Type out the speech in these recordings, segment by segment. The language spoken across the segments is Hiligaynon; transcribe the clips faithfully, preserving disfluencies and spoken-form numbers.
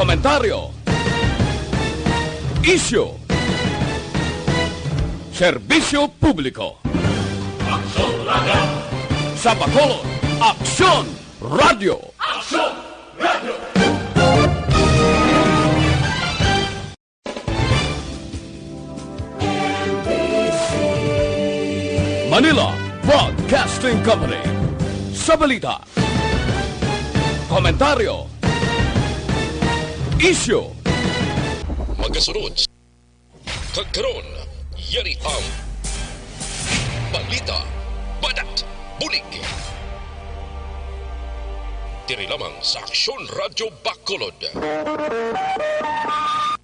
Komentaryo. Isyu. Serbisyo publiko. Aksyon Radio. Sa Bacolod, Aksyon Radio. Aksyon Radio. Manila Broadcasting Company. Sa balita, komentaryo, isyu. Magasunod. Kag karon, yari ang balita, banat, bulig. Diri lamang sa Aksyon Radyo Bacolod.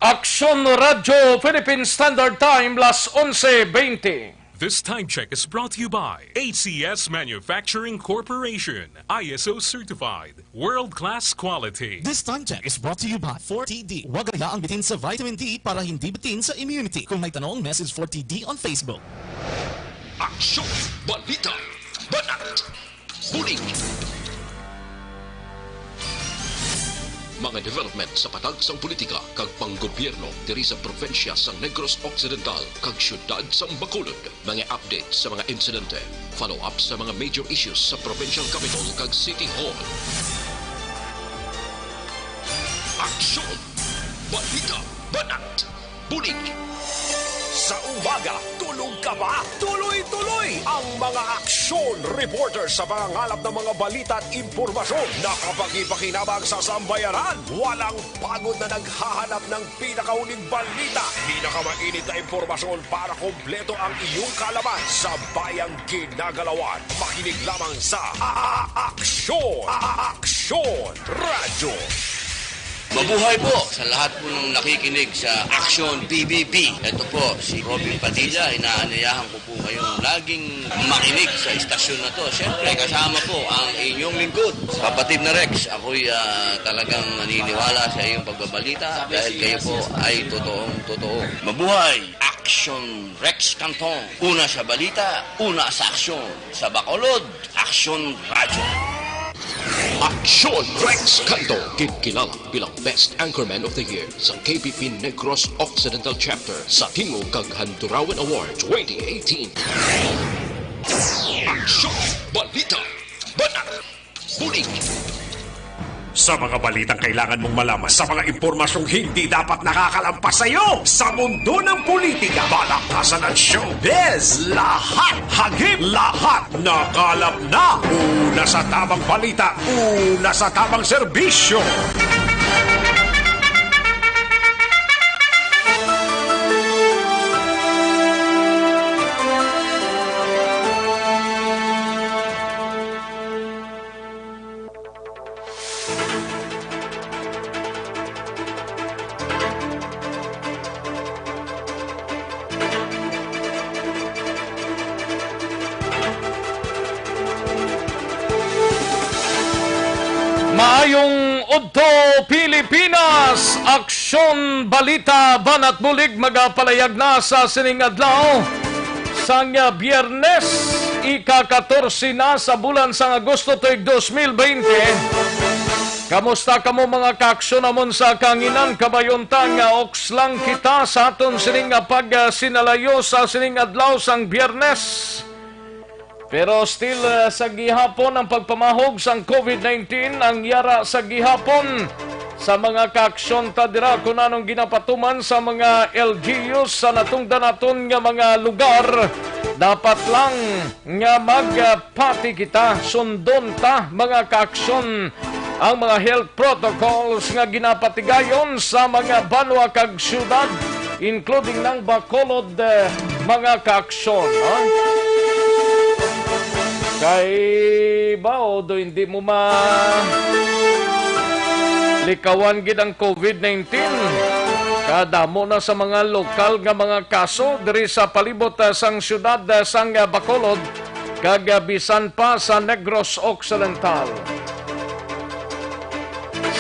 Aksyon Radyo Philippine Standard Time, las onse veinte. This time check is brought to you by A C S Manufacturing Corporation, I S O certified, world-class quality. This time check is brought to you by four T D. Huwag hayaan bitin sa vitamin D para hindi bitin sa immunity. Kung may tanong, message four T D on Facebook. Aksyon, balita, banat, bulig. Mga development sa patag sang politika kag panggobyerno diri sa probinsya sang Negros Occidental kag siyudad sang Bacolod. Mga update sa mga insidente, follow-up sa mga major issues sa provincial capital kag city hall. Aksyon, balita, banat, bulig. Sa umaga, tulog ka ba? Tuloy-tuloy ang mga aksyon reporter sa pangangalap ng mga balita at impormasyon na kapakipakinabang sa sambayanan. Walang pagod na naghahanap ng pinakauling balita, pinakamainit na impormasyon para kompleto ang iyong kaalaman sa bayang ginagalawan. Makinig lamang sa A-, A-, Aksyon, A-, A-, Aksyon Radyo. Mabuhay po sa lahat po ng nakikinig sa Aksyon P B B. Ito po si Robin Padilla. Inaanyayahan ko po kayong laging makinig sa istasyon na to. Siyempre, kasama po ang inyong lingkod, kapatid na Rex. Ako'y, ah, talagang naniniwala sa iyong pagbabalita dahil kayo po ay totoong totoo. Mabuhay! Aksyon Rex Canton. Una sa balita, una sa aksyon. Sa Bacolod, Aksyon Radyo. Aksyon Rex Canton, kinkilala bilang Best Anchorman of the Year sa K P P Negros Occidental Chapter sa Tingog kag Handurawan Award twenty eighteen. Aksyon, balita, banat, bulig. Sa mga balitang kailangan mong malaman, sa mga impormasyong hindi dapat nakakalampas sa iyo, sa mundo ng politika, balaktasan at showbiz, lahat, hagip, lahat, nakalap na. Una sa tamang balita, una sa tamang serbisyo. Maayong udto, Pilipinas! Aksyon, balita, banat bulig magapalayag na sa sining adlaw. Sang Biyernes, ika-katorse na sa bulan sang Agosto tuig dos mil baynte. Kamusta kamo, mga kaaksyon namon sa kahanginan? Kabayonta nga oks lang kita sa aton sining nga pagsinalayo sa sining adlaw sang Biyernes. Pero still, uh, sa gihapon ang pagpamahog sang COVID nineteen, ang yara sa gihapon sa mga kaaksyon ta dira, kun anong ginapatuman sa mga L G Us sa natungdan naton nga mga lugar. Dapat lang nga magpati kita, sundon ta, mga kaaksyon, ang mga health protocols nga ginapatigayon sa mga banwa kag syudad, including ng Bacolod, eh, mga kaaksyon, no? Kay ba, o do hindi mo ma likawan gid ang COVID nineteen. Kadamo na sa mga lokal nga mga kaso diri sa palibot, eh, sang syudad, eh, sang, eh, Bacolod, kag, ah, bisan pa sa Negros Occidental.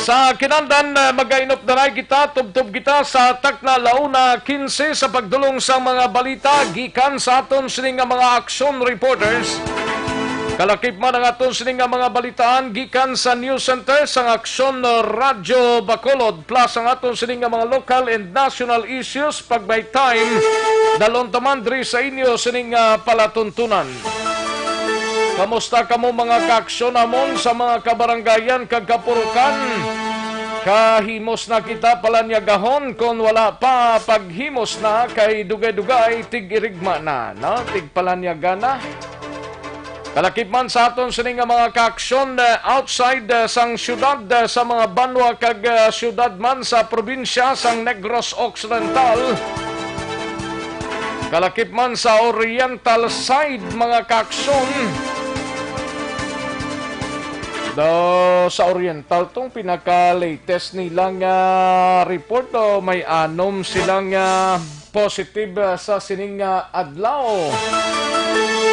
Sa kinandan, ah, magainupdaray kita, tubtob kita sa takna, la una quince sa pagdulong sang mga balita gikan sa aton sini nga mga aksyon reporters. Kalakip man ang aton sini nga mga balitaan gikan sa News Center sang Aksyon Radyo Bacolod, plus ang aton sini nga mga local and national issues pag may time. Dalon ta man diri sa inyo sini nga palatuntunan. Kamusta kamo, mga kaaksyon namon sa mga kabarangayan kag kapurukan? Kahimos na kita palanyagahon, kon wala pa, paghimos na kay dugay-dugay tig-irigma na, no? Tigpalanyaga na. Kalakip man sa aton sini nga mga kaaksyon, eh, outside, eh, sang siyudad, eh, sa mga banwa kag, eh, siyudad man sa probinsya sang Negros Occidental. Kalakip man sa Oriental side, mga kaaksyon. Do, sa Oriental, tong pinaka-latest nila nga report, do, may anom sila nga positive, ah, sa sining, ah, adlaw.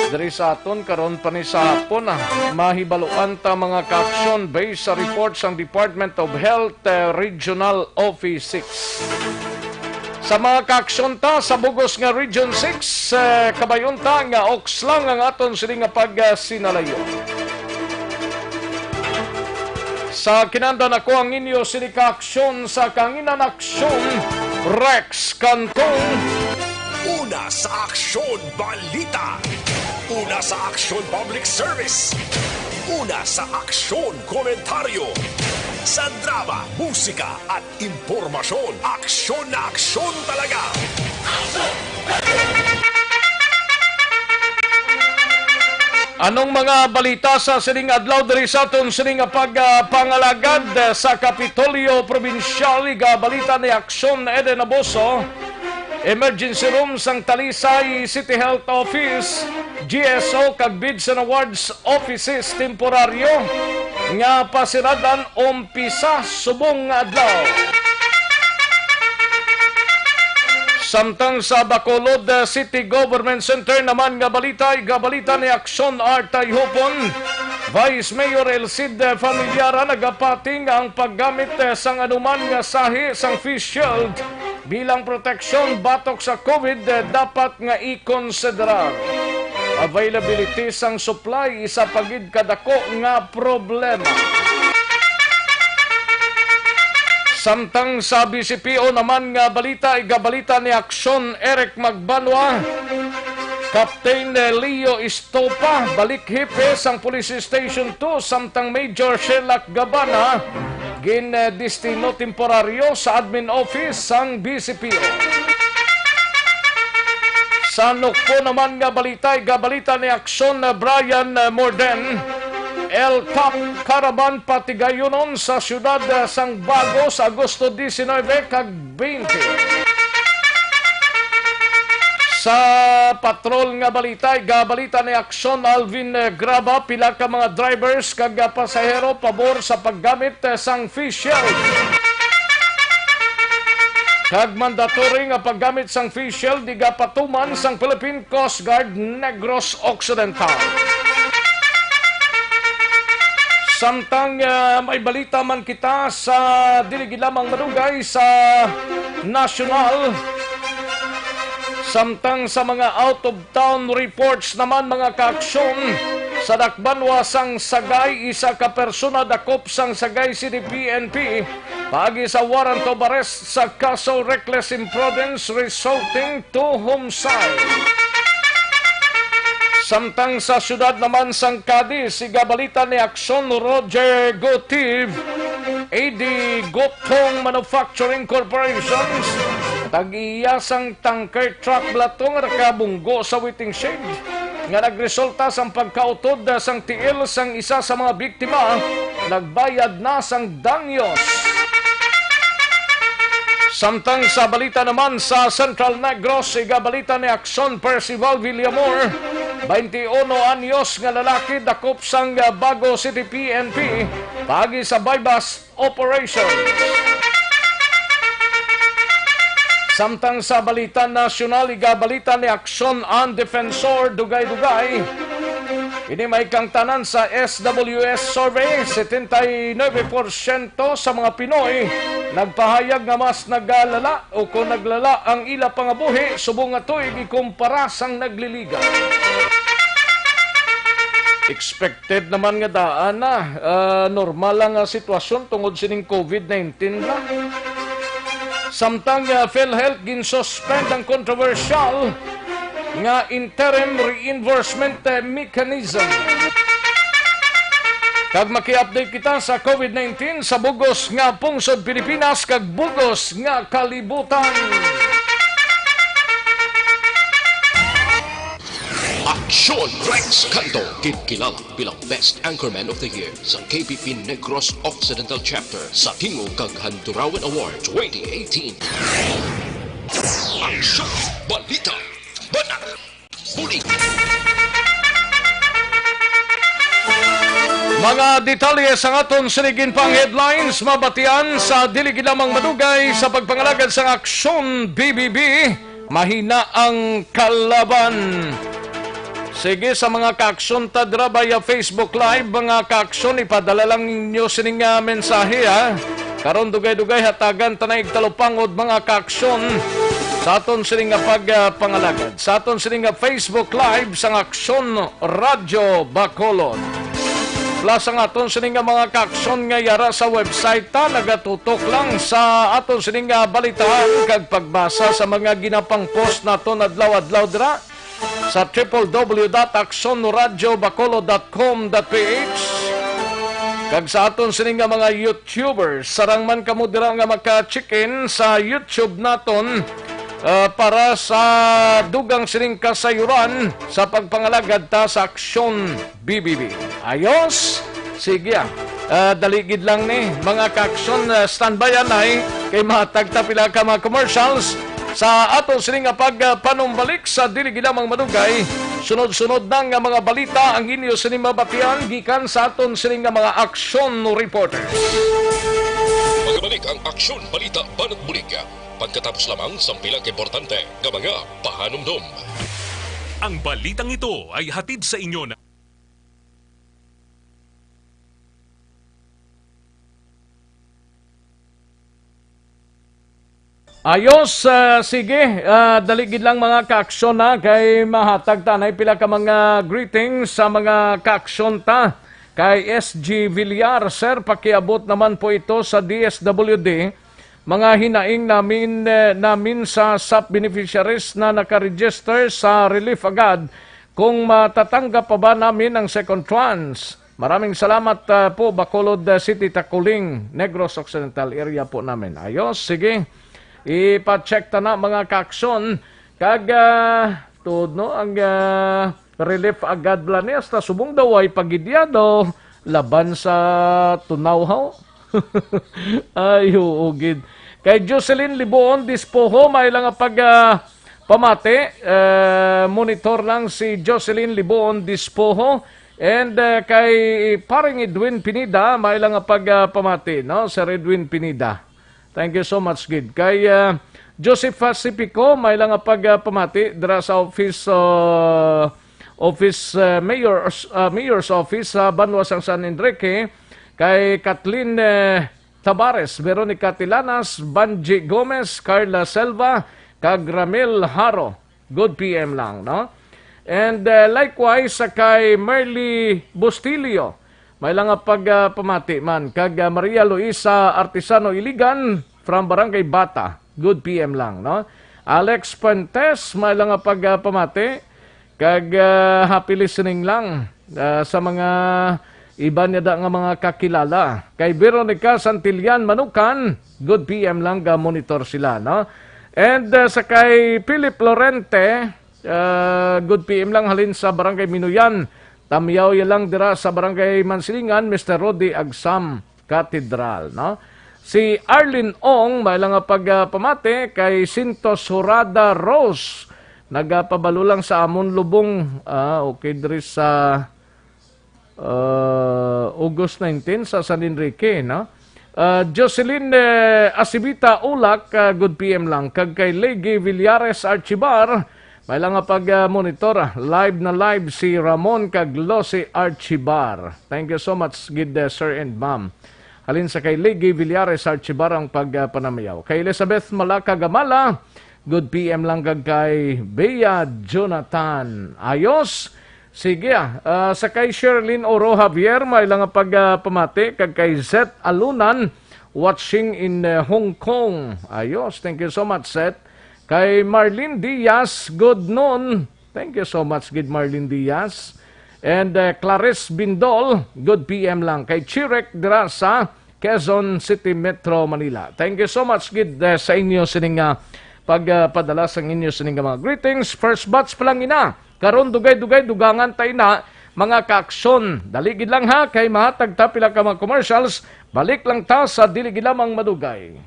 Diri sa aton karon pa ni sa hapon, ah, mahibaluan ta, mga kaaksyon, based sa report sang Department of Health, ah, Regional Office six. Sa mga kaaksyon ta sa bugos nga Region six, eh, kabayon ta nga oks lang ang aton sini nga pagsinalayo. Sa kinahanglan, ako ang inyo sini ka aksyon sa Kanginan Aksyon, Rex Cantong. Una sa Aksyon Balita. Una sa Aksyon Public Service. Una sa Aksyon Komentaryo. Sa drama, musika, at impormasyon, aksyon na aksyon talaga. Anong mga balita sa sining adlaw diri sa aton sining nga pag, ah, pangalagad sa Kapitolyo Probinsyal? Igabalita ni Aksyon Eden Abuso, Emergency Room sang Talisay City Health Office, G S O, kag Bids and Awards Offices temporaryo nga pasiradan umpisa subong nga adlaw. Samtang sa Bacolod, eh, City Government Center naman nga balita, igabalita ni Aksyon Artay Hupon, Vice Mayor Elcid, eh, Familiara nagapati nga ang paggamit, eh, sang anuman nga sahi sang face shield bilang proteksyon batok sa COVID, eh, dapat nga ikonsiderar. Availability sang supply, isa pa gid kadako nga problema. Samtang sa B C P O naman nga balita, igabalita ni Aksyon Eric Magbanwa, Captain Leo Estopa, balik hepe sang Police Station two, samtang Major Sherlock Gabana, gin-destino temporaryo sa admin office sang B C P O. Sa Nukpo naman nga balita, igabalita ni Aksyon na Brian, eh, Morden, El Top Caravan patigayunon sa siyudad, eh, sang Bago sa Agosto diecinuebe kag twenty. Sa patrol nga balita, igabalita ni Aksyon Alvin, eh, Graba, pila ka mga drivers kag, ah, pasahero pabor sa paggamit, eh, sang face shield. Kag mandatory nga paggamit sang face shield igapatuman sang Philippine Coast Guard Negros Occidental. Samtang, ah, may balita man kita sa dili gid lamang madugay sa nasyonal, samtang sa mga out of town reports naman, mga kaaksyon, sa dakbanwa sang Sagay, isa ka persona dakop sang Sagay City P N P paagi sa warrant of arrest sa kaso reckless imprudence resulting to homicide. Samtang sa siyudad naman sang Cadiz, igabalita ni Aksyon Roger Gotiv, A D Gotong Manufacturing Corporations, tag-iya sang tanker truck bala to nga nakabunggo sa waiting shed, nga nagresulta sang pagkautod sang tiil sang isa sa mga biktima, nagbayad na sang danyos. Samtang sa balita naman sa Central Negros, igabalita ni Aksyon Percival Villamor, twenty-uno anyos nga lalaki, dakop sang Bago City P N P, paagi sa buy-bust operation. Samtang sa balita nasyonal, igabalita ni Aksyon ang Defensor Dugay-Dugay. Ini may kangtanan sa S W S survey, setenta y nuebe porsyento sa mga Pinoy nagpahayag nga mas nagalala o kon naglala ang ila pangabuhi subong nga tuig ikumpara sang nagliligal. Expected naman nga daan na, ah, normal lang nga sitwasyon tungod sining covid nineteen ba. Samtang, ah, PhilHealth ginsuspend ang kontrobersyal nga interim reimbursement, eh, mechanism. Kag maki-update kita sa covid nineteen sa bugos nga pungsod Pilipinas kag bugos nga kalibutan. Aksyon Rex Canto, ginkilala bilang Best Anchorman of the Year sa K P P Negros Occidental Chapter sa Tingog kag Handurawan Award twenty eighteen. Aksyon, balita, banat, bulig. Mga detalye sa aton sining pang headlines mabatian sa dili gid lamang madugay sa pagpangalagad sang Aksyon B B B. Mahina ang kalaban. Sige, sa mga kaaksyon ta dira via Facebook Live, mga kaaksyon, ipadala lang ninyo sining, ah, mensahe, ha. Karon, dugay-dugay, hatagan ta na igtalupangod, mga kaaksyon, sa aton sining nga pag, ah, pangalagad. Sa aton sining nga Facebook Live sang Aksyon Radyo Bacolod. Plus ang aton sini nga mga kaaksyon nga yara sa website ta, nagatutok lang sa aton sini nga balitaan kag pagbasa sa mga ginapang-post naton adlaw-adlaw dira sa triple W dot aksyon radyo bacolod dot com dot P H. Kag sa aton sini nga mga YouTubers, sarang man kamo dira nga maka-check-in sa YouTube naton, ah, para sa dugang sining kasayuran sa pagpangalagad ta sa Aksyon B B B. Ayos? Sige, ah. Ah, dali gid lang ni, mga kaaksyon, ah, standby anay, kay mahatag ta pila ka mga commercials sa ato sini nga pagpanumbalik sa dili gid lamang madugay. Sunod-sunod na nga mga balita ang inyo sini mabatian gikan sa aton sini nga mga aksyon reporters. Magbalik ang Aksyon Balita Banat Bulig pagkatapos lamang sang pila ka importante nga mga pahanumdom. Ang balitang ito ay hatid sa inyo ng Ayos, ah, sige, ah, dali gid lang mga kaaksyon na kay mahatag ta anay pila ka mga greetings sa mga kaaksyon ta kay S G Villar. Sir, pakiabot naman po ito sa D S W D. Mga hinaing namin, eh, namin sa sap beneficiaries na naka-register sa Relief Agad kung matatanggap pa ba namin ang second tranche. Maraming salamat, ah, po, Bacolod, ah, City, Taculing, Negros Occidental area po namin. Ayos, sige. Ipa-check ta na, mga kaaksyon. Kag, ah, tuod, no, ang, ah, Relief Agad bala ni, hasta subong daw ay pagidya daw laban sa tunaw, haw? Ay, oo, gid. Kay Jocelyn Libuon Dispoho, may lang nga pag, ah, pamati. Eh, monitor lang si Jocelyn Libuon Dispoho. And, eh, kay Paring Edwin Pinida, may lang nga pag, ah, pamati, no? Sir Edwin Pinida. Thank you so much, gid. Kay, ah, Joseph Pacifico, may lang nga pag, ah, pamati dira sa office, ah, office, ah, mayor's, ah, mayor's office sa banwa sang San Enrique. Kay Kathleen, eh, Tabares, Veronica Tilanas, Banji Gomez, Carla Selva, kag Ramil Haro. Good P M lang, no? And, uh, likewise, sa kay Merly Bustilio, may lang nga pag, uh, pamati man. Kag, uh, Maria Luisa Artisano Iligan from Barangay Bata, good P M lang, no? Alex Fuentes, may lang nga pag, uh, pamati. Kag, uh, happy listening lang, uh, sa mga iban niya da nga mga kakilala. Kay Veronica Santillan Manukan, good P M lang, ga-monitor sila, no? And, uh, sa kay Philip Lorente, uh, good P M lang, halin sa Barangay Minuyan. Tamyaw ya lang dira sa Barangay Mansilingan, Mister Rodi Agsam Cathedral, no? Si Arlene Ong, may lang nga pag, uh, pamati kay Sintos Hurada Rose. Nagapabalo lang sa amon lubong, ah, okay, diri sa uh, August nineteen sa San Enrique, no? Uh, Jocelyn, eh, Asibita Ulak, uh, good P M lang. Kag kay Legi Villares Archibar, may lang nga pag, uh, monitor, ah. Live na live si Ramon kag Losi Archibar. Thank you so much, gid, uh, sir and ma'am. Halin sa kay Legi Villares Archibar ang pag, uh, panamayaw. Kay Elizabeth Malaka Gamala, good P M lang kag kay Bea Jonathan. Ayos. Sige, ah. Ah, sa kay Sherlyn Oro Javier, may lang pag, ah, pamati, kag kay Zet Alunan, watching in, ah, Hong Kong. Ayos, thank you so much, Zet. Kay Marlene Diaz, good noon. Thank you so much, gid Marlene Diaz. And, ah, Clarice Bindol, good P M lang. Kay Chirek dira sa Quezon City, Metro Manila. Thank you so much, gid, ah, sa inyo sining, ah, pagpadala sang inyo sining mga greetings. First batch pa lang ina. Karon dugay-dugay dugangan ta ina, mga kaaksyon. Dali gid lang ha, kay mahatag ta pila ka mga commercials. Balik lang ta sa dili gid lamang madugay.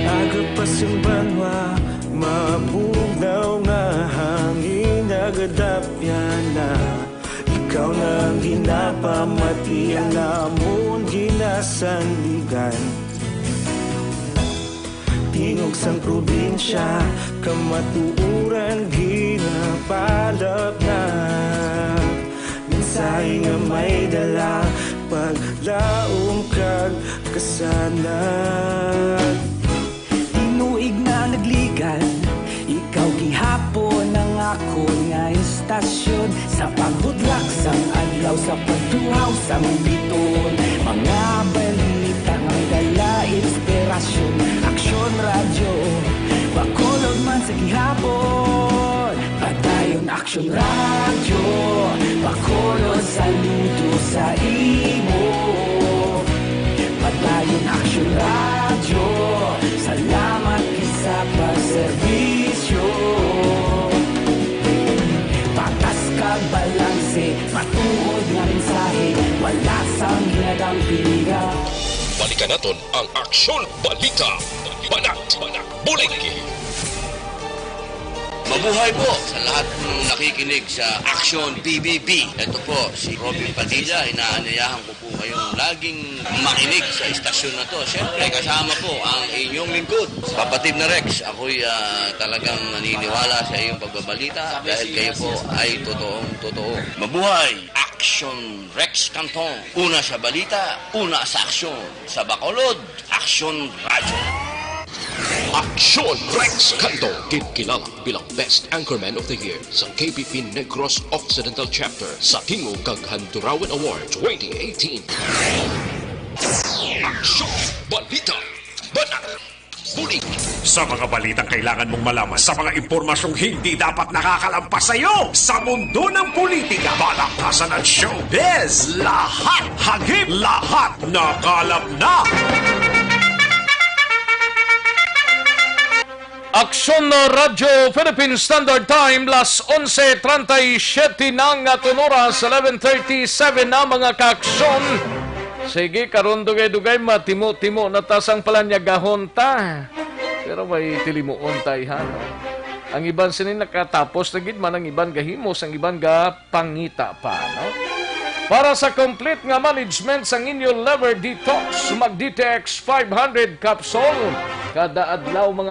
Aga pa sing banwa, mabugnaw nga hangin, nagadapyan na. Ikaw na ang ginapamati, ang amon ginasandigan. Tingog sang probinsya, kamatuoran ginapalapnap. Mensahe nga may dala, paglaom kag kasanag. Tinuig na nagligan, ikaw gihapon ang akon nga istasyon. Sa pagbudlak sang adlaw, sa pagtuhaw sang biton, mga balita nga may dala inspirasyon. Aksyon Radyo, Bacolod man sa gihapon. Padayon Aksyon Radyo, Bacolod, saludo sa imo. Padayon Aksyon Radyo, salamat gid sa pagserbisyo. Patas kag balanse, matuod nga mensahe, wala sang ginadampingan. Balikan naton ang Aksyon Balita. Banat, banat, bulig. Mabuhay po sa lahat ng nakikinig sa Action P B B. Ito po si Robin Padilla. Inaanyayahan ko po kayong laging makinig sa istasyon na to. Siyempre, kasama po ang inyong lingkod, Papa Tim na Rex. Ako'y, ah, talagang naniniwala sa iyong pagbabalita dahil kayo po ay totoong totoo. Mabuhay! Action Rex Canton. Una sa balita, una sa aksyon. Sa Bacolod, Aksyon Radyo. Aksyon Rex Canto, gid kilala bilang Best Anchorman of the Year sa K B P Negros Occidental Chapter sa Tingog kag Handurawan Award twenty eighteen. Aksyon, balita, banat, bulig. Sa mga balitang kailangan mong malaman, sa mga impormasyong hindi dapat nakakalampas sa iyo, sa mundo ng politika, balaktasan at showbiz, lahat hagip, lahat nakalap na. Aksyon na Radyo Philippine Standard Time, las onse treinta y siete na nga aton oras, eleven thirty-seven na, mga kaaksyon. Sige, karon dugay-dugay, matimo-timo na ta sang palanyagahon ta. Pero may tilimuon ta, ha, no? Ang iban sini nakatapos na gid man, ang iban gahimo, ang iban ga pangita pa, no? Para sa complete nga management sang inyo liver detox, mag D T X five hundred capsule kada adlaw, mga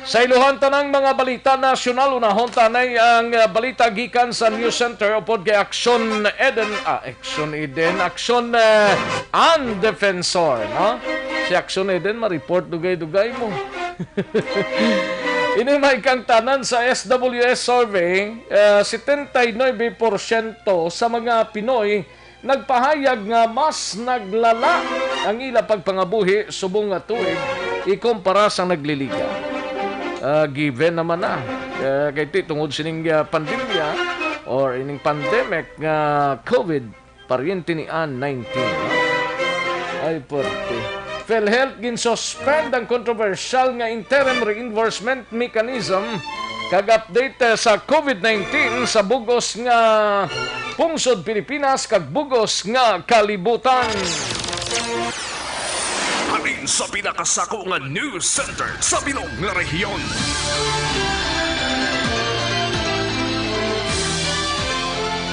Sa ilohan tanang mga balita nasyonal, unahon tanay ang, ah, balita gikan sa News Center upod kay Aksyon Eden, ah, Aksyon Eden, Aksyon, eh, ang Defensor, no? Si Aksyon Eden, ma-report dugay-dugay mo. Ini may kangtanan sa S W S survey, eh, setenta y nuebe porsyento sa mga Pinoy nagpahayag nga mas naglala ang ila pagpangabuhi subong nga tuig ikumpara sa nagliliga. Ah, given naman na. Ah, kay ti tungod sining, ah, pandemya or ining pandemic nga COVID, paryente ni Ann nineteen. Ay, puwerte. PhilHealth ginsuspend ang kontrobersyal nga interim reimbursement mechanism kag update, eh, sa COVID nineteen sa bugos nga pungsod Pilipinas kag bugos nga kalibutan. Halin sa pinakasako nga news center sa bilog nga rehiyon.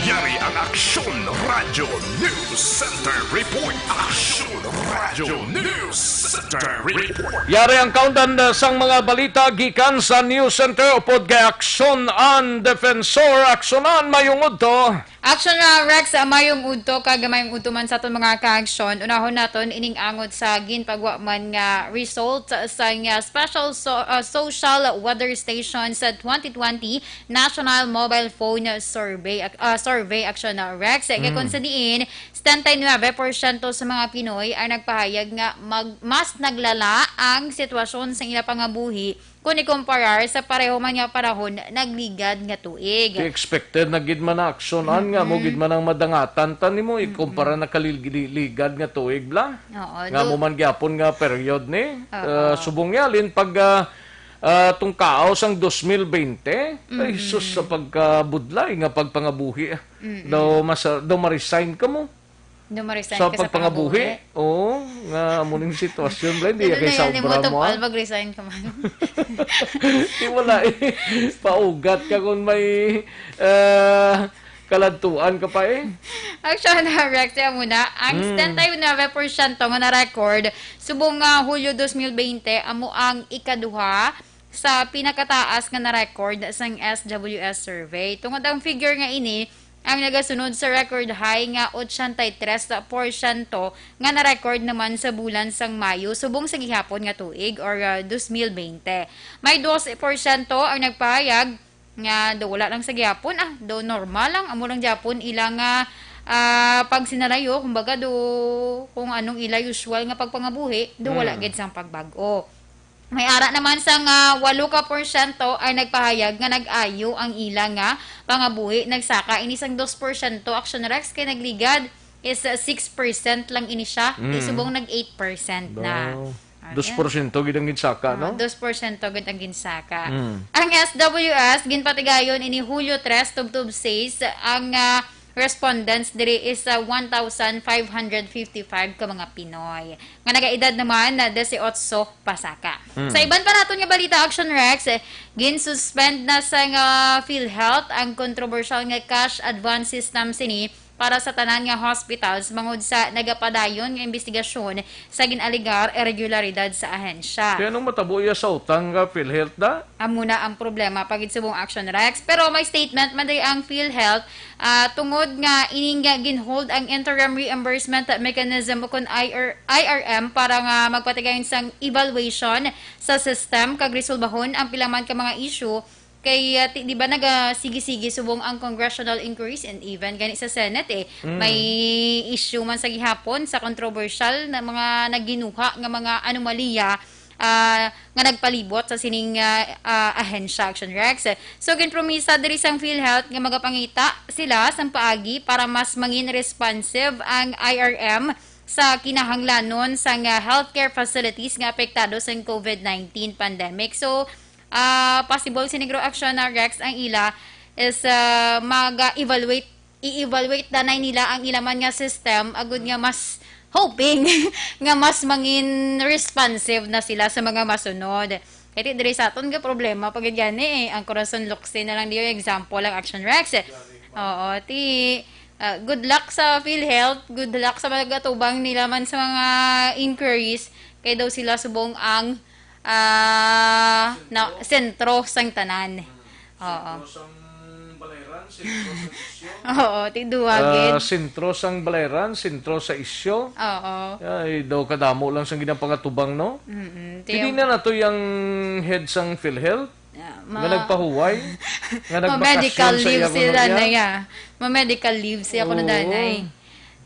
Yari ang Aksyon Radyo News Center Report. Aksyon Radyo News Center Report. Yari ang kaundan, uh, sang mga balita gikan sa News Center upod kay Aksyon Ann Defensor. Aksyon Ann, mayong udto. Aksyon na, Rex, ah, mayong udto kag mayong udto man sa aton mga kaaksyon. Unahon naton ining angot sa ginpagwa man nga result sa nga Special So-, ah, Social Weather Station sa twenty twenty National Mobile Phone Survey, ak-, ah, Survey, Aksyon na, Rex. Kay kung Mm. sa diin, setenta y nuebe porsyento sa mga Pinoy ang nagpahayag nga mag-, mas naglala ang sitwasyon sa ila pangabuhi kon ikumparar sa pareho man nga panahon nagligad nga tuig. Ti expected na gid man na aksyonan nga mo Mm-mm. gid man ang madangatan ta nimo ikumpara Mm-mm. na kaliligad nga tuig bla. Oo, Nga do- mo man gyapon nga period ni Oo. ah, subong yalin pag ah, ah, tungkaaw sang dos mil bente. Ay, Mm-mm. sus, sa pagkabudlay nga pagpangabuhi. Mm-mm. Daw masa, daw ma-resign ka mo. Daw ma-resign Sa ka sa pagpangabuhi, pangabuhi. Oo, nga amo ning sitwasyon, bla, hindi Ano kay na yan, sobra mo, ah. Mag-resign ka man. Di wala eh. Paugat ka kung may, ah, kaladtuan ka pa eh. Actually, na, Rex, yan muna. Ang Mm. setenta y nuebe porsyento nga na-record, subong nga Hulyo dos mil bente, amo ang ikaduha sa pinakataas nga na-record sang S W S survey. Tungod ang figure nga ini, ang nagasunod sa record high nga ochenta y tres porsyento nga na-record naman sa bulan sang Mayo, subong sa gihapon nga tuig or, ah, dos mil bente. May dose porsyento ang nagpahayag nga daw wala lang sa gihapon, ah, daw normal lang, amo lang gihapon ila nga, ah, pagsinalayo, kumbaga, do, kung anong ila usual nga pagpangabuhi, do wala Mm. gid sang pagbag-o. May ara naman sang, ah, walo ka porsyento ang nagpahayag nga nag-ayo ang ila nga pangabuhi. Nagsaka ini sang dos porsyento, Action Rex, kay nagligad is, ah, six percent lang ini siya. Di Mm. subong nag eight percent na. Wow. Ah, Dos porsyento gid ang ginsaka, Ah, no? Dos porsyento gid ang ginsaka. Mm. Ang S W S, ginpatigayon ini Hulyo tres, tubtob sais, ang, ah, respondents diri is, ah, one thousand five hundred fifty-five ka mga Pinoy. Nga nagaedad naman na disiotso pasaka. Mm. Sa iban pa naton nga balita, Action Rex, eh, ginsuspend na sa nga PhilHealth ang kontrobersyal nga cash advance system sini para sa tanan nga hospitals bangod sa nagapadayon nga imbestigasyon sa gin-alegar irregularidad sa ahensya. Kaya anong matabo iya sa utang nga PhilHealth da? Amo na ang problema, pagid subong Action Rex. Pero may statement man day ang PhilHealth, ah, tungod nga ining nga ginhold ang interim reimbursement mechanism o kun I R, I R M para nga magpatigayon sang evaluation sa system kag resolbahon ang pila man ka mga issue. Kay, ah, ti-, di ba nagasigi-sigi subong ang congressional inquiries and even gani sa Senate, eh, Mm. may issue man sa gihapon sa kontrobersyal na mga nagginuha nga mga anomalya, ah, nga nagpalibot sa sining, ah, ah, ahensya, Action Rex. So, ginpromisa diri sang PhilHealth nga magapangita sila sang paagi para mas mangin responsive ang I R M sa kinahanglanon sang, ah, healthcare facilities nga apektado sang COVID nineteen pandemic. So, ah, possible sini, Gro, Action na, Rex, ang ila is, ah, mag-evaluate, i-evaluate na nila ang ila man nga system, agud nga mas hoping nga mas mangin responsive na sila sa mga masunod. Kaya ti diri sa aton nga problema, pag gani, eh, ang Corazon Luxe na lang diyo, example, ang Action Rex. Oo, ti, ah, good luck sa PhilHealth, good luck sa mga gatubang nila man sa mga inquiries, kay daw sila subong ang, ah, na, sentro sang tanan. Oo. Sentro sang balayran, sentro sa isyu. Oo, ti duwa Ah, gid. Sentro sang balayran, sentro sa isyu. Oo. Ay, daw kadamo lang sang ginapangatubang, no? Mm-mm. Ti Pili na nato yung head sang PhilHealth Ah, nga ma-, nagpahuway, nga ma-medical nagbakasyon sa leave iyang sila una na, niya. Ma-medical leave siya kuno Oo. danay.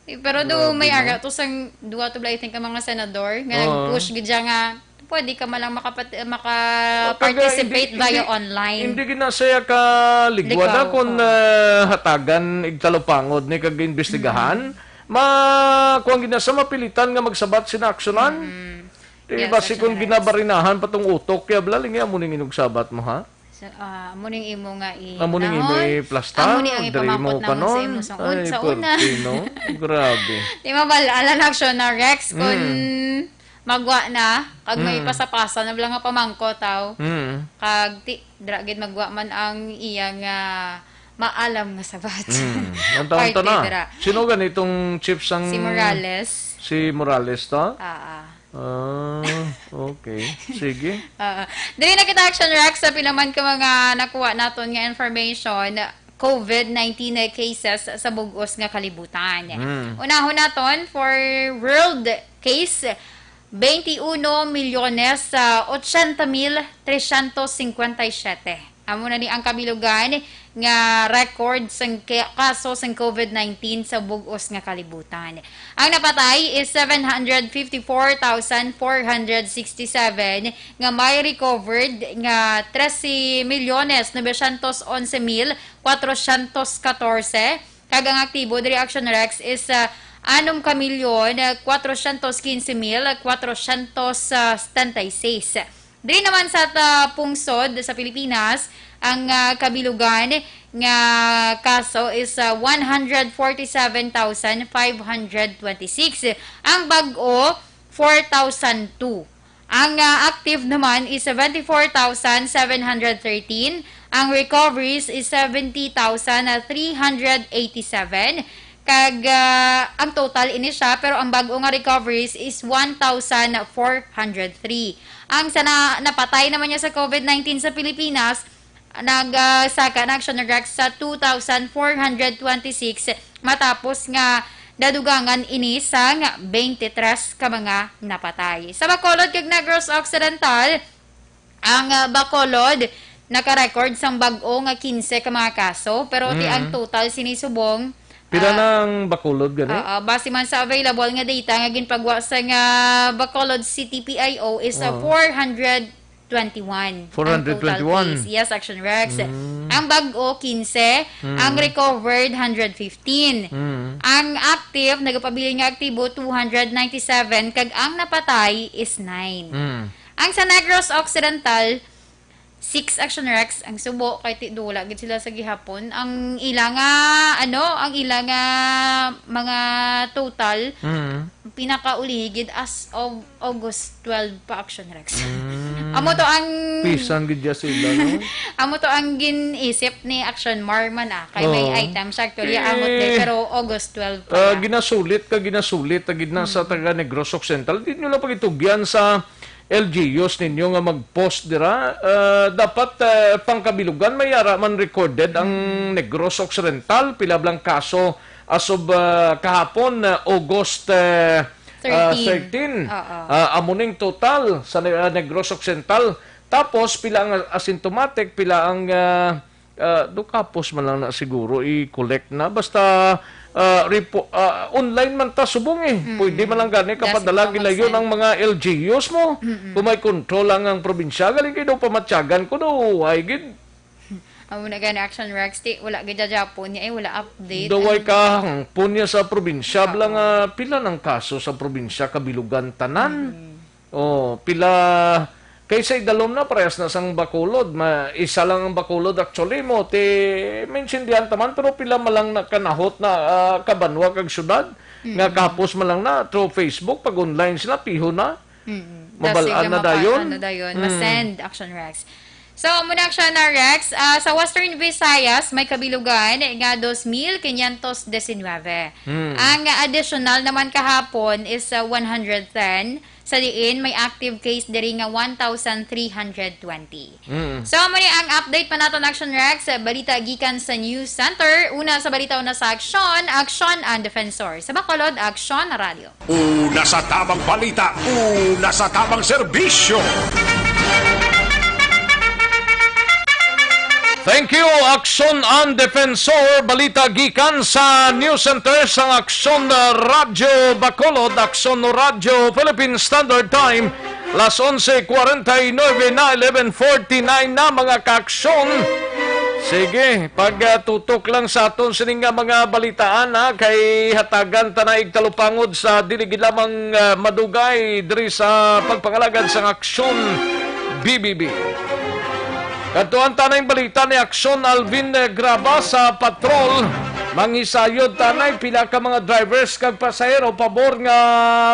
Eh, pero do Grabe, may no? ara to sang duha to, I think, ang mga senador nga Oo. nag-push gid siya nga pwede ka man lang makapat-, maka-participate Kag, ah, hindi, via hindi, online. hindi gid na siya kaligwada Likaw, kung, oo. ah, hatagan igtalupangod ni kag imbestigahan. Mm. Ma-, kuwan gid na sa mapilitan nga magsabat sina aksyonan. Mm. Di Yes, ba, si kung aksyonan. ginabarinahan pa tong utok, kaya bala, lingi, amo ning inugsabat mo, ha? So, ah, amo ning imo nga i-, Amo ning imo nahon. Iplastar, Amo ni ang diri mo ipamangkot namon sa kanon. imo sang un-, Ay, sa una. pwerte, no? Grabe. Di ba, bal-, alan aksyon na, Rex, kung Mm. magwa na, kag may Mm. pasa-pasa na bala nga pamangkot, aw. Mm. Kag ti-, dra gid magwa man ang iya nga maalam nga sabat. Mm. Ang taon to Parte na? dira. Sino gani itong chief sang Si Morales. Si Morales to? Ah, ah. Ah, okay. Sige. Ah, diri na kita, Action Rex, sa pila man ka mga nakuha naton nga information, covid nineteen cases sa bug-os nga kalibutan. Hmm. Unahon naton for world case, twenty-one milyones, ah, ochenta mil trescientos cincuenta y siete. Amo na ni ang kabilugan nga record sang ke-, kaso sang covid nineteen sa bug-os nga kalibutan. Ang napatay is seven hundred fifty-four thousand four hundred sixty-seven, nga may recovered nga trese milyones novecientos onse mil kwatrocientos katorse, kag ang aktibo diri, Action Rex, is, ah, anom ka milyon, ah, kwatrocientos quince mil kwatrocientos setenta y seis. Diri naman sa ta-, pungsod sa Pilipinas, ang, ah, kabilugan nga kaso is, ah, one hundred forty-seven thousand five hundred twenty-six. Ang bag-o, four thousand two. Ang, ah, active naman is seventy-four thousand seven hundred thirteen. Ang recoveries is seventy thousand three hundred eighty-seven. Kag, ah, ang total ini siya, pero ang bag-o nga recoveries is one thousand four hundred three. Ang sa na-, napatay naman niya sa covid nineteen sa Pilipinas, nag, ah, saka na siya nag-, sa two thousand four hundred twenty-six, matapos nga nadugangan ini sang twenty-three ka mga napatay. Sa Bacolod kag Negros Occidental, ang, ah, Bacolod naka-record sang bag-o nga quince ka mga kaso, pero ti ang Mm. total sini subong, Pila ah, na ang Bacolod gani? Oo, base man sa available nga data nga ginpagwa sa nga Bacolod City P I O is, ah, Oo. four hundred twenty-one ang total Four hundred twenty-one. case. Yes, Action Rex. Mm. Ang bag-o, quince. Mm. Ang recovered, hundred fifteen. Mm. Ang active, nagapabilin nga aktibo, two hundred ninety-seven, kag ang napatay is nine. Mm. Ang sa Negros Occidental, six, Action Rex, ang subo, kay ti-, wala gid sila sa gihapon. Ang ila nga, ano, ang ila nga mga total, Mm. pinakaulihi gid as of August twelve pa, Action Rex. Mm. Amo to ang Pisan gid ya sila, no? Amo to ang gin-isip ni Action Mar man, ah. Kay may Oo. item siya, actually, Eh, angot day, pero August twelve pa ah, ya. Ginasulit ka, ginasulit, ta gid na sa Mm. taga Negros Occidental. Di nyo lang pagitugyan sa L G Us ninyo nga mag-post dira. Ah, dapat, ah, pangkabilugan, may ara man recorded ang Mm. Negros Occidental. Pila blang kaso as of, ah, kahapon, ah, August, ah, ah, Thirteen. thirteen. Oo. Ah, amo ning total sa Ne-, ah, Negros Occidental. Tapos, pila ang asymptomatic, pila ang, ah, ah, do kapos man lang na siguro i-collect na. Basta, ah, repo-, ah, online man ta subong eh. Mm-mm. Pwede man lang gani That's kapadala gilayon information. Ang mga L G Us mo. Mm-mm. Kung may control lang ang probinsya, galing kayo daw pamatyagan ko daw, ay gid. Amo na gani, Action Rex, ti, wala gid japon niya, eh, wala update. Daway Ano? Ka hangpon niya sa probinsya, Oo. Bala nga pila ng kaso sa probinsya, kabilugan, tanan. Mm. Oh, pila, kay sa idalom na, parehas na sang Bacolod. Ma-, isa lang ang Bacolod, actually, mo, ti, maintindihan taman, pero pila malang nakanahot na, ah, kabanwa kag syudad, nga Mm. Kapos man lang na, through Facebook, pag online sila, piho na. Mm. Mabalaan Dasig na nga dayon. Mabalaan na dayon. Mm. Ma-send, Action Rex. So, muna siya na, Rex. Ah, sa Western Visayas, may kabilugan nga dos mil quinientos diecinueve. Mm. Ang additional naman kahapon is, ah, one hundred ten. Sa diin, may active case diri nga one thousand three hundred twenty. Mm. So, muna ang update pa nato, Action Rex. Balita gikan sa News Center. Una sa balita, una sa aksyon, Aksyon ang Defensor. Sa Bacolod, Aksyon Radio. Una sa tamang balita, una sa tamang serbisyo. Thank you, Aksyon ang Defensor. Balita gikan sa News Center sang Aksyon, uh, Radyo Bacolod, Aksyon Radyo Philippine Standard Time, las onse cuarenta y nueve na, eleven forty-nine na, mga kaaksyon. Sige, pagtutok lang sa aton sini nga mga balitaan, ha, kay hatagan ta na igtalupangod sa dili gid lamang, uh, madugay diri sa pagpangalagad sang Aksyon B B B. Kadtuan ta na ang balita ni Aksyon Alvin, eh, Graba sa patrol. Manghisayod ta na ang pila ka mga drivers kag pasahero pabor nga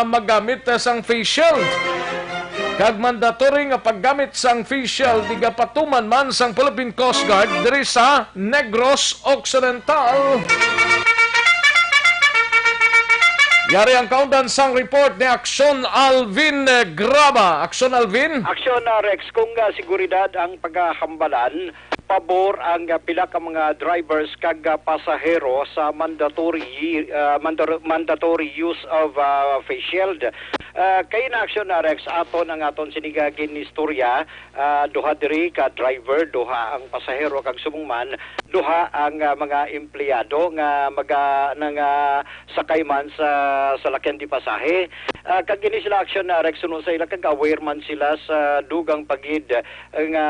maggamit, eh, sang face shield kag mandatory nga paggamit sang face shield igapatuman man sang Philippine Coast Guard diri sa Negros Occidental. Yari ang kaundan sang report ni Aksyon Alvin, eh, Graba. Aksyon Alvin. Aksyon, ah, Rex, kung, ah, seguridad ang pagahambalan, pabor ang, ah, pila ka mga drivers kag, ah, pasahero sa mandatory, ah, mandar-, mandatory use of, ah, face shield. Ah, kay na, Aksyon, ah, Rex, aton ang aton sini nga ginistorya, ah, duha diri ka driver, duha ang pasahero, kag subong man, duha ang, ah, mga empleyado nga maga-, nang, ah, sakay man sa salakyan di pasahe. Ah, kag ini sila, Aksyon, ah, Rex, suno sa ila, kag aware man sila sa dugang pa gid nga,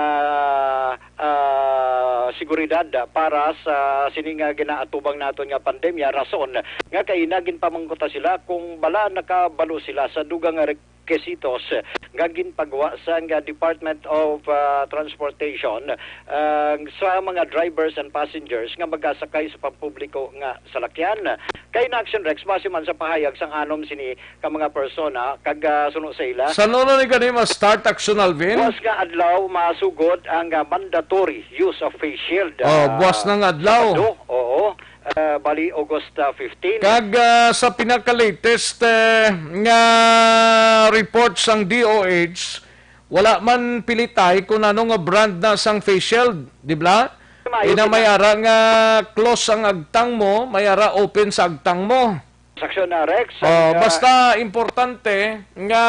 ah, seguridad para sa sini nga ginaatubang naton nga pandemya, rason nga kaina ginpamangkot ta sila kung bala nakabalo sila sa dugang nga requisitos nga ginpagwa sang Department of, ah, Transportation, ah, sa mga drivers and passengers nga magasakay sa pampubliko nga salakyan. Kay na, Aksyon, Rex, base man sa pahayag sang anom sini ka mga persona kag, ah, suno sa ila. Sa ano na ni gani ma-start, Aksyon Alvin? Buwas nga adlaw masugod ang, ah, mandatory use of face shield. Oh, ah, buwas na nga adlaw. Sabado, oo. Ah, bali, August, ah, fifteen. Kag, ah, sa pinaka-latest, eh, nga report sang D O H, wala man pilitay kung ano nga brand na sang face shield, di ba? Maayo. Ina, may ara nga close ang agtang mo, may ara open sa agtang mo. Saksyon na, Rex. Oh, ang, ah, basta importante nga,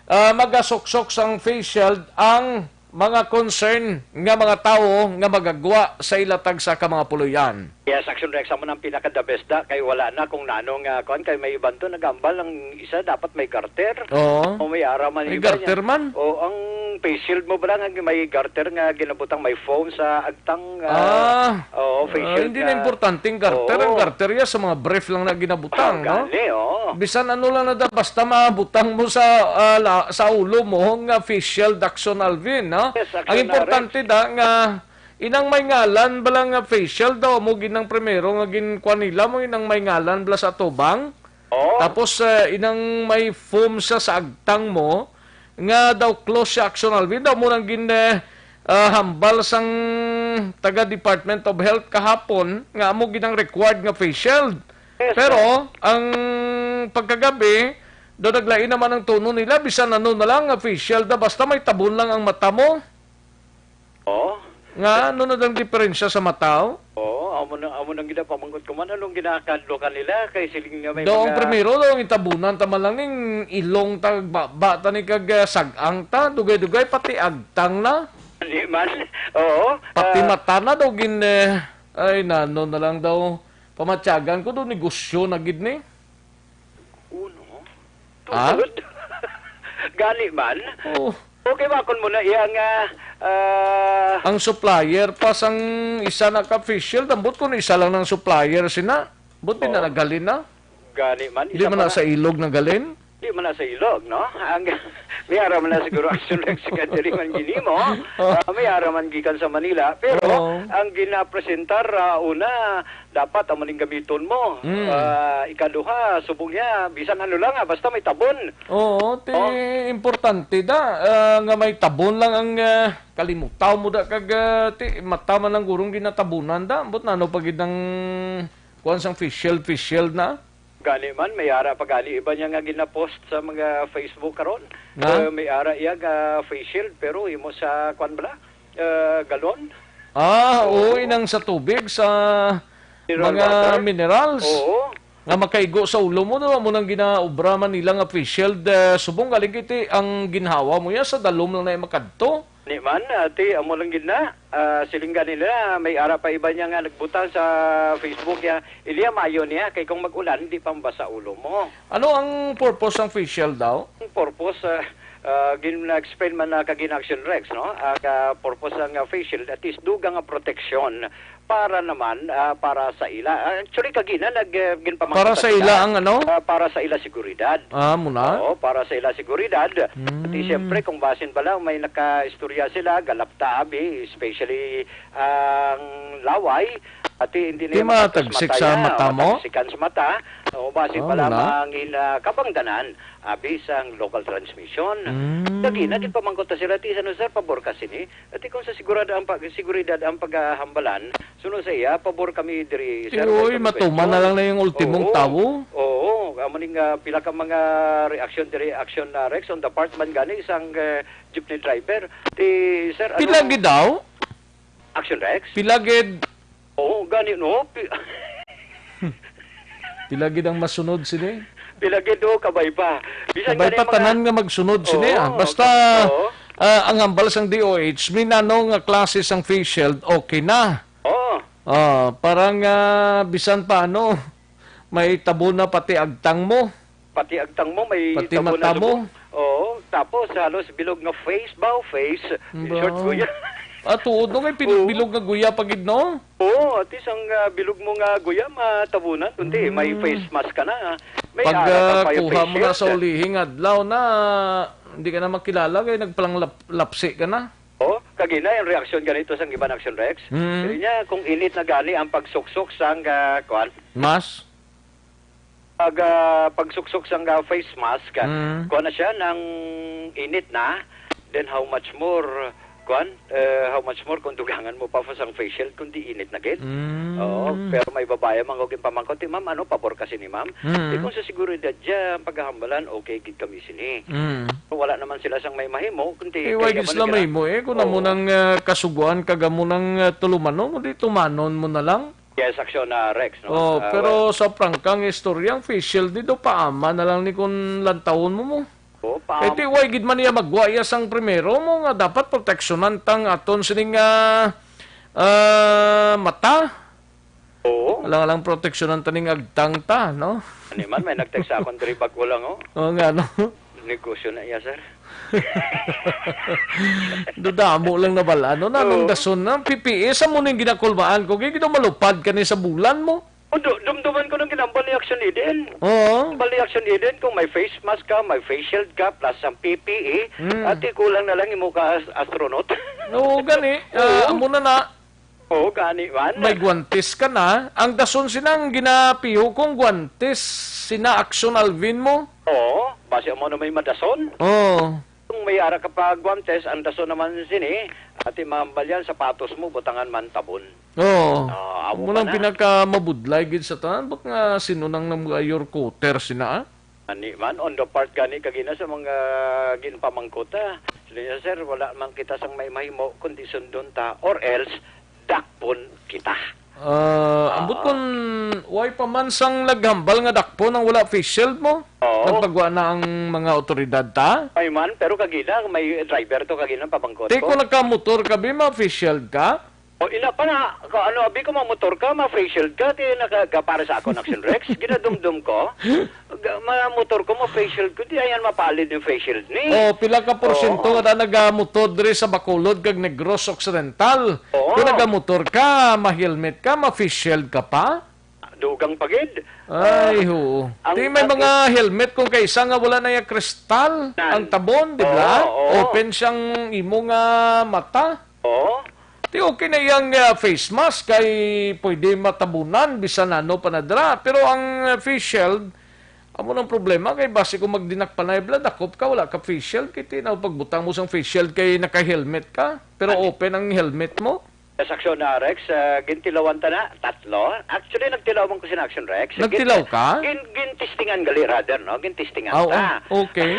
ah, magasuksok sang face shield ang mga concern nga mga tawo nga magagwa sa ila tagsa ka mga puloy-an. Yes, Aksyon Rex, amo nang pinaka-the best da, kay wala na kung nano nga kuan, kay may iban to nagambal ang isa dapat may garter. Oo. O may ara man. May iba garter niya man. O ang face shield mo ba lang ang may garter nga ginabutang may foam sa agtang, ah, ah, oo, face ah, shield hindi na nga importante ang garter. Oo. Ang garter ya sa mga brief lang na ginabutang, no? Gani, oo. Bisan ano lang na da, basta mabutang mo sa, ah, la-, sa ulo mo nga face shield, Aksyon Alvin, no? Yes, Aksyon Alvin. Ang importante da nga inang may ngalan bala nga face shield daw mo ginang primero nga ginkuan nila mo inang may ngalan bala sa atubang. Oo. Tapos, eh, inang may foam siya sa agtang mo, nga daw close siya, Aksyon Alvin, daw mo nang gin, eh, ah, hambal sang taga Department of Health kahapon nga amo ginang required nga face shield. Yes, sir. Pero ang pagkagabi, daw naglain naman ang tono nila, bisan ano na lang nga face shield na, basta may tabon lang ang mata mo. Oo. Nga, ano na dang diferensya sa mata, oh? Oo, amo na, amo nang ginapamangkot ko man, anong ginakadlo kanila? Kay siling nga may daw ang mga primero, daw ang itabunan ta man lang ning ilong ta, ba, ba ta ni kag, ah, sag-ang ta, dugay-dugay, pati agtang na. Di man, oo. Pati ah, mata na daw gin, eh, ay, nano na lang daw. Pamatyagan ko daw, negosyo na gid ni. Uno? Ha? Tungod? Gani man? Oh. Okay, bakon mo na iya nga, ah, ang supplier pa sang isa na ka face shield, ambot kun isa lang nang supplier sina. Ambot di na naghalin na. Gani man, di isa man pa na na sa ilog naghalin. Di man na sa ilog, no? Ang, may ara man na siguro ang sulek sa kadiri man ginimo. Oh. Ah, may ara man gikan sa Manila. Pero, oo, ang ginapresentar, ah, una, dapat amo ning gamiton mo. Mm. Ah, ikaduha, subong niya, bisan ano lang, ah, basta may tabon. Oo, ti, oh, importante da, ah, nga may tabon lang ang, ah, kalimutaw mo da kag, ah, ti, mata man lang gurong ginatabunan da. Ambot na ano pa gid ang kuwan sang face shield, face shield na? Gani man, may ara pa gani iba niya nga ginapost sa mga Facebook karon. Nga? Eh, may ara iya nga face shield, pero imo sa, kuwan bala? Eh, galon. Ah, oo, oo, inang sa tubig, sa mineral mga water, minerals. Oo. Nga makaigo sa ulo mo, no? Amo nang ginaobra man nila nga face shield, eh, subong galing kiti ang ginhawa mo ya sa dalom lang na makadto. Ni man, ati, amo lang gid na. Ah, siling gani nila, may ara pa iba niya nga nagbutang sa Facebook niya. Iliya mayo niya, kay kung mag-ulan, hindi pa mabasa ulo mo. Ano ang purpose ng face shield daw? Ang purpose, ah, ah, gin-explain man na kagina Action Rex, no? Ang, ah, purpose ng, ah, face shield, at least dugang nga proteksyon para naman, ah, para sa ila. Ah, actually, kagina nag, ah, ginpamangkot Para sa sila, ila ang ano? ah, para sa ila seguridad. Ah, muna? Oo, para sa ila seguridad. At Mm. siyempre, kung basin bala may nakaistorya sila, galapta abi, especially ang laway, ati hindi Di nila matagsik sa mataya, mata mo? matagsikan sa mata, o basin Ah, bala wala. mangin, ah, kabangdanan, abi sang local transmission. Mm. Lagi na, ginpamangkot na sila, ti, ano, sir, pabor ka sini? Ati kung sa sigurado ang pag-, seguridad ang paghahambalan, suno sa iya, pabor kami diri, sir, Iyoy, welcome matuman na request. lang na yung ultimong Oo. tawo. Oo, amo ning, ah, pila ka mga reaction diri, action na Rex on the part man gani isang, eh, jeepney driver. Ti, sir, Pila ano? gid daw? Action Rex? Pila gid? Oo, gani, no? Pi- Pila gid ang masunod sini? Pila gid, oh, kabay pa. Bisan Kabay gani pa mga tanan nga magsunod sini, ah. Oo, Basta, oo. ah, ang hambal sang D O H, may nano nga klase sang face shield, okay na. Oo. Ah, parang, ah, bisan pa ano, may tabo na pati agtang mo. Pati agtang mo, may Pati tabo na mata mo. dugo. Oo, tapos halos bilog nga face, bow face, in Ba? short, guya. Ah, tuod, no? May pin-, Oo. bilog nga guya pa gid, no? Oo, at least ang, ah, bilog mo nga guya, matabunan. Kundi, may Mm. face mask ka na. May Pag, ara ka ah, pa yung kuha face mo na shield. sa ulihing adlaw na, hindi ka na makilala, kay nagpalang lap-, lapsi ka na. Oh, kagina yung reaksyon ganito sa iban Action Rex. Mm. Dili niya, kung init na gani ang pagsuksok sang, ah, kuwan. Mas? Pag, ah, pagsuksok sang, ah, face mask, ah, Mm. kuwan na siya, nang init na, then how much more, kuwan, eh, how much more kung dugangan mo pa sang face shield, kung di init na gid. Mm. Oo, pero may babae man ko ginpamangkot, "Ti, ma'am, ano, pabor kasi ni ma'am?" Mm. Di kung sa seguridad dya, ang paghahambalan, okay gid kami sini. Mm. Wala naman sila sang may mahimo, kundi Eh, why kaya gid man sila nila. mahimo, eh? Kung amo Oo. nang, ah, kasuguan, kag amo nang, ah, tulumanon mo, di tumanon mo na lang. Yes, aksyon na, Rex, no? Oh, Ah, pero well. sa prangkang istorya, ang face shield di do paama na lang ni kung lantawon mo mo. Oh, paama. Eh, ti, why gid man niya magwa iya sang primero mo nga dapat proteksyonan tang aton sining, ah, ah, mata? Oo. Alang-alang proteksyonan taning agtang ta, no? Ano man, may nag-text sa akon diri bag-o lang, oh. Oo nga, no? Negosyo na iya, sir. Dudamo lang na bala, no? Na, nung Oo. dason na, P P E, sa mo ning ginakulbaan ko, kaya gito malupad ka ni sa bulan mo. O, du-, dumduman ko nung ginambal ni Action Eden. Oo. Hambal ni Action Eden, kung may face mask ka, may face shield ka, plus ang P P E, Mm. ati kulang na lang imo ka as-, astronaut. Oo, gani. Ah, Oo. amo na na. Oo, gani man. May guantes ka na. Ang dason sinang ginapiho kong guantes, sina Action Alvin mo? Oo, basi mo na may madason. Oo. Kung may ara ka pa guantes, ang dason naman sini, ati mambalyan, sapatos mo, butangan man tabon. Oo. Ah, amo Amo pa nang na. pinakamabudlay gid sa tanan, bak nga sino nang nang mga yorkoter sina, ah? Ani man, on the part gani kagina sa mga ginpamangkot, ah. Sila niya, "Sir, wala man kita sang may mahimo, kundi sundon ta, or else, dakpon kita." Ah, ambot Ah. kun why pa man sang naghambal nga dakpon ang wala face shield mo? Oo. Nagpagwa na ang mga otoridad ta? Ay man, pero kagina, may driver to kagina, pamangkot Ti ko. kung nagkamotor ka, bi, ma-face shield ka? O, ina pa na, ka, ano, abi ko, mamotor ka, ma-face shield ka, ti naka-, ga-, para sa akon, Action Rex, ginadumdum ko, ga-, mamotor ko, ma-face shield ko, di ayan mapalid yung face shield ni. Oh, pila ka porsyento Oo. nga nagamotor diri sa Bacolod kag Negros Occidental? Oo. Kung nagamotor ka, ma-helmet ka, ma-face shield ka pa? Dugang pa gid. Ay, Ah, oo. ang Di may ati- mga helmet kung kaisa nga wala na yung kristal, Nan. ang tabon, di ba? Oo, oo. Open siyang imo nga mata. Oo. Ti okay na iyang, ah, face mask kay pwede matabunan bisan ano pa na dira. Pero ang, ah, face shield, amo nang problema kay basi kung magdinak pa na ibla, dakop ka, wala ka face shield, kay tinaw pagbutang mo sang face shield kay naka-helmet ka, pero Ano? open ang helmet mo. Sa aksyon na, Rex, ah, gintilawan ta na, tatlo. Actually, nagtilaw man ko sa aksyon, Rex. Nagtilaw Gin-, ka? gin-, gintistingan gali, rather, no? Gintistingan Ah, ta. oh, okay.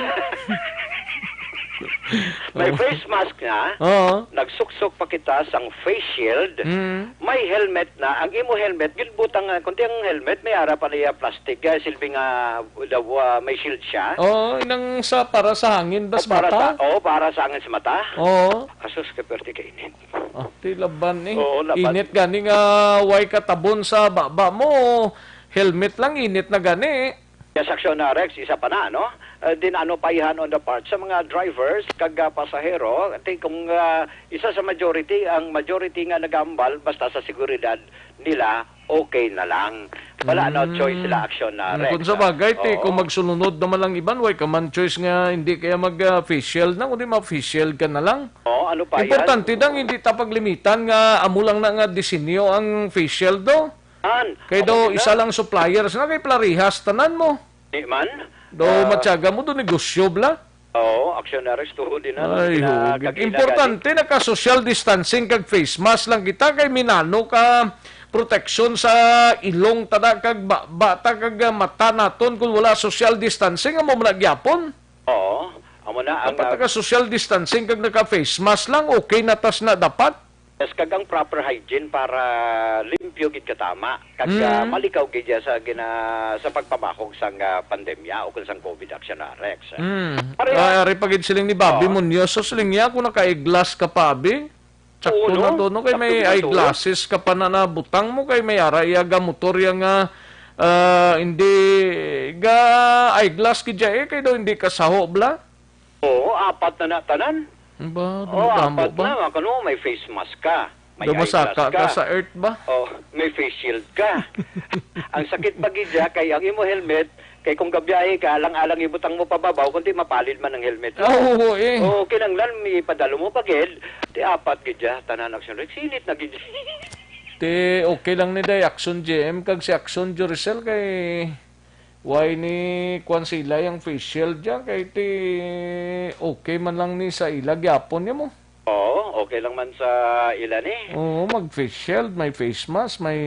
May Oh. face mask na, Oo. nagsuksok pa kita sang face shield, Mm. may helmet na. Ang imo helmet, ginbutang, ah, kundi ang helmet, may ara pa niya plastic, ah, silbi nga, daw, ah, may shield siya. Oo, inang sa, para sa hangin, O, das para mata. sa, oo, para sa hangin sa mata. Oo. Asus, ka perte ka init. Ah, ti laban, eh. Oo, laban. Init gani nga way katabon sa baba mo. Helmet lang, init na gani. Yes, Aksyon, ah, Rex, isa pa na, no? Uh, din ano pa ihan on the part sa mga drivers kag, ah, pasahero, ti kung, ah, isa sa majority, ang majority nga nagambal basta sa seguridad nila, okay na lang. Wala na Mm. choice sila, Aksyon, ah, Mm, Rex, kung sa ah. bagay, ti, Oo. kung magsulunod naman lang iban, way ka man choice nga hindi kaya mag, ah, face shield na, kundi ma-face shield ka na lang. Oo, ano pa yan? Importante dang hindi ta paglimitan nga amo lang na nga disenyo ang face shield, do. An, Kay ako daw, din isa na. lang suppliers na, kay parehas tanan mo. Di man. Daw, Ah, matyaga mo do, negosyo bla. Oo, Aksyon, Rex, tuod din na. Ay, Gina-, hugid. kagina Importante, naka-social distancing kag face mask lang kita, kay minano ka proteksyon sa ilong ta da kag ba-, bata kag, ah, mata naton kung wala social distancing, amo man na gyapon. Oo, amo na ang, Dapat ah, naka-social distancing kag naka-face mask lang, okay na tas na dapat. Yes, kag ang proper hygiene para limpyo gid katama, kag, ah, Mm. malikaw gid siya sa gina-, sa pagpabahog sang, ah, pandemya o kung sang COVID, Aksyon, ah, Rex. Mm. Pareha. Ah, ari pa gid siling ni Bobby Oo. Munoz, so siling niya, kung naka-eyeglass ka pa, abi, sakto Oo, no? na to, no? Kay Sakto may na to. eyeglasses ka pa na nabutang mo, kay may ara iya ga motor iya nga, ah, hindi ga eyeglass gid siya, eh, kay daw hindi ka saho, bla. Oo, apat na na tanan. Ba, Oo, damo-damo apat ba? na. Kano, may face mask ka. May Daw masaka eyeglass ka ka. sa earth ba? Oh, may face shield ka. Ang sakit pa gid siya kay ang imo helmet, kay kung gabiyahe ka, alang-alang ibutang mo pababaw, kundi mapalid man ang helmet mo. Ah, oo, eh. Oo, kinanglan, may ipadalo mo pa gid. Ti apat gid siya, tanan, Aksyon Rex. Sinit na gid. Ti, okay lang ni day, Aksyon G M, kag si Aksyon Juricel kay Why ni kuwan sila yang face shield dyan? Kay ti okay man lang ni sa ila gyapon nimo. Oo, okay lang man sa ila ni. Oo, mag face shield, may face mask, may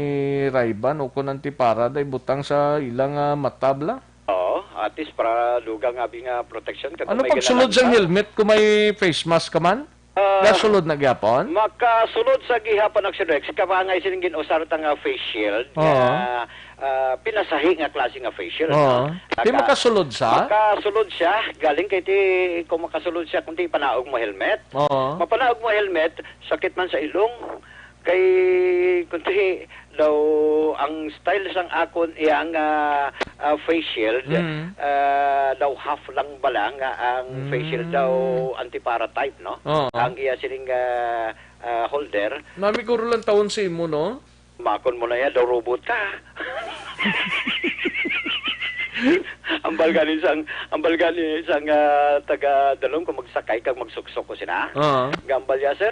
Ray-Ban, o kun ang ti para day butang sa ila nga mata bala. Oo, at least para dugang abi nga protection kag Ano kung may pagsulod ginalansa. sang helmet kung may face mask ka man? Ah, Gasulod na gyapon? Makasulod sa gihapon, Action Rex, kabangay sining gin-usar ta nga face shield Oo. nga, ah, pinasahi nga klase nga face shield, Oo. no? Di Maka-, makasulod sa? Makasulod siya, galing kay ti, kung makasulod siya, kung ti panaog mo helmet. Oo. Mapanaog mo helmet, sakit man sa ilong. Kay, kung ti, daw ang style sang akon iyang, ah, ah, face shield, Mm. ah, daw half lang bala nga ang face shield Mm. daw antipara type, no? Oo. Ang iya sining, ah, ah, holder. Nami guro lang taon sa imo, no? Makon mo na yan, daw robot ka. Ambal gani sang, ambal gani sang, ah, taga Dalom kung magsakay kag magsuksok ko sina. Oo. Gambal ya, sir.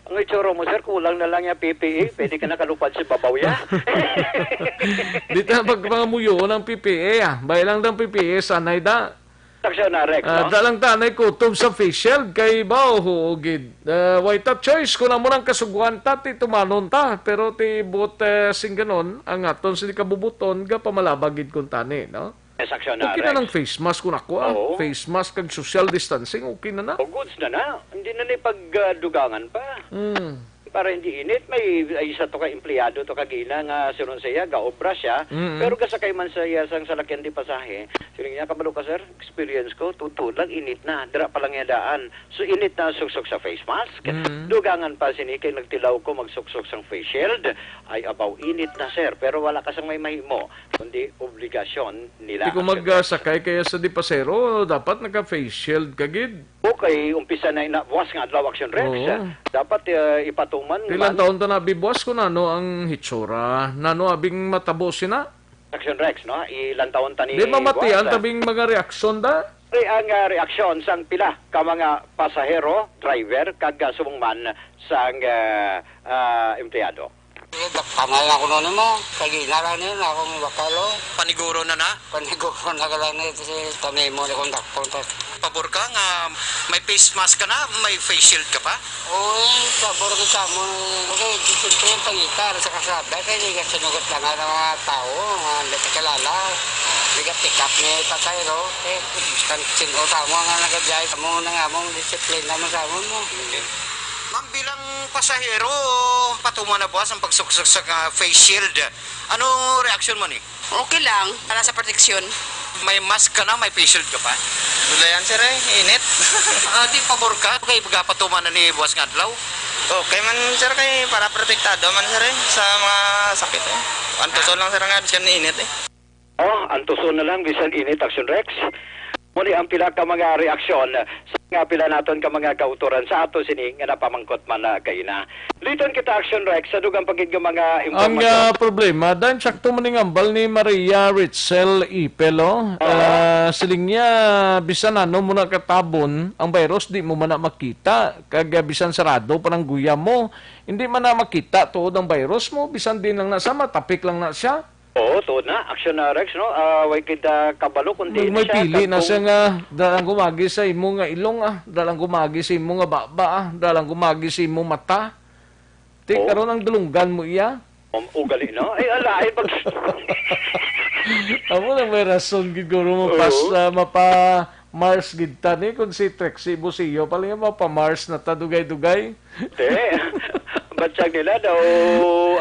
Ang itsura mo, sir, kulang na lang yung P P E. Pwede ka nakalupad sa babaw, ya. Di ta pag mga muyo ng P P E, ah. Bay lang ng P P E, sanay da. Aksyon na, Rex, Ah, no? Da lang tanay kutob sa face shield kay ba, oo, gid. Ah, way ta choice kung amo nang kasuguan ta, ti tumanon ta. Pero ti buot, eh, sing ganon, ang aton sini kabubuton, ga pamalabag gid kung tani, no? Yes, Aksyon na, Okay na Rex. lang face mask kung ako, ah. Oo. Face mask kag social distancing, okay na na. O, goods na na. Hindi na ni pagdugangan pa. Hmm. Para hindi init, may, ay, isa to ka empleyado to kagina nga siron sa iya, gaobra siya, Mm-mm. pero gasakay man sa iya sang salakyan di pasahe. Siling niya, "Kabalo ka, sir, experience ko, tuod-tuod lang, init na. Dira pa lang iya daan. So, init na suksok sa face mask." Mm. Dugangan pa sini kay nagtilaw ko magsuksok sang face shield. Ay, abaw, init na, sir, pero wala ka sang may mahimo, kundi obligasyon nila Di ko ang mag, ah, sakay kaya sa di pasero, dapat naka-face shield ka gid. Okay, umpisa na ina buwas nga adlaw, Action Rex. Oo. Dapat, eh, ipatuman Pilang man. taon ta na abi buwas kung ano ang hitsura? Nano abing matabo sina? Action Rex, no? Ilang taon ta ni Di mamatian buwas, ah. tabing mga reaksyon da? Ay, ang, ah, reaksyon sang pila ka mga pasahero, driver, kag, ah, subong man sang, ah, ah, empleyado. Eh, dakpanan ako nun mo. Kagina lang yun, ako may bakal, oh. Paniguro na na? Paniguro na ka lang na ito, si Tanimo, ni kung dakpon, tas. Pabor ka nga may face mask ka na, may face shield ka pa? Oo, eh, pabor kita mo. Okay, siyempre, yung pangitar sa kasada, kaya hindi ka sinugot lang ng mga tao, mga hindi ka kilala. Nagatikap ni Patay Ro, eh, kan sin-o sa amo nga nagabiyahe sa amo na nga among disiplina mo sa amo mo. Ma'am, bilang pasahero, patuman na buwas ang pagsuksok sa, ah, face shield. Ano reaksyon mo ni? Okay lang, para sa proteksyon. May mask ka na, may face shield ka pa? Wala yan, sir, eh. Init. Ah, di pabor ka kay pagapatuman na ni buwas nga adlaw? Okay man, sir, kay para protektado man, sir, eh, sa mga sakit, eh. Antuson lang, sir, nga bisan init, eh. Oh, antuson na lang bisan init, Action Rex. Mao ni ang pila ka mga reaksyon sa nga pila naton ka mga kautoran sa ato sini nga napamangkot man na kaina. Liton kita, Action Rex, sa dugang pa gid nga mga Ang impormasyon. Ah, problema, dan sakto man ning ambal ni Maria Ritzel Ipel, oh. Oo. Ah, siling niya, bisan ano mo na katabon, ang virus di mo man na makita. Kag, ah, bisan sarado pa nang guya mo, hindi man na makita tuod ang virus mo, bisan din lang na sa matapik lang na siya. Oo, tuod na. Action na, Rex, no? Ah, way kita kabalo kung di May, may siya pili na kagtong siya nga, dalang gumagi sa imo nga ilong, ah, dalang gumagi sa imo nga baba, ah, dalang gumagi sa imo mata. Ti, Oo. Karon ang dulunggan mo iya. Um, ugali, no? Ay, ala, ay, pag Amo lang may rason gid guro mo pas, Oo. Ah, mapa Mars gid ta ni kung si Trixie Busio pa lang mapa Mars na ta dugay-dugay. Te, batyag nila daw,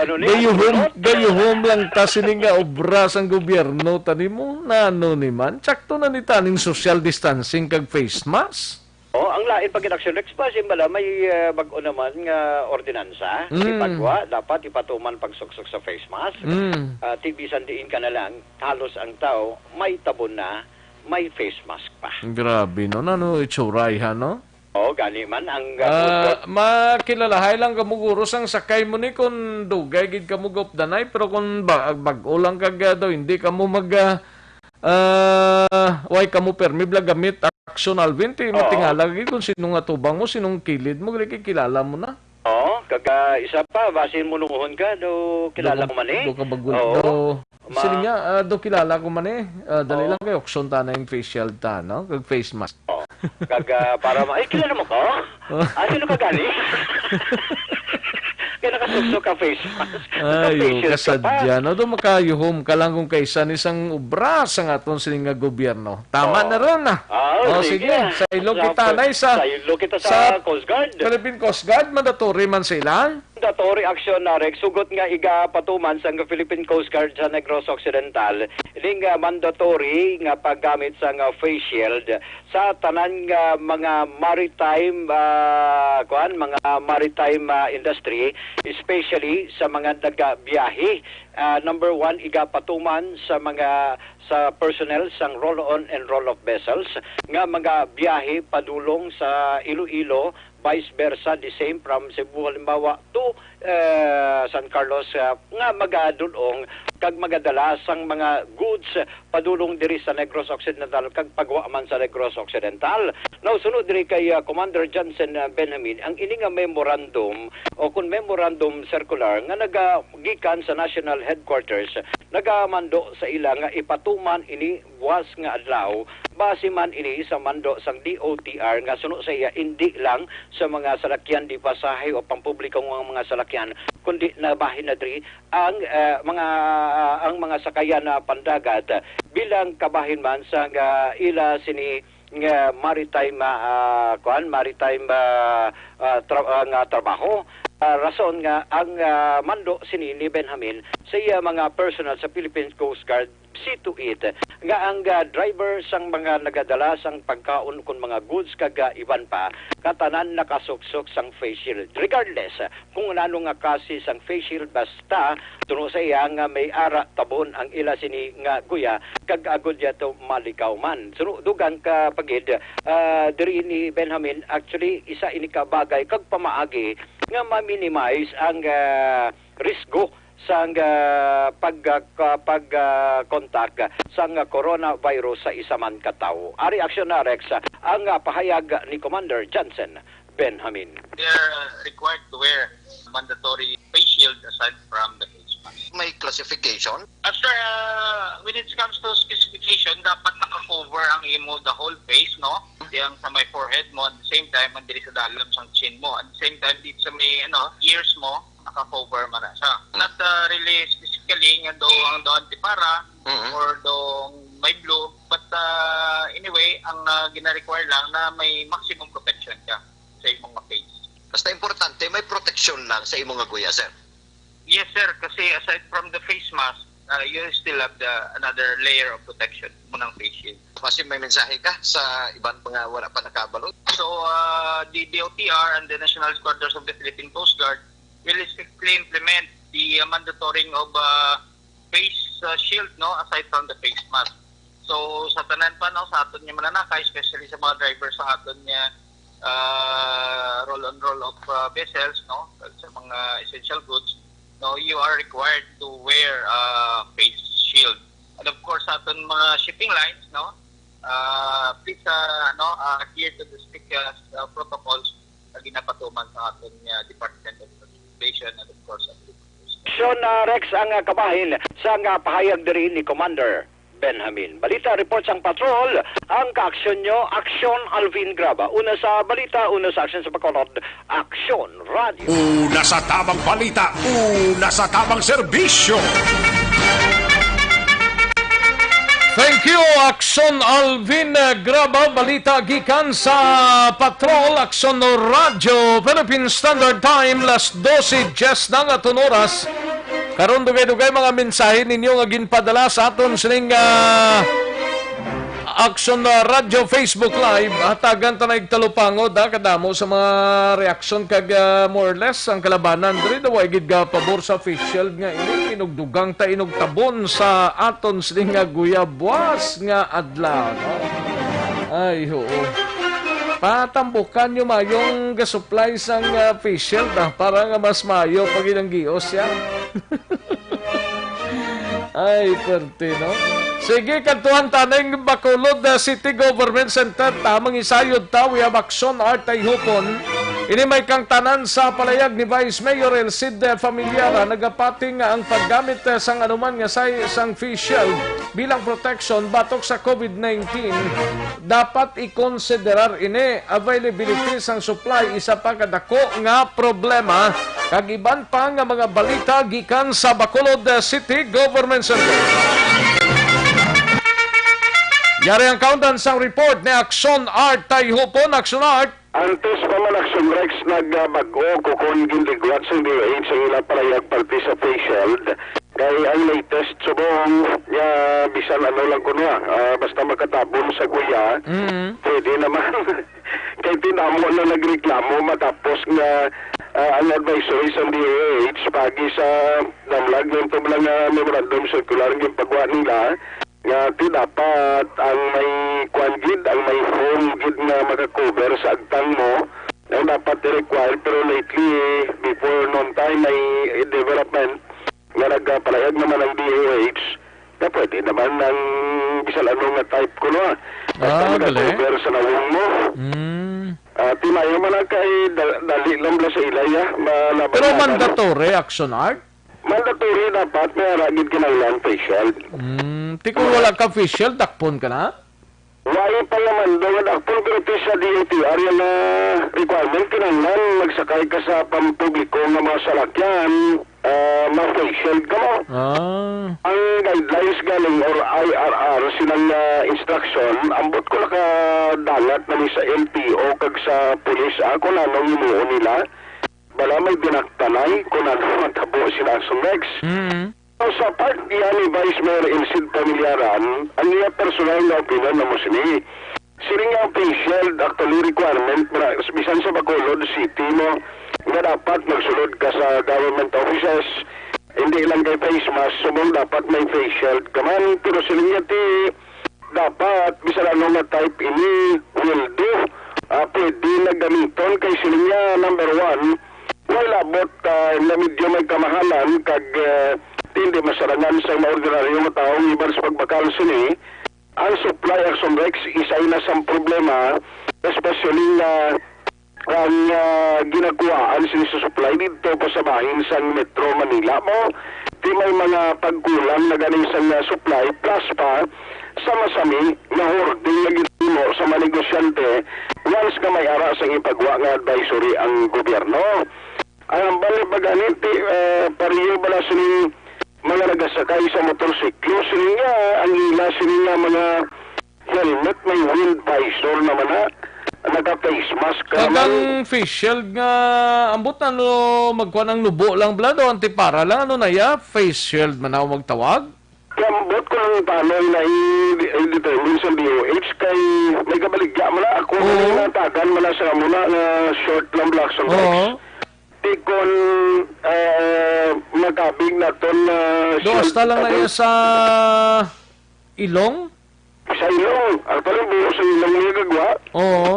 ano ni, Gayuhom, astronaut. Gayuhom lang ta sini nga obra sang gobyerno, tani mo, na ano ni man, tsakto na ni taning social distancing kag face mask. Oh, ang lain pag Action Rex pa, simbala may, ah, bag-o naman nga ordinansa. Mm. Ipagwa, dapat ipatuman pagsuksok sa face mask. Mm. Ah, ti bisan diin ka na lang, halos ang tao may tabon na, may face mask pa. Grabe, no? Nano itsuray, ha, no? Oo, gani man ang, ah, Ah, putol. Makilalahay lang kamo guro sang sakay mo ni kung dugay gid kamo gupdanay, pero kung ba-, bag-o lang kag, ah, daw, hindi kamo mag, ah, ah, way kamo permi bala gamit Action Alvin, ti Oo. Matingala gid kung sino nga tubang mo, sinong kilid mo, gali kay kilala mo na. Oo, kag, ah, isa pa, basin mo nuhon ka, do kilala Do ko man eh. Do ka bagul-, Oo. Do Ma- Sini nga, ah, do kilala ko man eh. Ah, dali Oo. Lang kay ukson ta na yung face shield ta, no? Kag face mask. Oo. Kag, ah, para ma-, ay, kilala mo ko? Oh. Ah, sino ka gani? Kaya nakasuksok ka face mask. Ay, oh, Naka-face shield ka pa. Kasadya, no? Do makayuhom ka lang kung kaysa ni sang obra sang aton sini nga gobyerno. Tama Oo. na ron, ah. Ah, Oh, sige. Sige. Sa ilo Sa kita, pa-, nay, sa, sa ilo kita sa sa Coast Guard. Philippine Coast Guard, mandatory man sila. Mandatory action na reg-, sugot nga igapatuman sang Philippine Coast Guard sa Negros Occidental, ining, ah, mandatory nga paggamit sang, ah, face shield sa tanan nga mga maritime, ah, kuan, mga maritime, ah, industry, especially sa mga nagabiyahe. Ah, number one, igapatuman sa mga, sa personnel sang roll-on and roll-off vessels nga magabiyahe padulong sa Iloilo, vice versa, the same from Cebu, halimbawa, to, eh, San Carlos, ah, nga magadulong kag magadala sang mga goods padulong diri sa Negros Occidental kag pagwa man sa Negros Occidental. Now, sunod diri kay, ah, Commander Johnson, ah, Benjamin, ang ini nga memorandum o kun memorandum circular nga nagagikan sa National Headquarters, nagamando sa ila nga ipatuman ini buwas nga adlaw, base man ini sa mando sang D O T R nga suno sa iya, indi lang sa mga salakyan di pasahe o pampubliko nga mga salakyan, kundi nabahin na diri ang, eh, mga, ang mga sakayan na pandagat bilang kabahin man sa nga ila sini nga maritime, ah, kuan, maritime, ah, ah, tra-, ah, nga trabaho. Ah, rason nga ang, ah, mando sini ni Benjamin sa iya mga personnel sa Philippine Coast Guard see to it nga ang, ah, driver sang mga nagadala sang pagkaon kun mga goods kag, ah, iban pa, katanan nakasuksok sang face shield. Regardless, ah, kung ano nga klase sang face shield, basta suno sa iya nga may ara tabon ang ila sini nga guya kag agod yato malikaw man. Suno dugang ka pagid, ah, diri ni Benjamin, actually, isa ini ka bagay kag pamaagi nga ma-minimize ang, ah, risgo sang, ah, pag, ah, ka-, pag, ah, contact sang coronavirus sa isa man ka tawo. Ari aksyon na, Rex, ang, ah, pahayag ni Commander Johnson Benjamin. They are, uh, required to wear mandatory face shield aside from the face mask. May classification? As per, uh, when it comes to specification, dapat naka-cover ang imo, the whole face, no? Yang sa may forehead mo, at the same time, ang diri sa dalam sang chin mo. At the same time, dito sa may, ano, ears mo, naka-cover man na siya. Not, uh, really specifically nga do ang do antipara Mm-hmm. or do may blue. But, ah, anyway, ang, ah, gina-require lang na may maximum protection ka sa imong nga face. Basta importante, may protection lang sa imong nga guya, sir. Yes, sir. Kasi aside from the face mask, ah, you still have the another layer of protection, mo ng face shield. Basi may mensahe ka sa iban mga wala pa nakabalo? So, uh, the D O T R and the National Headquarters of the Philippine Coast Guard will strictly implement the, uh, mandatory of, uh, face, uh, shield, no, aside from the face mask. So, sa tanan pa, no, sa aton nga mananakay, especially sa mga driver sa aton nga, uh, roll on roll of, uh, vessels, no, sa mga essential goods, no, you are required to wear, uh, face shield. And of course, sa aton mga shipping lines, no, uh, please, uh, no, uh, adhere to the strict, uh, uh, protocols nga ginapatuman sa aton nga Department of Transportation and of course, ang Philippine Coast Guard. Aksyon, ah, Rex, ang, ah, kabahin sa nga pahayag diri ni Commander Benjamin. Balita, report sang patrol, ang kaaksyon nyo, Aksyon Alvin Graba. Una sa balita, una sa aksyon sa Bacolod, Aksyon Radio. Una sa tamang balita, una sa tamang serbisyo. Thank you, Akson Alvin, eh, Graba. Balita gikan sa Patrol, Akson Radyo, Philippine Standard Time, las dose diyes na nga aton oras. Karon, dugay-dugay mga mensahe ninyo nga ginpadala sa aton sining, ah, Akson, ah, Radyo Facebook Live. Hatagan ta na igtalupangod, ah, kadamo sa mga reaksyon kag, ah, more or less ang kalabanan diri daw ay gid gapabor sa face shield nga ini. Inugdugang ta inugtabon sa aton sini nga guyabwas nga adlaw, no? Ay, oo. Patambukan nyo mayong gasupply sang, ah, face shield, ah, para nga mas mayo pag ilang gios siya. Ay, perte, no? Sige, kadtuhan taning Bacolod, uh, City Government Center. Tamang isayod ta, we have Action Art Tayhupon. Ini may kangtanan sa palayag ni Vice Mayor El Cid, uh, Familiara, nagapati nga ang paggamit, uh, sang anuman nga size sang face shield bilang protection batok sa COVID nineteen dapat ikonsiderar ini. Availability sang supply, isa pa ka dako nga problema, kag iban pa nga mga balita gikan sa Bacolod City Government Center. Yari ang kaundan sang report ni Action Art Tayhupon. Action Art. Antes pa man, Action Rex, nagbag-o kukon ginligwat sang D O H ang ila palayag parte sa face shield. Kay ang latest subong nga bisan ano lang kuno, ah, basta makatabon sa guya, Mm. pwede naman. Kay tinamo na nagreklamo matapos nga, ah, ang advisory sa D O H pagi sa damlag ng tublang, ah, memorandum circular ang ginpagawa nila nga ti dapat ang may kwan gid, ang may foam gid nga makakover sa agtang mo, ang dapat i-require, pero lately, before noon time, may development nga nagpalayag naman ang D O H na pwede naman ang bisan ano nga type kuno, ah. Basta Ah, gali. makakover sa nawong mo. Mm. Ah, timayo man na kay da-, dali lang bala sa ilay, ah. Malaban-laban. Pero mandatory, Action Art? Mandatory dapat, may ara gid kinahanglan face shield. Mm, ti kung wala ka face shield, dakpon ka na? Wala pa nga mando nga dakpon, pero ti sa D O T R yan na requirement, kinahanglan magsakay ka sa pampubliko nga mga salakyan, ah, ma-face shield ka mo. Ah. Ang guidelines galing or I R R silang, ah, instruction, ambot ko nakadangat na ni sa L T O kag sa pulis, ah, kung anong himuon nila. Bala may binaktanay kung ano matabo sila sa Rex. Mm. So, sa part niya ni Vice Mayor El Cid Familiaran, ang iya personal nga opinion na mo sini. Siling niya ang face shield, actually requirement, mara-, bisan sa Bacolod City mo, nga dapat magsulod ka sa government offices, hindi lang kay face mask, subong dapat may face shield ka man. Pero siling niya ti, dapat, bisan ano nga type ini, will do. Ah, pwede na gamiton kay sini nga, number one, may labot, ah, nga medyo may kamahalan kag, ah, hindi masarangan sa mga ordinaryo nga tawo, iban sa pagbakal sini. Ang supply, Action Rex, isa na sang problema, especially nga ang, ah, ginakuhaan sini sa supply didto pa sa bahin sang Metro Manila mo. Ti may mga pagkulang na gani sang, ah, supply, plus pa sa masami nga hoarding nga ginhimo sa mga negosyante once nga may ara sang ipagwa nga advisory ang gobyerno. Ang hambal ni pa gani ti, ah, pareho bala sini mga nagasakay sa motorsiklo. Sini nga, ang ila sini nga mga helmet may wind visor naman na, naka-face mask ka naman. Kag ang face shield nga, ambot na, no, magkuan ang nubo lang bala, do, antipara lang, ano na ya, face shield man ako magtawag? Kambot ko lang paano na i-, i-determine sa D O H kay may kabaligya man na ako. Oo. May natagan man na sa amo na nga short lang, black sa Oo. Di kon, ah, makabig naton na Do, siya hasta lang na iya sa ilong? Sa ilong. Actually, buhos sa ilong niya gagwa. Oo.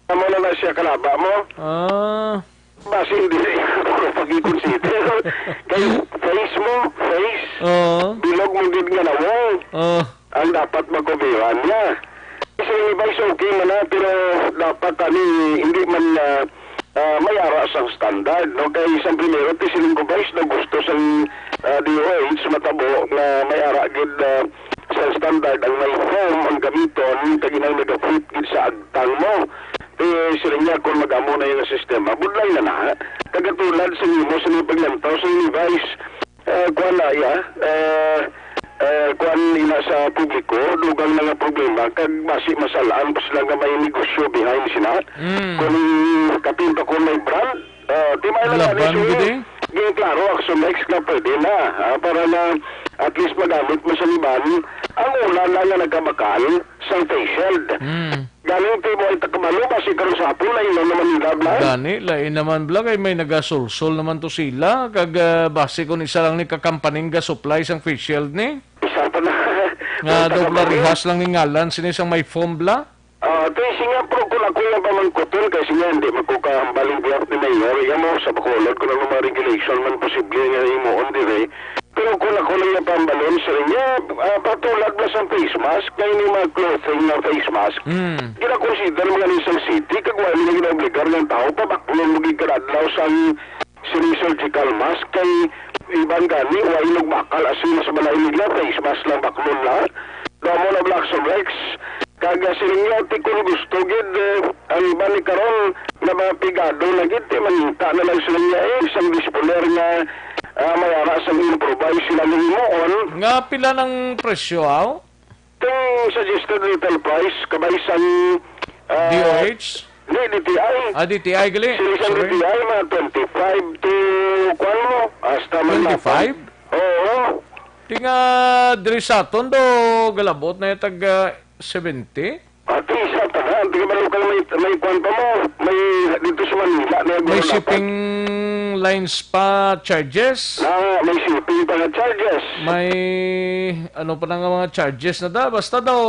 Amo na na siya kalaba mo. Ah. Basi hindi na iya ako pag-i-consider. Kay face mo, face. Oo. Bilog mo gid nga nawong. Oo. Ang dapat makubiran niya. Kasi yung iba is okay man na, pero dapat ani, hindi man, ah, ah, may ara sang standard, no? Kay isang primero, ti siling ko ba is na gusto sang, ah, D O H matabo nga may ara gid, ah, sa standard ang may foam ang gamiton, kag inang nagapit gid sa agtang mo. Eh, siling niya kung mag-amo na yung sistema, budlay na na. Kagatulad sa imo sa mga paglantaw sa Levi's, eh, kuwan na, ya, eh, eh, kuwan ina sa publiko, dugang na nga problema, kag basi masalaan pa sila nga may negosyo behind sina. Mm. Kung kapin pa kung may brand, ah, di may lang Laban ani, so, gid eh. Ging klaro, Action X nga pwede na, ah, para na at least magamit mo sa liban, ang una na nga nagkabakal, sang face shield. Mm. Galing ti mo ay takabalo, basi karon sa hapon, lain na naman nila, bla. Gani, lain naman, bla, kay may nagasulsol naman to sila, kag, ah, basi kung isa lang ni kakampaning ga-supply sang face shield ni. Isa pa na. Nga May daw takabalo. Larihas lang ni ngalan, sini sang may foam, bla? Ah, ti, siya, pero kung ako yung pamangkuton, kay siya, hindi magkukahambaling biyak ni Mayor, iya mo, sa Bacolod, kung ano mga regulation man posible nga himuon dire. Pero kung ako lang yung pambalon, sir, niya, ah, patulad na sa face mask, kay ni mga clothing na face mask, Mm. ginakonsider mga ni sa city, kag wala nila ginaobligar ng tao, pabaklon mo gid kada adlaw sang sini surgical mask, kay iban gani, wala yung bakal, as in, sa balay nila, face mask lang baklon na. Damo na Black Rex, kag, ah, sila niya, ti kung gusto gid, eh, ang iban ni karon, na mga pigado na gid, ti mangita na lang sila niya, eh, isang disponer nga, ah, may ara sang improvise sila nga himuon. Nga pila nang presyo, aw? Ting suggested retail price, kabay sang, ah, D O H? Di, D T I. Ah, D T I gali. Sila sang Sorry. D T I, mga twenty-five to, kuwan mo, hasta man Twenty-five? Oo. Di nga, diri sa aton do, galabot na yung tag, ah, seventy? Ati, isa pa na. Di ka ba lokal may, may kuwan pa mo? May, dito sa Manila, may May guro na pa. Shipping lines pa charges? Na, may shipping pa nga charges. May, ano pa na nga mga charges na da? Basta daw,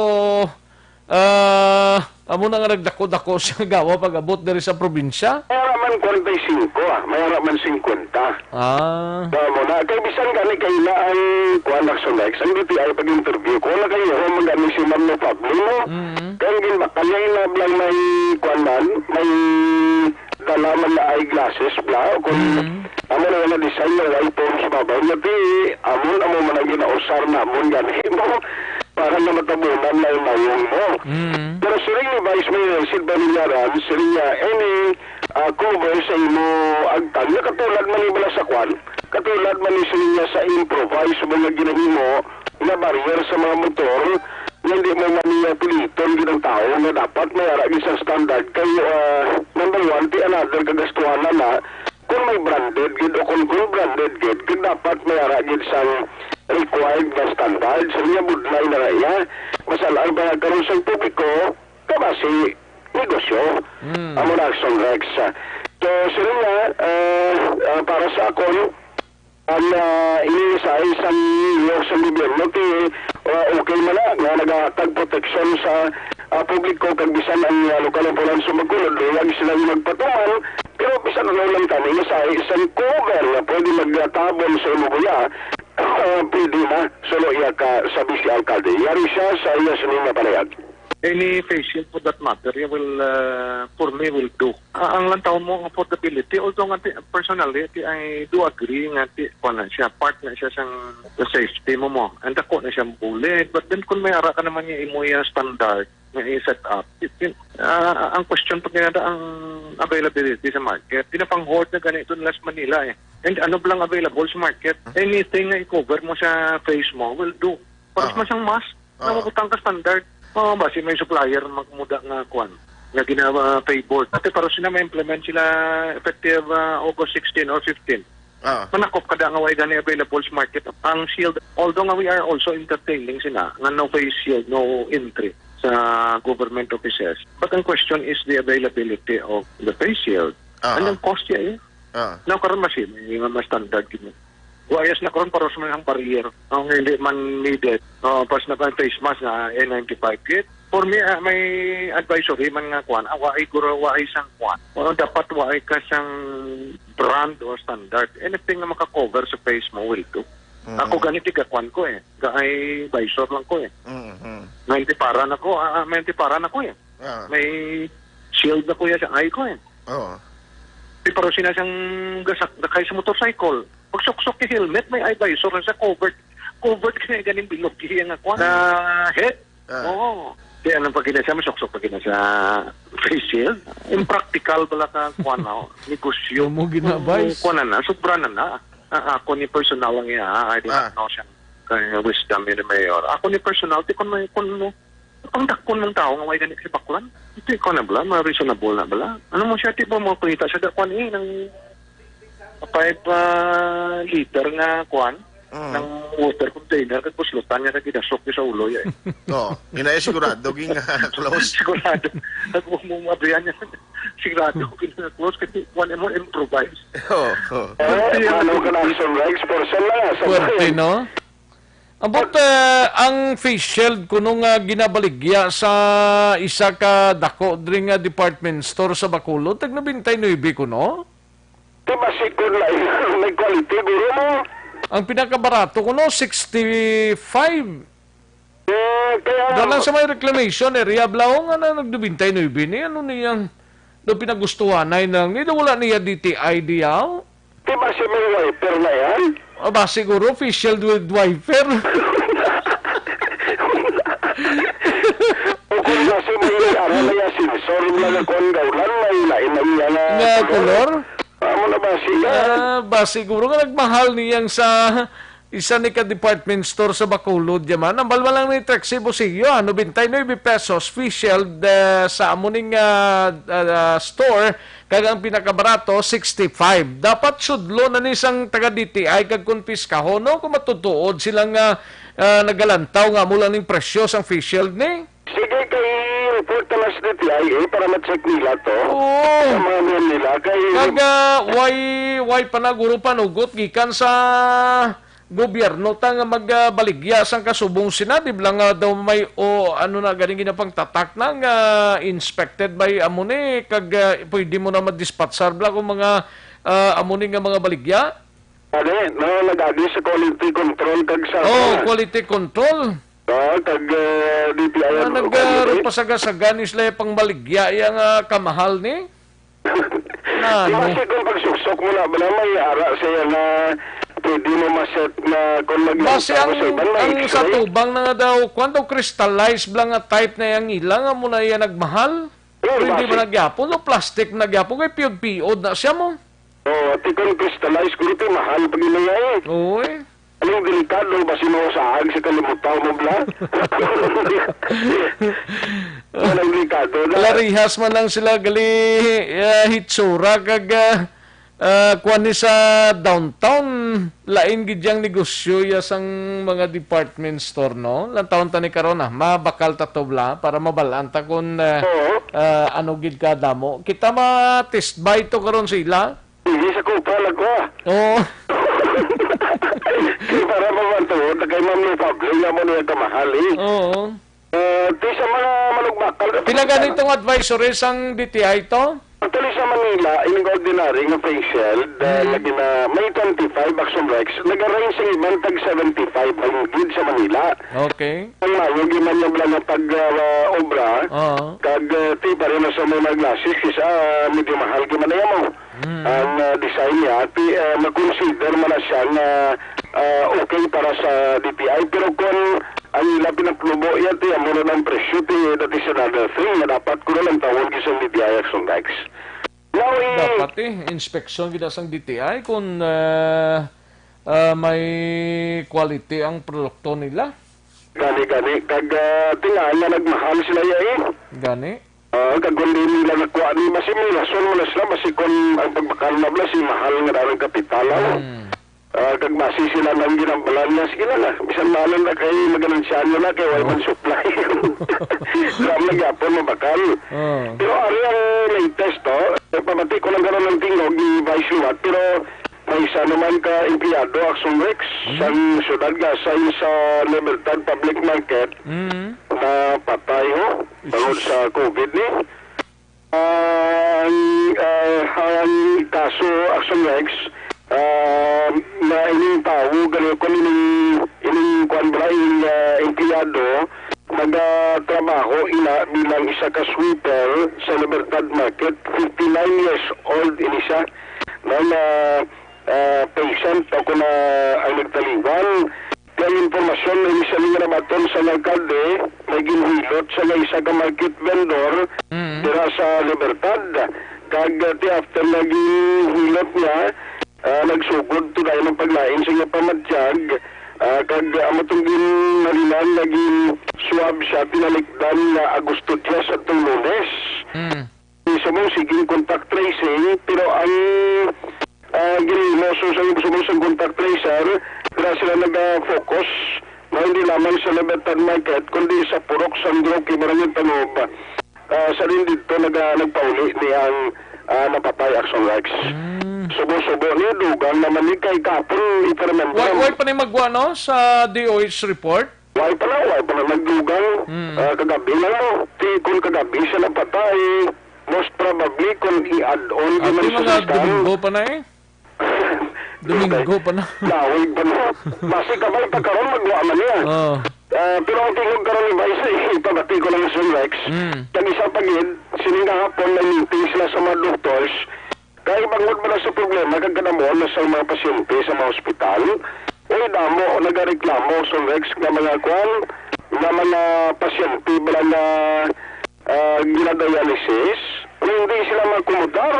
ah, amo na nga nagdako-dako siya gawa pag-abot diri sa probinsya? May ara man kwarenta y cinco, ah. May ara man cinquenta. Ah. Ba mo na. Kay bisan gani kay na ang kuwan, Action Rex, ang D T I pag-interview ko, na kayo, ho, magani si Ma'am no Pablo, no? Mm. Kay ang ginbakal niya, inablang may kuwan man, may dala man na eyeglasses, bla, o kung Mm. amo na nga design na white foam sa babaw niya, di, amon, amo man ang ginausar namon, gani mo, para na matabunan na yung nawong mo. Mm. Pero siling ni Vice Mayor Sid Banilaran, siling niya, any, ah, cover sa imo agtang, na katulad man ni bala sa kwan, katulad man ni siling niya sa improvise mo nga ginahimo, nga barrier sa mga motor, nga hindi mo man niya piliton gid ang tao nga dapat may ara gid sa standard kay, ah, number one, ti another kagastuhanan na kung may branded gid o kung, kung branded gid, kag dapat may ara gid sang required nga standard. So, niya budlay na nga iya. Masalaan pa nga karon sa publiko, kabasi negosyo. Mm. Amo na Action Rex. So, sila nga, ah, ah, para sa akon, ang, ah, iniisay sang New York sa gobyerno, ti, ah, okay man na nga nagahatag proteksyon sa, ah, publiko kag bisan ang, ah, lokal ambulansya magkulod, luyag sila magpatuman, pero bisan ano lang tani, iniisay isang cover nga pwede magtabon sa imuguya, ah, pwede na, suno iya ka sa vice alkalde. Yari siya sa iya sining nga panayag. Any facial for that matter, yeah, will, uh, for me, will do. Ah, ang lang tawon mo, ang affordability, although nga ti, personally, ti, I do agree nga ti, kuwan na siya, part na siya sang safety mo mo. Ang dako na siya bulid. But then, kung may ara ka naman niya, imo yung standard, nga i-set up. It, it, ah, ang question pa kaya ang availability sa market. Pinapang-hoard na ganito nila sa Manila eh. And ano ba lang available sa market? Anything nga i-cover mo sa face mo will do. Para Aha. Mas ang mask, Aha. Namabutang ka standard. Oh, basi may supplier magmuda nga kwan, nga gina-favor. Ate, para sila ma-implement sila effective, ah, August sixteen or fifteen. Ah. Manakop ka da nga way gani available sa market ang shield. Although nga we are also entertaining sila nga no face shield, no entry sa government offices. But ang question is the availability of the face shield. Ah. And ang cost niya eh. Ah. Now, karon mas, may mga mas standard gid. Wayas na karon para sa mga barrier. Ang hindi man needed. Oh, pas na pa face mask na N ninety-five kit. For me, ah, may advisory man nga kwan. Ah, waay guro, waay sang kwan. Oh, dapat waay ka sang brand or standard. Anything na maka-cover sa face mo will do. Mm. Ako gani tiga kwan ko eh. Gaay visor lang ko eh. Mm-hmm. May antipara na ko, ah, ah, may antipara na ko eh. Ah. May shield na ko ya sa eye ko eh. Oo. Di paro sina sang gasak-, sakay sa motorcycle. Pagsuksok yung helmet, may eye visor na sa covered. Covered kaya ganing bilog iya nga kwan. Na head. Ah. Oo. Di anong pagkina siya, masuksok pagkina sa face shield. Impractical pala ka kwan na, negosyo. Amo gina, Kung Vice. Kwan na na, sobra na na. Ah, ako ni personal lang iya, ha? I do not Ah. know siya. Kaya wisdom ni Mayor. Ako ni personal, di ko may, kung mo, ang dakon ng tao nga way ganit si Baklan. Ito ikaw na bala, ma-reasonable na bala. Ano mo siya, di ba mo kita sa dakwan eh, ng five, ah, liter nga kwan, Mm. Ng water container, kag puslutan niya, kag gidasok niya sa ulo, eh. Oo. Yun na yung sigurado, ging, ah, close. Sigurado. Nag-, mo mabrihan niya. Sigurado, ging, close, kasi kwan mo improvise. Oo, oo. Eh, ano ka na, sunrise person lang, ah, sa Puwerte, bayan. No? Ambot, eh, ang face shield kuno nga ginabaligya sa isa ka dako diri nga department store sa Bacolod, tag nobenta y nuebe kuno? Di ba, sikod na may quality, guro mo? Ang pinakabarato kuno, sixty-five. Eh, kaya Doon lang sa may reclamation area, Blaong, nga na nagdubintay nuebe ni, ano niyang, do pinagustuhan na yun lang. Ni, do wala niya D T I diyaw? Di ba si may wiper na yan? O ba, siguro, facial with wiper? O kung kasi may ara na yung sensor, yung mga kuwan, gaulan, may lain na iya nga Nga color? Amo na ba siya? Ah, ba, siguro nga nagmahal niyang sa isa ni ka department store sa Bacolod, yaman. Ang balwa lang ni Trexie Busio, ah, nobenta y nuebe pesos, facial, eh, sa amo ning, ah, ah, store, kag ang pinakabarato, sixty-five. Dapat sudlo na ni sang taga D T I kag kumpiskahon, no? Kung matutuod sila nga, ah, nagalantaw nga amo lang ning presyo sang facial ni. Sige, kay report na sa D T I A para ma-check nila to. Oo. Sa mga nila, kay Kag, ah, way, way pa na, guro, panugot gikan sa gobyerno ta nga magbaligya sang kasubong sina, di bala nga daw may, o, ano na, ganing ginapangtatak na nga inspected by amo ni, kag, ah, pwede mo na madispatchar bala kung mga, ah, amo ni nga mga baligya? Ano, no, nag-agi sa quality control kag sa Oh, quality control. Ah, kag, ah, D T I Ah, ang nag-, ah, ano, pasaga-saga ni sila yung pangbaligya, yung, ah, kamahal ni? Di ba, Ano? Kasi kung pagsuksok mo na, bala may ara siya na pwede mo ma-set na kung mag- Base ang, sa iban, may ang X-ray. Sa tubang na nga daw, kwan daw crystallized bala nga type na yung ilang, amo na yan nagmahal? Hmm, Pero hindi base. Ba nagyapon? O plastic na nagyapon? Kay piyod-piyod na siya mo. Oh, ti kon crystallize, guro, ti mahal pag inayay. Oo, eh. Anong delikado ba sinusaag sa kalibutan mo, bla? Anong delikado na? Larihas man lang sila gali, eh, hitsura kag, ah, ah, kuwan ni sa downtown. Lain gid yang negosyo ya sang mga department store, no? Lantawon ta ni karon, ah. Mabakal ta to, bla, para mabalaan ta kung, ah, Oo. Ah, ano gid ka damo. Kita ma-test buy to karon sila. Hindi sa kupa lang ko, ah. Oo. Kaya para mabatuod na kay Ma'am Lou Pablo, nga mo niya kamahal, eh. Oo. Eh, ti sa mga malugbakal. Pila ganitong advisory sang D T I to? Actually, sa Manila, in ordinary nga facial, eh, Mm. lagi na may twenty-five Action Rex, nag-arrange ang iban tag seventy-five ang gid sa Manila. Okay. Ang mayo, giman niya lang ang pag, ah, obra, Oo. kag, eh, ti pa rin sa mga glasses, kisa, ah, medyo mahal, giman na yan mo. Mm. Ang, ah, design niya, ti, ah, ma-consider man na siya nga, ah, okay para sa D T I. Pero kung Ang ila pinaplubo iya, ti, amo na ang presyo, ti, that is another thing nga dapat ko na lang tawon sa D T I Action Tax. Now, eh, Dapat, eh, inspeksyon gid sang D T I kung, ah, ah, may quality ang produkto nila. Gani, gani. Kag, ah, tinga nga nagmahal sila iya, eh. Gani. Ah, kag kung di nila nakuha ni, basi may rason mo na sila, basi kung ang pagbakal na bala si mahal nga dalang kapital, ah. Hmm. Ah, kag basi sila nang ginambalan nga, sige na nga, bisan mahal na kay maganansyahan na kay wala Oh. man supply. Sila man gyapon mabakal. Oh. Pero ari ang latest, to. Nagpamati ko lang karon ng tingog ni Vice Liwat, pero may isa naman ka empleyado, Action Rex, Hmm. sang syudad nga sa, sa Libertad Public Market, Hmm. na patay, ho, tungod sa COVID ni. Ang, ah, ang kaso, Action Rex, ah, na ining tawo, gani ko ining, ining kuwan ba, ining, ah, empleyado, nagatrabaho ina bilang isa ka sweeper sa Libertad Market, fifty-nine years old ini siya. Na, na, ah, patient ako na ang nagtaliwan. Kay ang impormasyon na initially nga nabaton sa alkalde, may ginhilot sa nga isa ka market vendor Mm. dira sa Libertad. Kag, uh, ti after nga ginhilot niya, ah, nagsugod to dayon ang paglain sa iya pamatyag, ah, kag, ah, amo tong ginhalinan nga gin-swab siya tinalikdan nga Agosto diyes atong Lunes. Mm. Subong sige ang contact tracing, pero ang, ah, ginhimo sa, sa, subong sa contact tracer, dira sila naga-focus na hindi lamang sa Libertad Market, kundi sa Purok San Roque, Barangay Tanob. Ah, sa din dito naga-, nagpauli ni ang, ah, napatay, Action Rex. Mm. Subo-subo ni, dugang naman ni kay kapon, ipermento. Why, why pa ni magwa, no, sa D O H report? Why pa na, why pa na nagdugang? Mm. Ah, kagabi na lang. Ti, kung kagabi siya napatay, most probably, kung i-add on, di man Ati sa mga sistan. Domingo pa na eh. Domingo pa na. Lawig pa na. Basi kabay pa karon, magwa man niya. Oh. Ah, pero ang tingog karon ni Vice, eh, ipabati ko lang sa Rex. Mm. Kag isa pa gid, sining kahapon may meeting sila sa mga doctors. Kay bangod man sa problema kag kanamuan na sa mga pasyente sa mga ospital, uy, damo nagareklamo sa Rex nga mga kwan, nga mga pasyente bala nga, ah, ginadialysis, nga hindi sila makomodar.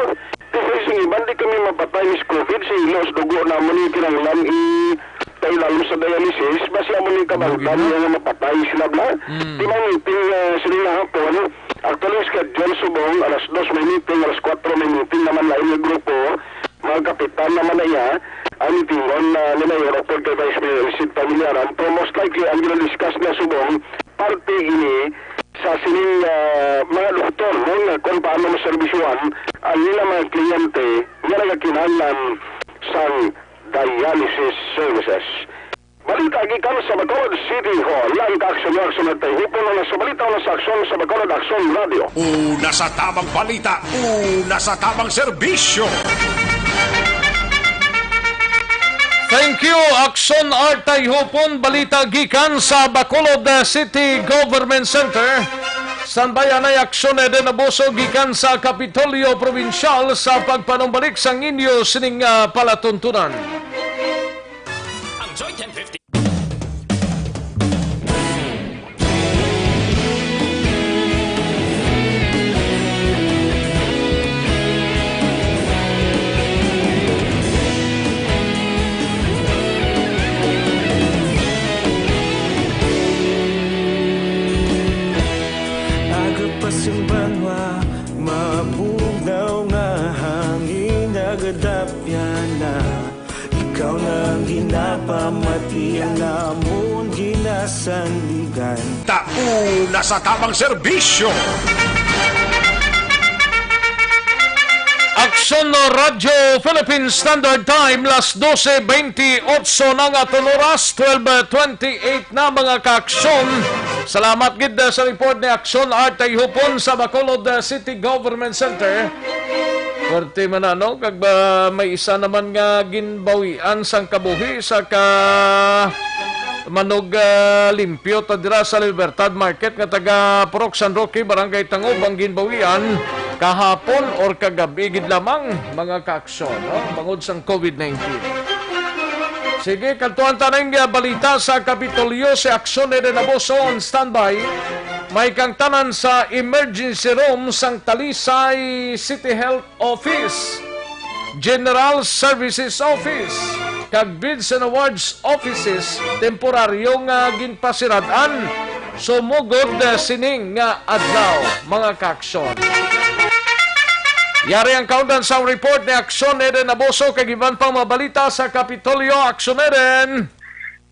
Kasi sa iban, di kami mapatay sa COVID sa ilos, dugo namon yung kinahanglan i-, kailangan sa dialysis, basi amo ni kabangtan Ano niya nga mapatay sila bala. Mm. Di ba meeting, ah, sila nga hapon, actually schedule subong alas dos may meeting, alas kuwatro may meeting naman lain nga grupo, mga kapitan naman na iya, ang meetingon na ni Mayor Opod kay Vice Mayor Isid Familiaran, pero most likely ang ginadiscuss na subong parte ini sa sining, ah, mga doktor, no, nga kung paano maserbisyuhan ang ilang mga kliyente nga nagakinahanglan sang dialysis services. Balita gikan sa Bacolod City Hall. Ang kaaksyon-aksyon nagtayhipon na sa balita na sa aksyon sa Bacolod Aksyon Radio. Una sa tabang balita, una sa tabang serbisyo. Thank you, Aksyon Artay Hupon. Balita gikan sa Bacolod, uh, City Government Center. Sanbayan ay aksyon na din abuso gikan sa Kapitolyo Probinsyal sa pagpanumbalik sang inyo sining, uh, palatuntunan. Ang Joy ten fifty. Agapas ang banwa, mabugnaw nga hangin, nagadapyan na. Ikaw na ang ginapamati, ang amon ginasandigan. Tauna sa tabang serbisyo. Aksyon Radyo Philippine Standard Time, las dose bentiocho na nga aton oras, twelve twenty-eight na, mga kaaksyon. Salamat gid, uh, sa report ni Aksyon Artay Hupon sa Bacolod, uh, City Government Center. Pwerte man na, no? Kag ba, may isa naman nga ginbawian sang kabuhi sa ka Manog, ah, Limpyo ta dira sa Libertad Market nga taga Purok San Roque, Barangay Tangub, ang ginbawian kahapon or kagabi gid lamang, mga kaaksyon, no? Bangod sang COVID nineteen. Sige, kadtuan ta ning, ah, balita sa Kapitolyo. Si Aksyon Eden Abuso on standby. May kangtanan sa emergency room sang Talisay City Health Office, General Services Office, kag Bids and Awards Offices temporaryo nga ginpasirad-an sumugod, ah, sining nga adlaw, mga kaaksyon. Yari ang kaundan sang report ni Aksyon Eden Abuso kag iban pang mga balita sa Kapitolyo. Aksyon Eden!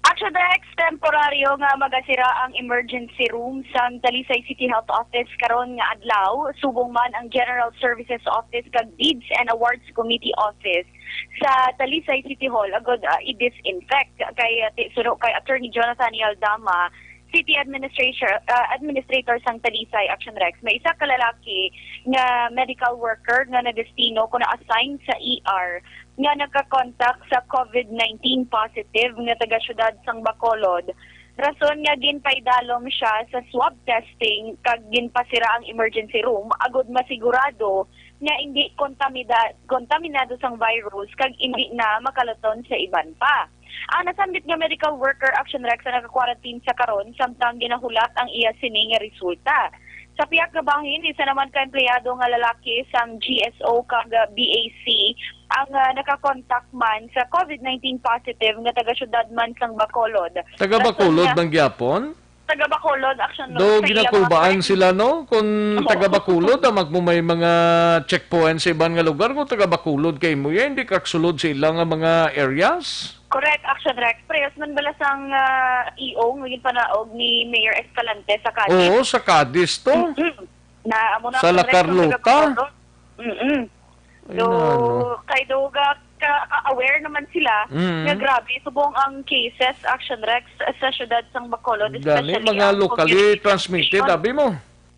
Action Rex, temporaryo nga magasira ang emergency room sang Talisay City Health Office karon nga adlaw, subong man ang General Services Office kag Bids and Awards Committee Office sa Talisay City Hall agud, ah, i-disinfect kay, ah, ti-, suno kay Attorney Jonathan Aldama, City Administration, ah, Administrator sang Talisay. Action Rex, may isa ka lalaki nga medical worker nga nadestino ko na-assign sa E R nga nakakontak sa COVID nineteen positive nga taga-siyudad sang Bacolod, rason nga ginpaidalom siya sa swab testing kag ginpasira ang emergency room agud masigurado nga indi kontamida-, kontaminado sang virus kag indi na makaluton sa iban pa. Ang nasambit nga medical worker, Action Rex, ang naka-quarantine sa karon samtang ginahulat ang iya sini nga resulta. Sa pihak nga bahin, isa naman ka empleyado nga lalaki sang G S O kag, ah, B A C ang, ah, nakakontak man sa COVID nineteen positive nga taga-siyudad man sang Bacolod. Taga Bacolod man gyapon? Taga Bacolod, Action Rex. Do sa iya mga ginakulbaan friends sila, no? Kung Oo. Taga Bacolod, ah, magmo may mga checkpoint sa iban nga lugar. Kung taga Bacolod kay mo, yan, hindi ka sulod sa ilang nga mga areas? Correct, Action Rex. Parehas man bala sang, ah, E O nga ginpanaog ni Mayor Escalante sa Cadiz. Oo, sa Cadiz to. Mm-mm. Na, amo na Sa ang La Congressman Carlota. Tagapagpuro. Mm-mm. Ay, So, nano. kay do ga, ka, aware naman sila Mm. nga grabe subong ang cases, Action Rex, sa siyudad sang Bacolod, Gani, especially mga ang locally community transmitted, transmission. Abi mo?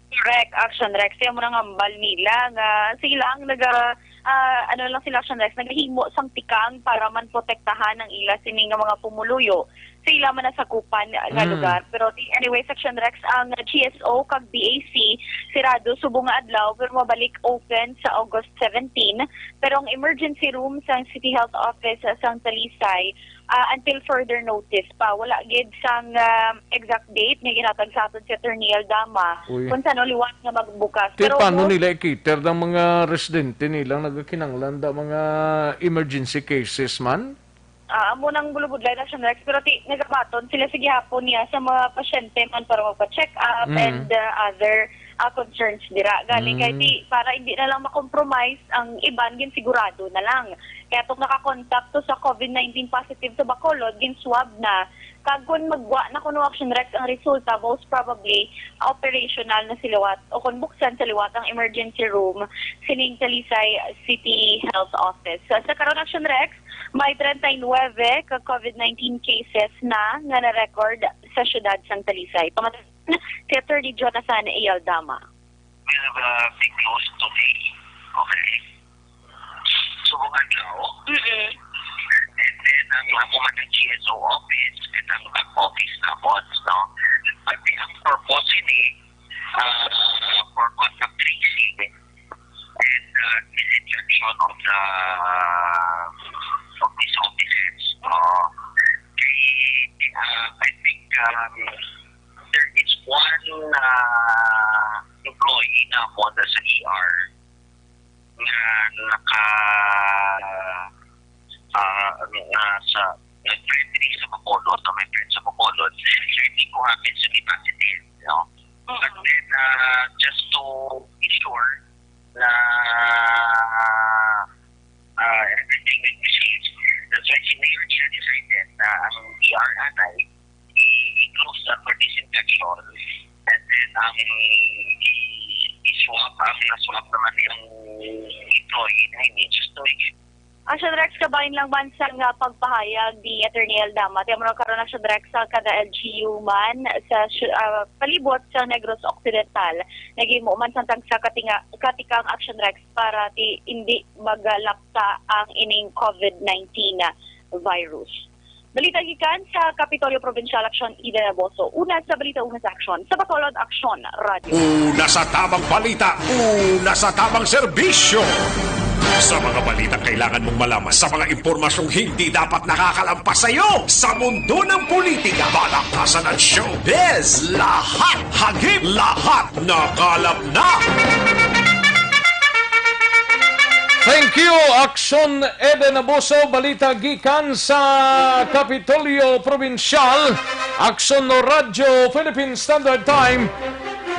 Correct, Action Rex. Kaya mo nang hambal nila nga sila ang naga, ah, ano lang sila, Action Rex, nagahimo sang tikang para man protektahan ang ila sini nga mga pumuluyo sa ila man nasakupan nga Mm. lugar. Pero di, anyway, Action Rex, ang G S O kag B A C sirado subong nga adlaw pero mabalik open sa August seventeen. Pero ang emergency room sang City Health Office sang Talisay, ah, until further notice pa. Wala gid sang, ah, exact date nga ginatag sa aton si Attorney Aldama Uy. kung sano liwat nga magbukas. Ti, Pero paano mo- nila i-cater ang mga residente nilang nagkinanglan da mga emergency cases man? Ah, amo nang bulubudlay na siya, Rex, pero ti, nagabaton sila sa gihapon niya sa mga pasyente man para magpa-check up Mm. and, uh, other, uh, concerns dira. Galing kay Mm. ti, para hindi na lang makompromise ang iban, ginsigurado na lang. Kaya itong nakakontakto sa COVID nineteen positive sa Bacolod, gin-swab na. Kag kung magwa na kuno, Action Rex, ang resulta, most probably, operational na si liwat o kung buksan sa liwat ang emergency room sining Talisay City Health Office. Sa, sa karon, Action Rex, may treinta y nueve ka COVID nineteen cases na nga na-record sa siyudad sang Talisay. Pamatan si Attorney Jonathan A. Aldama. We have a big close today. Okay. Subong adlaw. Mm-mm. And then, ang amo man ang G S O office, and ang back office na po, no? But ang purpose ini, uh, for contact tracing, and, uh, disinfection of the, of these offices. Oo. Kay, uh, I think, um, there is one, uh, employee na mo na sa E R nga naka, uh, na sa, nag-friend sa Bacolod, na may friend sa Bacolod. Sir, hindi ko happen sa may positive, no? But then, uh, just to be sure na, uh, everything will be safe, that's why si Mayor Gina decided na ang E R anay i-close na for disinfection. And then, ang i-, i-swab, ang na-swab naman yung employee na hindi, just to make sure. Action Rex, kabahin lang man sa nga pagpahayag ni Attorney Aldama, ti amo na karon, Action Rex, sa kada L G U man sa syu-, ah, palibot sa Negros Occidental, naghimo man sang tagsa ka tinga-, katikang, Action Rex, para ti hindi magalapsa ang ining COVID nineteen virus. Balita gikan sa Kapitolyo Provincial, Action Eden Abuso. Una sa balita, una sa aksyon. Sa Bacolod, Aksyon Radio. Una sa tamang balita, una sa tamang serbisyo. Sa mga balitang kailangan mong malaman, sa mga impormasyong hindi dapat nakakalampas sa iyo, sa mundo ng politika, balaktasan at showbiz, lahat, hagip, lahat, nakalap na. Thank you, Aksyon Eden Abuso. Balita gikan sa Kapitolyo Probinsyal. Aksyon no Radyo Philippine Standard Time.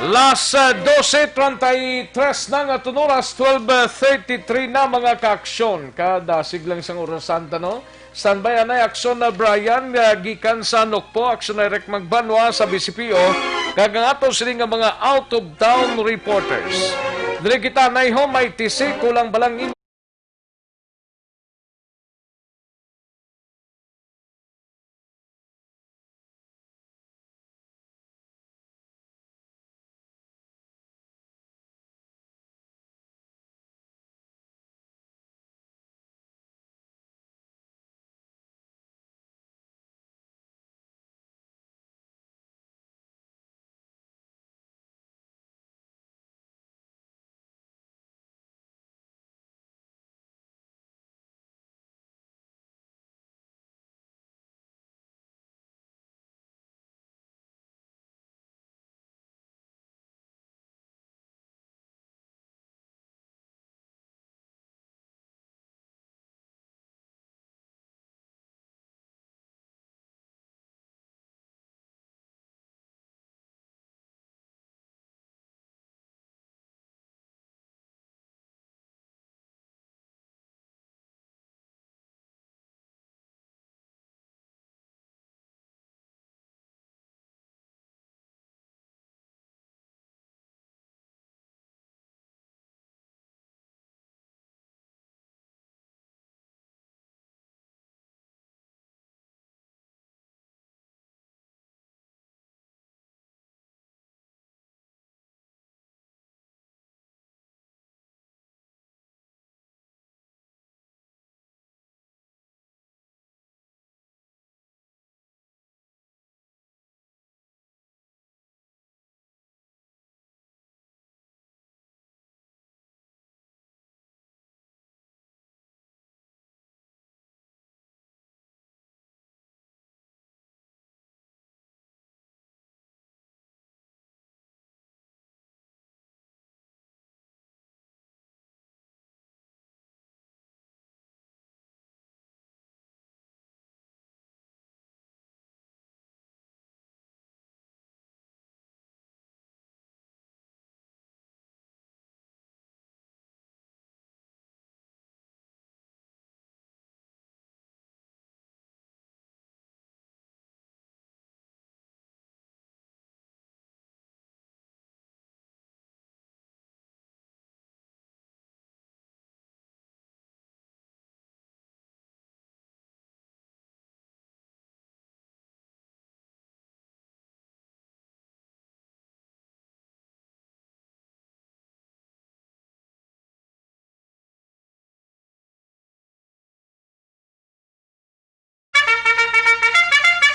Las, ah, dose treinta y tres na nga tun oras, twelve thirty-three na, mga kaaksyon. Kadasig lang sang orasan ta, no? Standby anay, Aksyon na Brian, ah, gikan sa Nokpo, Aksyon na Eric Magbanwa sa B C P O, kag ang ato sini nga mga out-of-town reporters. Diri kita, Nayho, may tisi, kulang balang in-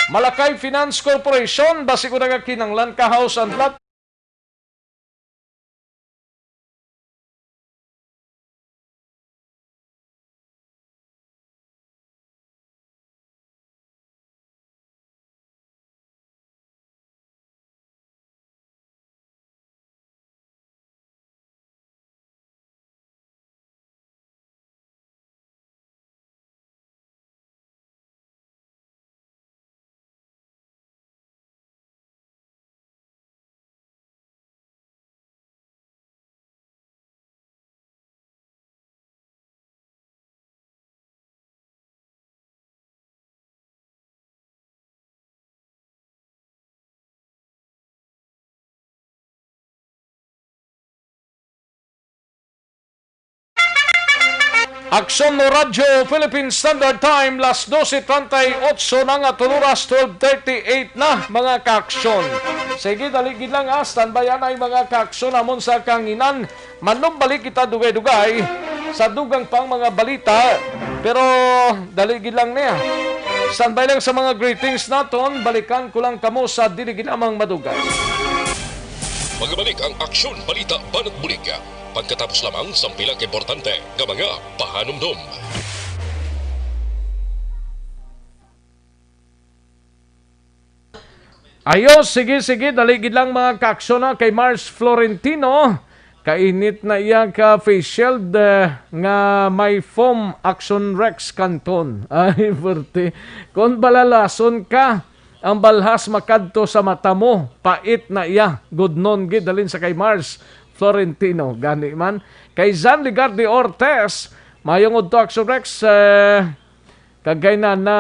Malakay Finance Corporation, basi ko nagakinanglan ka house and lot. Aksyon no Radyo Philippine Standard Time, las dose treinta y ocho na nga tun oras, twelve thirty-eight na, mga kaaksyon. Sige, dali gid lang, ah, standby anay, mga kaaksyon, amon sa kahanginan. Manumbalik kita dugay-dugay sa dugang pang mga balita, pero dali gid lang niya. Standby lang sa mga greetings naton, balikan ko lang kamo sa dili gid lamang madugay. Magabalik ang Aksyon Balita Banat Bulig. Pagkatapos lamang sang pila ka importante nga mga pahanumdom. Ayo, sige, sige, dali gid lang, mga ka-aksyon, na kay Mars Florentino. Kainit na iya ka face shield, eh, nga may foam, Action Rex Canton. Ay, perte. Kon balalason ka, ang balhas makadto sa mata mo, pait na iya. Gudnon gid, halin sa kay Mars Florentino. Gani man, kay Zan Ligarde Ortez, mayong udto, Action Rex, eh, kag kay Nana,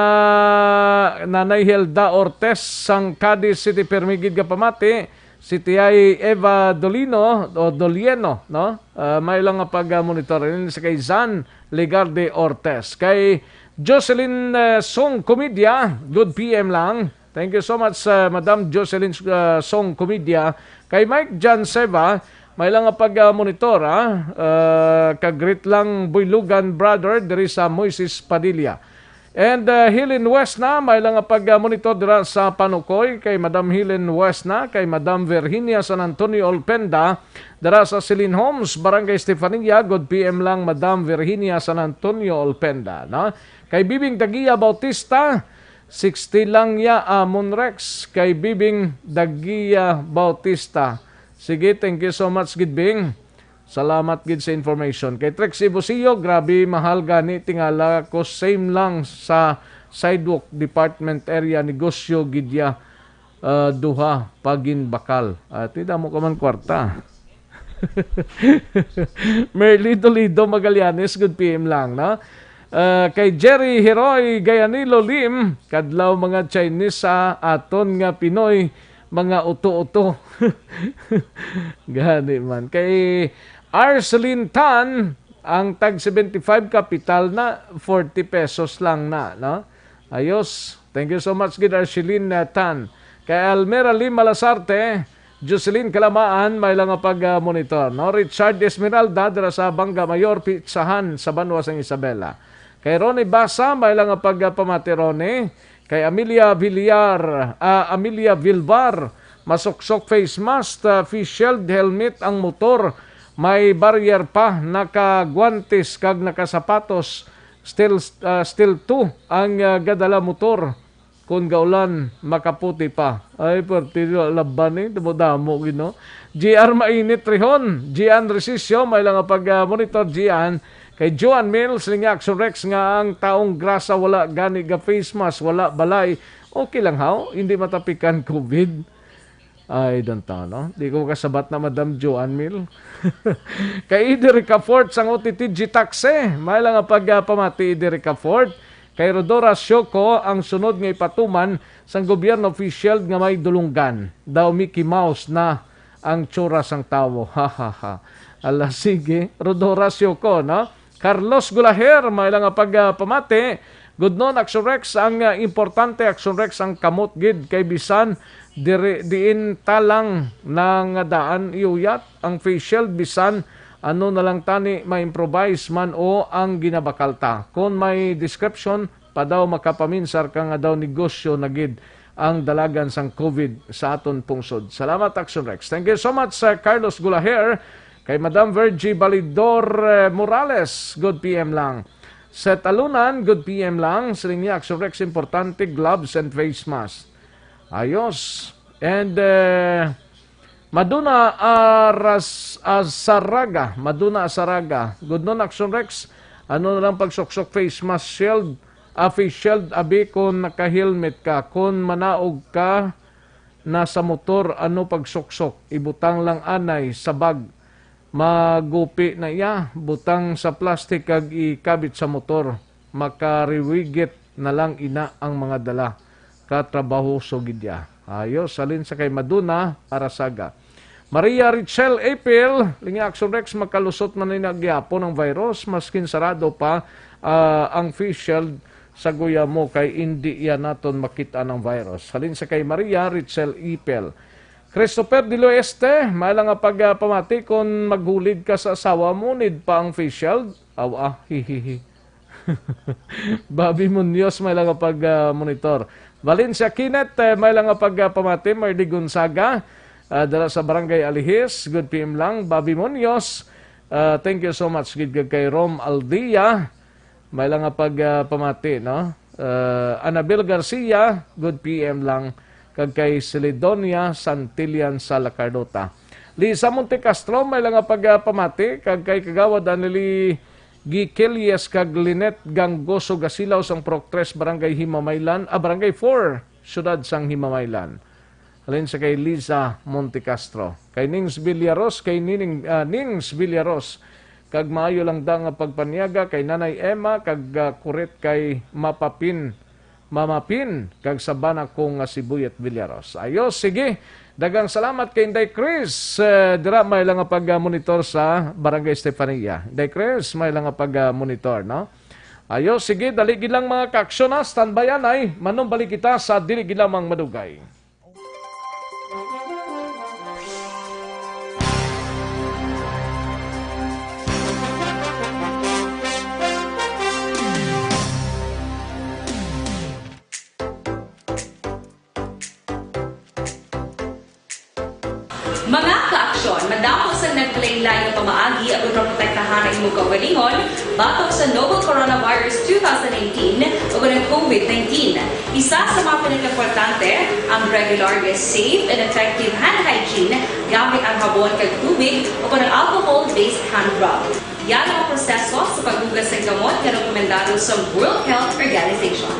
Nanay Hilda Ortez sang Cadiz City, pirmi gid nga pamati, si Tiay Eva Dolino o Dolieno, no? Ah, may lang nga pag-monitor. Ini sa kay Zan Ligarde Ortez. Kay Jocelyn, eh, Song Comedia, good P M lang. Thank you so much, uh, Madam Jocelyn, uh, Song Comedia. Kay Mike John Seva, may lang nga pag-monitor, ha? Uh, kag greet lang Buylogan brother diri sa Moises Padilla. And, uh, Helen West na, may lang nga pag-monitor dira sa Panukoy. Kay Madam Helen West na, kay Madam Virginia San Antonio Olpenda, dira sa Celine Homes, Barangay Estefania. Good P M lang, Madam Virginia San Antonio Olpenda, no? Kay Bibing Dagia Bautista, sixty lang ya, ah, Monrex, kay Bibing Dagia Bautista. Sige, thank you so much gid, Bing. Salamat gid sa information. Kay Trixie Busio, grabe, mahal gani, tingala ko, same lang sa sidewalk department area, negosyo gid ya, ah, duha pa ginbakal. Ah, ti damo ka man kwarta. Merly Dolido Magallanes, good P M lang, no? Ah, kay Jerry Heroy Gayanilo Lim, kadlaw mga Chinese sa aton nga Pinoy, mga uto-uto. Gani man. Kay Arceline Tan, ang tag seventy-five kapital na, forty pesos lang na, no? Ayos. Thank you so much gid, Arceline, uh, Tan. Kay Almera Lim Malasarte, Jocelyn Kalamaan, may lang nga pag, uh, monitor, no? Richard Esmeralda, dira sa Bangga Mayor, Pitsahan, sa Banwa sang Isabela. Kay Ronnie Basa, may lang nga pag, uh, pamati, Ronnie. Kay Amelia Villar, ah, Amelia Vilvar, masuksok face mask, ah, face shield, helmet ang motor, may barrier pa, nakagwantes kag nakasapatos, still, ah, still two ang, ah, gadala motor. Kon gaulan, makaputi pa. Ay, perte, laban, eh, damo-damo gid, no? G R Mainit Rihon, Gian Resisio, may lang nga pag, ah, monitor, Gian. Kay Joan Mills, siling niya, Action Rex, nga ang taong grasa wala gani ga face mask, wala balay. Okay lang, haw? Hindi matapikan COVID. Ay, don't know, no? Di ko kasabat na, Madam Joan Mil. Kay Eddie Ricafort sang O T T G Taxi, may lang nga pag, ah, pamati, Eddie Ricafort. Kay Rodora Sioco, ang sunod nga ipatuman sang gobyerno official nga may dulunggan. Daw Mickey Mouse na ang tsura sang tawo. Ha, ha, ha. Ala, sige. Rodora Sioco, no? Carlos Gulaher, may lang nga pag, ah, pamati. Gudnon, Action Rex, ang, ah, importante, Action Rex, ang kamot gid kay bisan diri, diin ta lang nangadaan, iuyat ang face shield, bisan ano na lang tani, ma-improvise man o ang ginabakal ta. Kon may description, pa daw makapaminsar ka nga daw negosyo na gid ang dalagan sang COVID sa aton pungsod. Salamat, Action Rex. Thank you so much, Sir Carlos Gulaher. Kay Madam Virgie Balidor, eh, Morales, good P M lang. Sa Talunan, good P M lang. Siling niya, Action Rex, importante, gloves and face mask. Ayos. And, eh, Maduna Aras-, Asaraga, Maduna Asaraga. Good noon, Action Rex. Ano na lang pagsuksok face mask shield, ah, face shield, abi kung naka-helmet ka. Kung manaog ka na sa motor, ano pagsuksok? Ibutang lang anay sa bag. Magupi na iya, butang sa plastic kag ikabit sa motor. Makariwigit na lang ina ang mga dala. Katrabahoso gid iya. Ayos, halin sa kay Maduna Arasaga. Maria Richel Apil, lingi Action Rex, makalusot man ni na gyapon ang virus, maskin sarado pa, ah, ang face shield sa guya mo kay indi iya naton makit-an ang virus. Halin sa kay Maria Richel Apil. Christopher Del Oeste, may lang nga pag, ah, pamati, kung maghulid ka sa asawa mo, need pa ang face shield? Aw, ah, hihihi. Bobby Munoz, may lang nga pag, ah, monitor. Valencia Kenneth, eh, may lang nga pag, ah, pamati, Mardy Gonzaga, ah, dala sa Barangay Alihis, good P M lang. Bobby Munoz, Ah, thank you so much gid kag kay Rom Aldia. May lang nga pag, ah, pamati, no? Ah, Anabel Garcia, good P M lang. Kag kay Celidonia Santillan sa La Carlota. Lisa Montecastro, may lang nga pag, ah, pamati. Kag kay Kagawad Aneli Giquelies kag Lynette Gangoso Gasilaw sang Purok Tres, Barangay Himamaylan, ah, Barangay Four, Siyudad sang Himamaylan. Halin sa kay Liza Montecastro. Kay Nings Villaros, kay Nining, ah, Nings Villaros. Kag maayo lang da nga pagpanyaga kay Nanay Emma, kag, ah, kurit kay Mapapin, Mamapin, kag sa bana ko nga si Buyet Villaros. Ayo, sige. Daghang salamat kay Inday Chris. Eh, dira may lang nga pag-monitor sa Barangay Estefania. Inday Chris, may lang nga pag-monitor, no? Ayo, sige, dali gid lang mga kaaksyon, ha. Standby anay. Manumbalik kita sa dili gid lamang madugay. Mga kaaksyon, madamo sang nagkalainlain nga pamaagi agud maprotektahan ang imong kaugalingon batok sa novel coronavirus two thousand nineteen ug ang covid nineteen. Isa sa mga pinakaimportante ang regular nga safe and effective hand hygiene gamit ang habon kag tubig o ang alcohol-based hand rub. Yan ang proseso sa paghugas sa gamot nga rekomendado sa World Health Organization.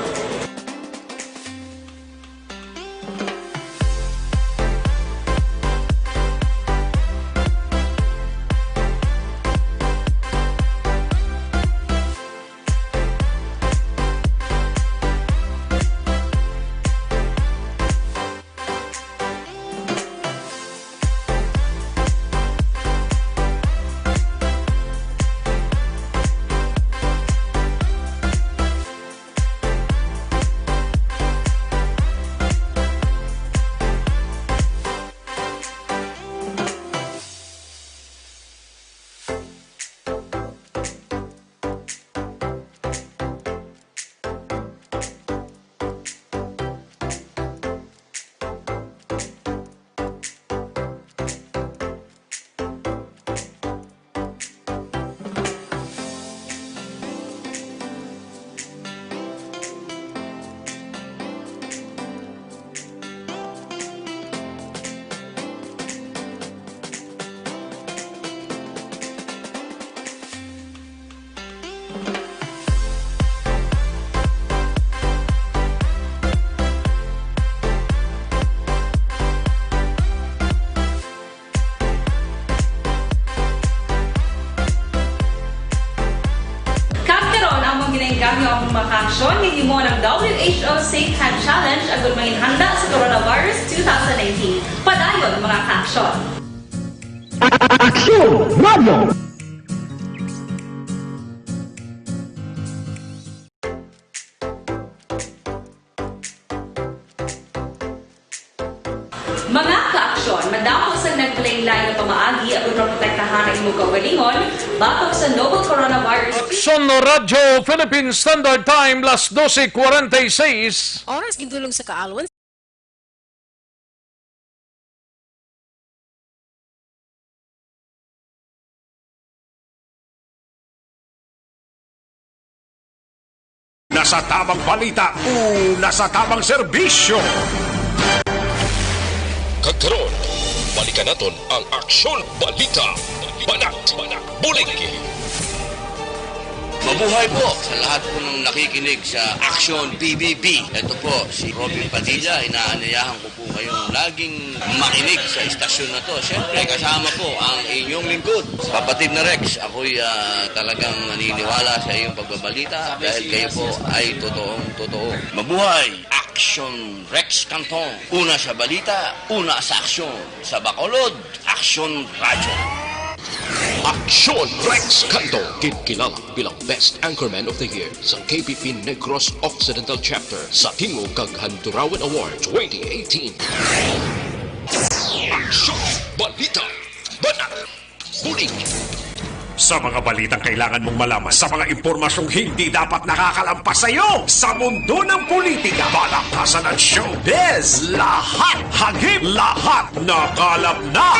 Kag karon, amon ginaengganyo ang mga kaaksyon nga himo ng W H O Safe Hand Challenge agud manginhanda sa coronavirus two thousand nineteen. Padayon, mga kaaksyon. Aksyon Radio! Mga kaaksyon, madamo sang nagkalainlain nga pamaagi agud maprotektahan ang imong kaugalingon batok sa novel coronavirus. Aksyon Radyo Philippine Standard Time, las doce cuarenta y seis. Oras gindulong sa kaalwan. Nasa tamang balita, una sa tamang serbisyo. Kag karon, balikan naton ang Aksyon Balita. Banat, bulig. Mabuhay po sa lahat po ng nakikinig sa Aksyon P B B. Ito po si Robin Padilla, inaanyayahan ko po kayong laging makinig sa istasyon na to. Siyempre, kasama po ang inyong lingkod, Kapatid na Rex. Ako'y, ah, talagang naniniwala sa iyong pagbabalita dahil kayo po ay totoong totoo. Mabuhay! Aksyon Rex Cantong. Una sa balita, una sa aksyon. Sa Bacolod, Aksyon Radyo. Aksyon Rex Cantong, ginkilala bilang Best Anchorman of the Year sa K P P Negros Occidental Chapter sa Tingog kag Handurawan Award twenty eighteen. Aksyon! Balita! Banat! Bulig! Sa mga balitang kailangan mong malaman, sa mga impormasyong hindi dapat nakakalampas sa iyo, sa mundo ng politika, balaktasan at showbiz, lahat hagip, lahat nakalap na!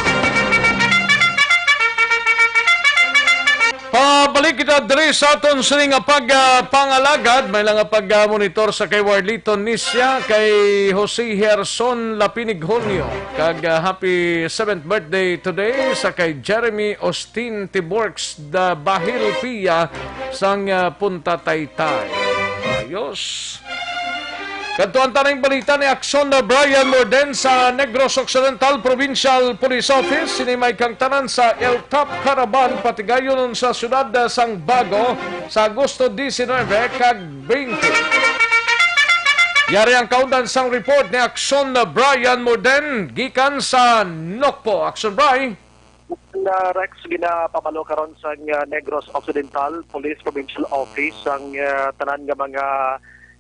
Ah, balik kita diri sa aton sini nga pag, ah, pangalagad. May lang nga pag, ah, monitor sa kay Warlito Nisya, kay Jose Herson Lapinig Julio, kag, ah, happy seventh birthday today sa kay Jeremy Austin Tiborx da Bahil Pia sang, ah, Punta Taytay. Ayos. Kadtuan ta ning balita ni Aksyon na Brian Morden sa Negros Occidental Provincial Police Office. Sini may kangtanan sa El Top Caravan, patigayon sa siyudad sang Bago sa Agosto diecinuebe kag twenty. Yari ang kaundan sang report ni Aksyon na Brian Morden gikan sa Nokpo. Aksyon, Bri. Na Rex, ginapabalo karon sang, ah, Negros Occidental Police Provincial Office ang, ah, tanan nga mga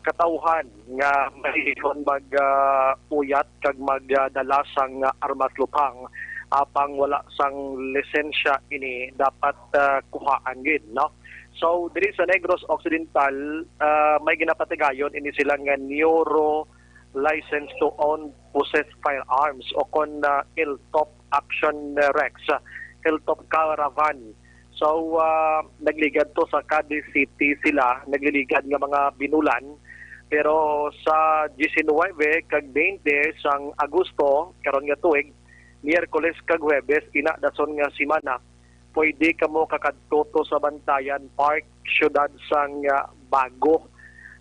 katawhan nga may kon mag, ah, uyat kag magdala sang, ah, armas luthang apang wala sang lisensya, ini dapat, ah, kuhaan gid, no? So, diri sa Negros Occidental, ah, may ginapatigayon ini sila nga Neuro License to Own Possess Firearms o kon, ah, L Top Action, ah, Rex, ah, L Top Caravan. So, ah, nagligad to sa Cadiz City sila, nagliligad nga mga binulan. Pero sa diecinuebe kag twenty sang Agosto, karon nga tuig, Miyerkules kag Huwebes, ina dason nga semana, pwede kamo kakadto to sa Bantayan Park, siyudad sang, ah, Bago.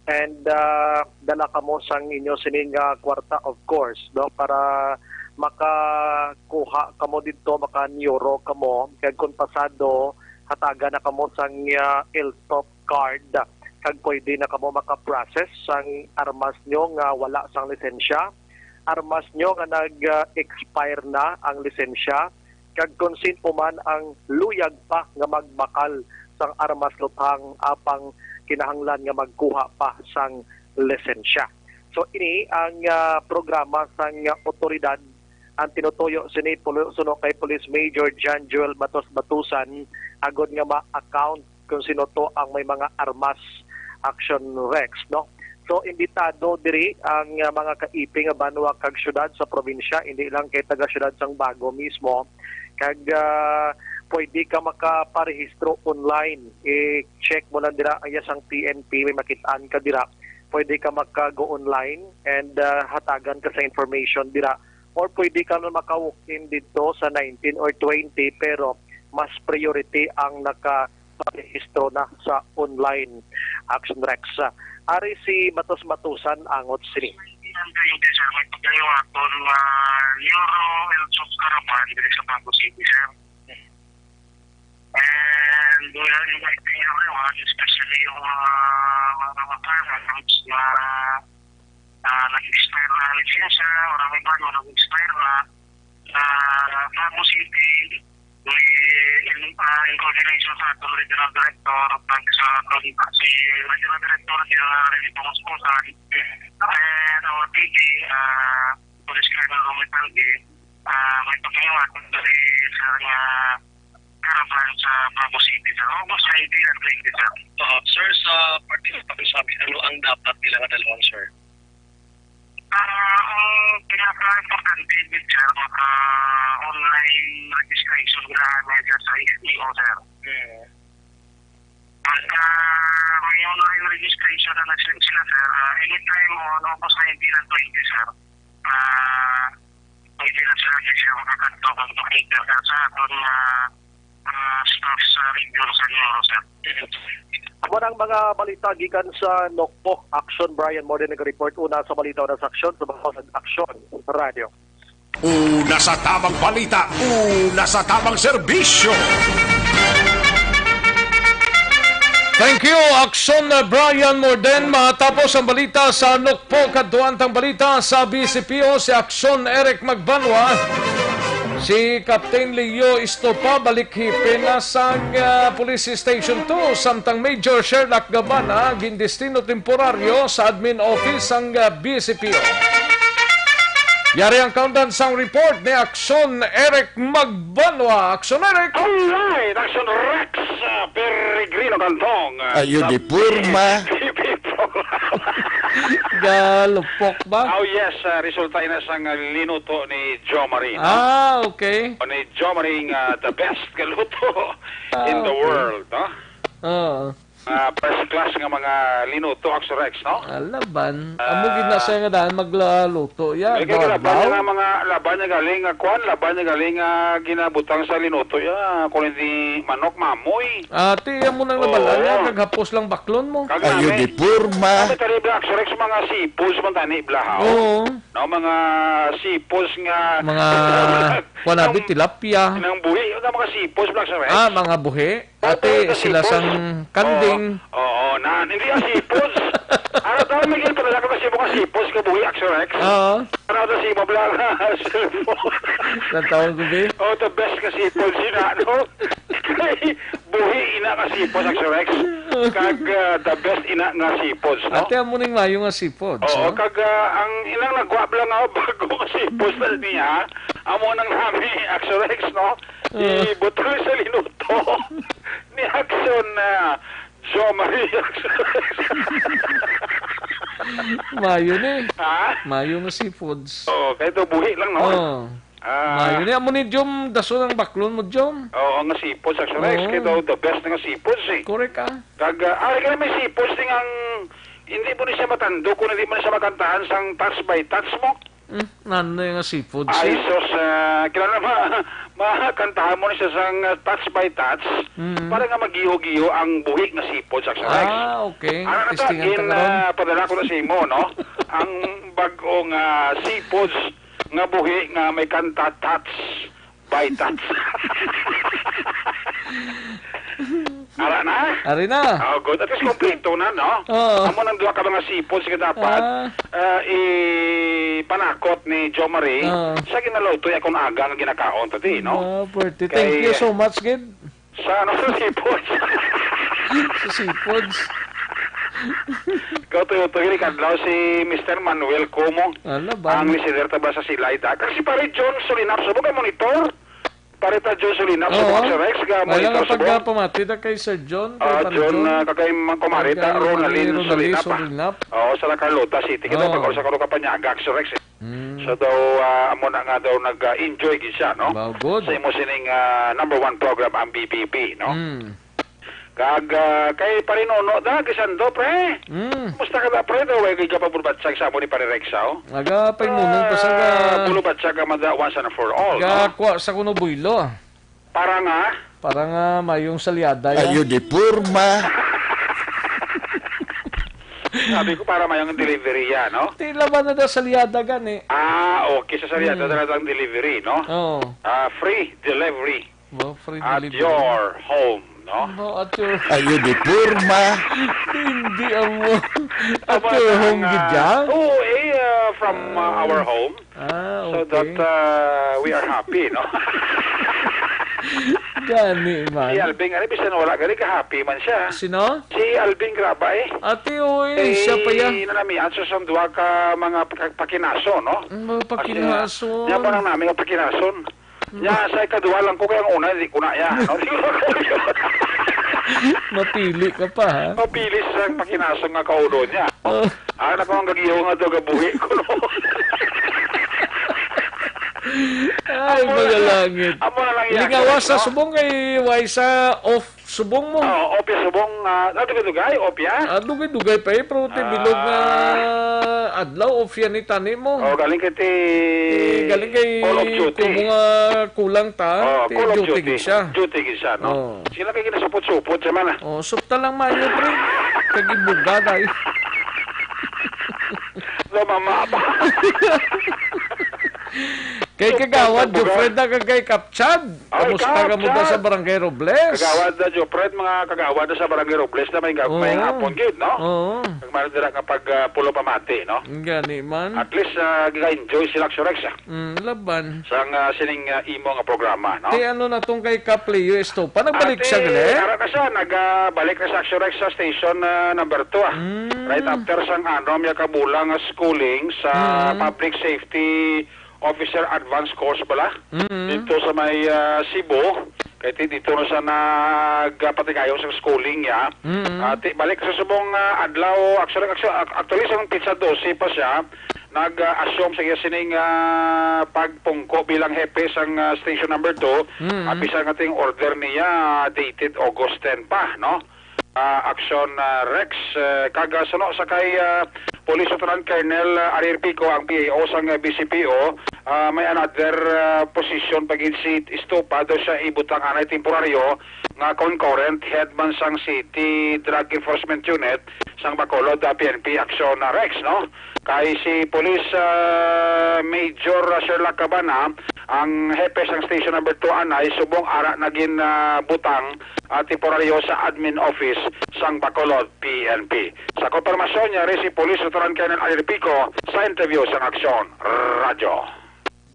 And, ah, dala kamo sang inyo sining, ah, kwarta, of course, no, para makakuha kamo didto, maka-neuro kamo. Kag kung pasado, hatagan na kamo sang, ah, L Top card, kag pwede na kamo maka-process sang armas nyo nga wala sang lisensya, armas nyo nga nag-expire na ang lisensya, kag kung sin-o man ang luyag pa nga magbakal sang armas luthang apang kinahanglan nga magkuha pa sang lisensya. So, ini ang, ah, programa sang, ah, otoridad, ang tinutuyo sini pul-, suno kay Police Major John Joel Batos Batusan, agod nga ma-account kung sino to ang may mga armas, Action Rex, no? So, imbitado diri ang, ah, mga kaipi nga banwa kag syudad sa probinsya, hindi lang kay taga-syudad sang Bago mismo. Kag, ah, pwede ka makaparehistro online. I-check mo lang dira ang iyang P N P, may makitaan ka dira. Pwede ka maka-go online and, ah, hatagan ka sa information dira. Or pwede ka na maka-walk-in dito sa nineteen or twenty, pero mas priority ang naka parehistro na sa online, Action Rex. Ari si Matos Matusan angot sini. Ang twenty, sir, may pagkayo aton nga Euro El Chop Caravan diri sa Bago City, sir. And we are inviting everyone, especially yung mga, mga, mga parents na, ah, nag-expire na ang lisensya or ang iba na nag-expire na, sa Bago City, may in, ah, in coordination sa aton regional director, pag sa aton si regional director, si, ah, Rene Panguspusan, and our P D, ah, Police Colonel Romy Talgi, ah, may pagkayawat diri, sir, nga caravan sa Bago City, sir. August nineteen and twenty, sir. Oo, sir, sa parte ng pakisabi, ano ang dapat nila nga dalhon, sir? Ah, ang pinaka-importante, sir, maka-online registration na, sir, sa S T O, sir. Hmm. Pagka may online registration na nag-, sila, sir, ah, anytime on August nineteen and twenty, sir, ah, pwede na sila, sir, makakadto kung makita, sir, sa aton, ah, ah, staff sa region sa Negros, sir. Amo na ang mga balita gikan sa Nokpo. Action, Brian Morden nag-report. Una sa balita, una sa aksyon, sa mga aksyon, radyo. Una sa tamang balita, una sa tamang serbisyo. Thank you, Aksyon na Brian Morden. Matapos ang balita sa Nokpo, kadtuan tang balita sa B C P O, si Aksyon Eric Magbanwa. Si Captain Leo Estopa, balik hipe na sa, ah, Police Station two, samtang Major Sherlock Gabana, gindestino temporaryo sa admin office sang, ah, B C P O. Yari ang kaundan sang report ni Aksyon Eric Magbanwa. Aksyon Eric! Alright! Action Rex, ah, Peregrino Cantong, ah, Ayun, sa di porma. B P P programa. Galupok ba? Oh, yes, ah, resulta ina sang, ah, linuto ni Jo Marie, no? Ah, okay. O ni Jo Marie nga the best kaluto in the Ah, okay. world, no? Oo. Ah, first class nga mga linuto, Axorex, no? Ah, laban. Amo gid na Ah. siya nga daan magluto, ya. May kay laban Daw-daw. niya nga mga, laban niya galing, ah, kuwan, laban niya galing, ah, ginabutang sa linuto, ya. Kung hindi manok, mamoy. Ati, amo nang Oo. nabalaan niya, kag hapos lang baklon mo. Kag Ayo nami, di porma. nami tali ba, Axorex, mga sipos man tani, bla, ha? Oo. No, mga sipos nga Mga, kuwan abi, Nang, tilapia. nang buhi, nga mga sipos, bla, Axorex. Ah, mga buhi? Ate, Ate, sila sipos. sang kanding. Oo, oo, na, hindi ang sipos. Ano daw, may ginpadala ko kasi mga sipos, kabuhi, Axorex. Oo. Ano daw, si Mabla nga, sipos. Natawa ko, be. Oh, the best nga sipos, yun, ano? Kay buhi, ina nga sipos, Axorex. Kag, ah, the best, ina nga sipos, no? Ate, amo ning mayo nga sipos, Oo, no? kag, ah, ang inang nagwa bla nga bago nga sipos na niya, amo nang nami, Axorex, no? Ah. Ibutang sa linuto. Ni Action na Jo Marie. Mayo ni. Ha? Mayo nga seafoods. Oo, kay daw buhi lang, no? Oo. Ah. Mayo ni. Amo ni Jom, dason ang baklon mo, Jom. Oo, nga seafoods, actually. Oo. Kay daw the best nga seafoods, eh. Correct, ah. Kag, ah, ari ka na may seafoods, ting ang, hindi mo ni siya matando kung hindi mo ni siya makantahan sang touch by touch mo. Hmm, nano yung nga seafood Ay, siya? sus, ah, kilala ma, makantahan mo na siya sang, ah, touch by touch Mm. para nga magiho-giho ang buhi nga seafood sa Rex. Ah, okay. Ano na ta, Testingan ta gin, karon. ah, padala ko na sa imo, no? Ang bag-ong, ah, seafoods nga buhi nga may kanta touch by touch. Ara na? Ari na. Oh, good. At least kompleto na, no? Oo. Amo nang duha ka mga seafoods nga dapat, Ah. ah, ipanakot ni Jo Marie Oo. sa ginaluto akong aga nga ginakaon tadi, no? Ah, pwerte. Kay Thank you so much, gid. Sa ano, sa seafoods? Sa seafoods. Ikaw, tuyo-tuyo, ni Kadlaw, si Mister Manuel Como. Ala, ba? Ang listener ta ba sa Silay, da? Kag si Pare John Solinap, subong kay monitor. Pare ta John Solinap, Oo. subong sa Rex, ga Wala monitor, nga subong. pagkapamati da kay Sir John, kay Ah, Pare John, John. ah, kag kay Mang Kumare Kag ta, kay Ronaldin Ronaldin Solinap, ah. Solinap. Oo, sa La Carlota City. Kita Oo. pag-usa ka kapanyaga, Sir Rex, eh. Mm. So daw, ah, amo na nga daw nag-enjoy gid siya, no? Wow, good. Sa imo sining, ah, number one program, ang B B B, no? Mm. Kag, ah, kay Pare Nono, da, gisando, pre. Mm. Kumusta ka da, pre? Daw, way ka pabulbatsag sa amo ni Pare Rexaw? Aga, pay Nono, Ah, basta ga- bulubatsag ka man da, once and for all, ga no? kuha sa kuno buylo, ah. Para nga? Para nga mayong salyada, ya. Ayo di porma. Sabi ko, para mayong delivery, ya, no? Tila ba na da salyada gani? Ah, okay. Sa salyada Hmm. talagang delivery, no? Oo. Ah, free delivery. Mo, free At delivery. your home, no? No, at your Ayo di porma. Hindi amo. At Amo your na home, ang, gid ah, yan? oo, eh, ah, from, ah, Ah. our home. Ah, So okay. that, ah, we are happy, no? Gani man. Si Alvin, ano, bisan wala, gani ka-happy man siya. Sino? Si Alvin Graba, eh. Ate, oy, Eh, siya pa yan. Nanamian sa sang duha ka mga pag-, pakinaso, no? Mga Kasi, pakinaso. niya pa nang nami nga pakinason. Nya, sa ikaduha lang ko, kay ang una, di ko na, ya. No? Di ko na ko yun. Mapili ka pa, ha? Mapili sa pakinason nga kaulo niya. Oh. Ah, nako, ang gagiyo nga daw gabuhi ko, no? Ay, Amo na mga lang. langit. Amo na lang yan. Lingawa sa Correct, no? subong kay Waisa off subong mo. Oo, opya subong, ah, ah, dugay-dugay, opya? Ah, dugay-dugay pa eh, pero ti bilog nga Ah. adlaw, opya ni tani mo. Oh, galing kay ti Eh, galing kay Call of Duty. kumo nga kulang ta, Oh, ti Call of duty Duty. gid siya. Duty gid siya, no? Oh. Sila kay ginasupot-supot siya man, ah. Oh, supta lang mayo, pre. Kag ibuga, day. Lumama pa. Kay Supot Kagawad na buga. Jofred na kag kay Kapchad. Ay, Kamusta ka mo Kapchad. sa Barangay Robles? Kagawad na Jofred, mga kagawad na sa Barangay Robles na may ga-, Oo. may hapon gid, no? Oo. Kag meron dira nga pag, ah, pulo pamati, no? Gani man. At least, ah, ga-enjoy sila, Axorex, ah. Mm, laban. Sang, ah, sining, ah, imo nga programa, no? Ti ano na tong kay Kap Leo Estopa? Nagbalik Ate, siya gali? ara na siya, nagbalik na siya, Axorex, sa station, ah, number two, ah. Mm. Right after sang ano, may kabulang nga schooling sa Mm. public safety officer advance course bala. Mm. Dito sa may, ah, Cebu. Kay ti-, dito na sa nagpatigayon sa schooling niya. Mm. Ah, ti-, balik sa subong, ah, adlaw, actually, actu-, ac-, actually, sa petsa dose pa siya, nag-assume sa iya sining, ah, pagpungko bilang hepe sang, ah, station number two. Mm. Ah, bisan nga ting order niya dated August ten pa, no? Ah, aksyon, ah, Rex, eh, kag, ah, suno sa kay, ah, Police Lieutenant Colonel, ah, Ariel Pico, ang P I O sang, ah, B C P O, ah, may another, ah, position pa gid si Estopa, daw siya ibutang anay temporaryo nga concurrent head man sang City Drug Enforcement Unit sang Bacolod, ah, P N P aksyon, ah, Rex, no? Kay si Police, ah, Major Sherlock Cabana, ang hepe sang Station Number Two anay, subong ara na gin, ah, butang, ah, temporaryo sa admin office sang Bacolod P N P. Sa konfirmasyon niya rin si Police Lieutenant Colonel Ariel Pico sa interview sang Aksyon Radyo.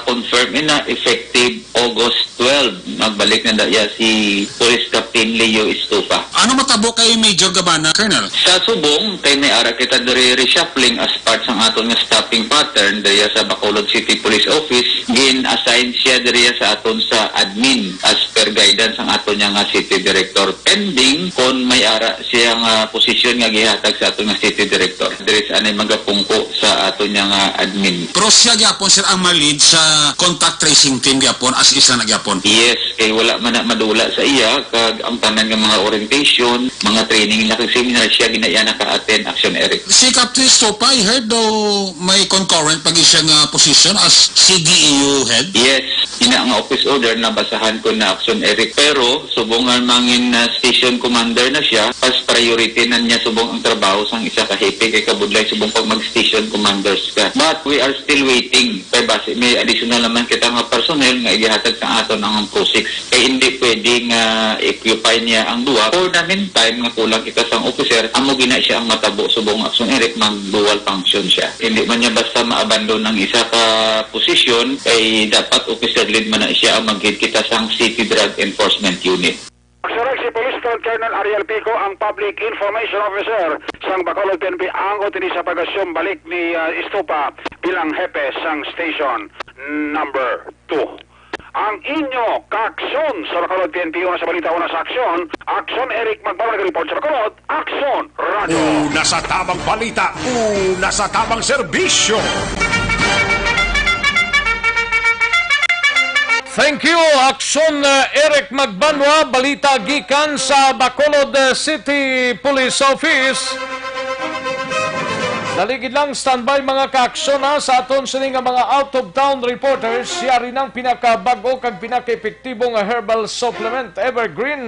Confirm ina, effective August twelve. Magbalik na da iya si Police Captain Leo Estupa. Ano matabo kay Major Gabana, Colonel? Sa subong, kay may ara kita diri reshuffling as part sang aton nga staffing pattern diri sa Bacolod City Police Office. Gin-assign siya diri sa aton sa admin as per guidance sang aton nga city director. Pending kon may ara siya nga posisyon nga gihatag sa aton nga city director. Diri sa anay magapungko sa aton nga admin. Pero siya gyapon, sir, ang ma-lead sa contact tracing team gyapon, as is na gyapon. Yes, kay wala man na madula sa iya, kag ang tanan nga mga orientation, mga training na kag seminar, siya gina iya naka-attend, Action Eric. Si Captain Estopa, I heard daw may concurrent pag siya nga position as C D E U head. Yes, ina nga office order, nabasahan ko na, Action Eric. Pero, subong nga mangin na station commander na siya, pas priority na niya subong ang trabaho sang isa ka hepe, kay kabudlay subong pag mag-station commanders ka. But we are still waiting. Kay basi may additional naman kita nga personnel nga igihatag sa aton ang Pro six. Kay hindi pwede nga i-occupy niya ang duha. For the meantime, nga kulang kita sang officer, amo gina siya ang matabo subong Action Eric, mag-dual function siya. Hindi man niya basta ma-abandon ang isa ka posisyon, kay dapat officer lead man na siya ang mag-head kita sang City Drug Enforcement Unit. Aksyon Rex, si Police Lieutenant Colonel Ariel Pico ang Public Information Officer sang Bacolod P N P, ang utili sa pag-assume balik ni, ah, Estupa bilang hepe sang Station Number Two. Ang inyo kaaksyon sa Bacolod P N P, una sa balita, una sa aksyon. Aksyon, Eric Magpabal, report sa Bacolod. Aksyon, Radyo. Una sa tabang balita, una sa tabang serbisyo. Thank you, Aksyon, uh, Eric Magbanwa. Balita gikan sa Bacolod, uh, City Police Office. Dali gid lang, standby, mga kaaksyon, ha, sa aton sini nga mga out-of-town reporters. Yari nang pinakabag-o kag pinakaepektibo nga herbal supplement, Evergreen.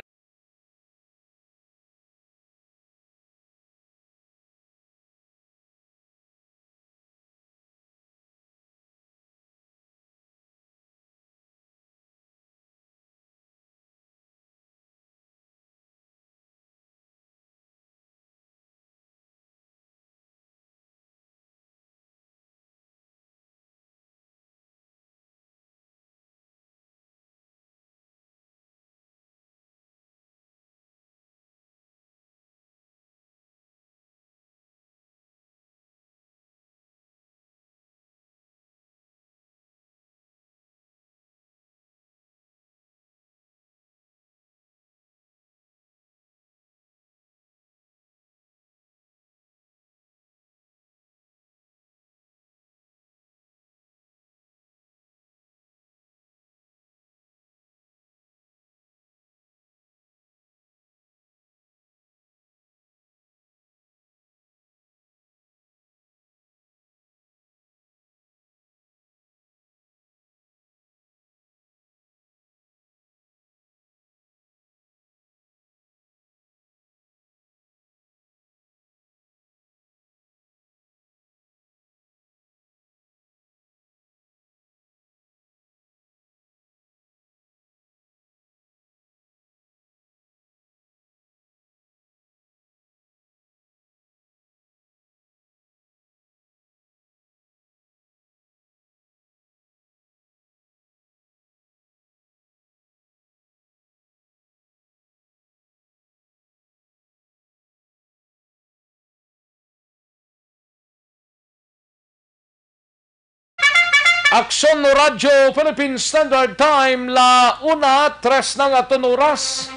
Aksyon Radyo Philippine Standard Time, la una, tres na nga aton oras.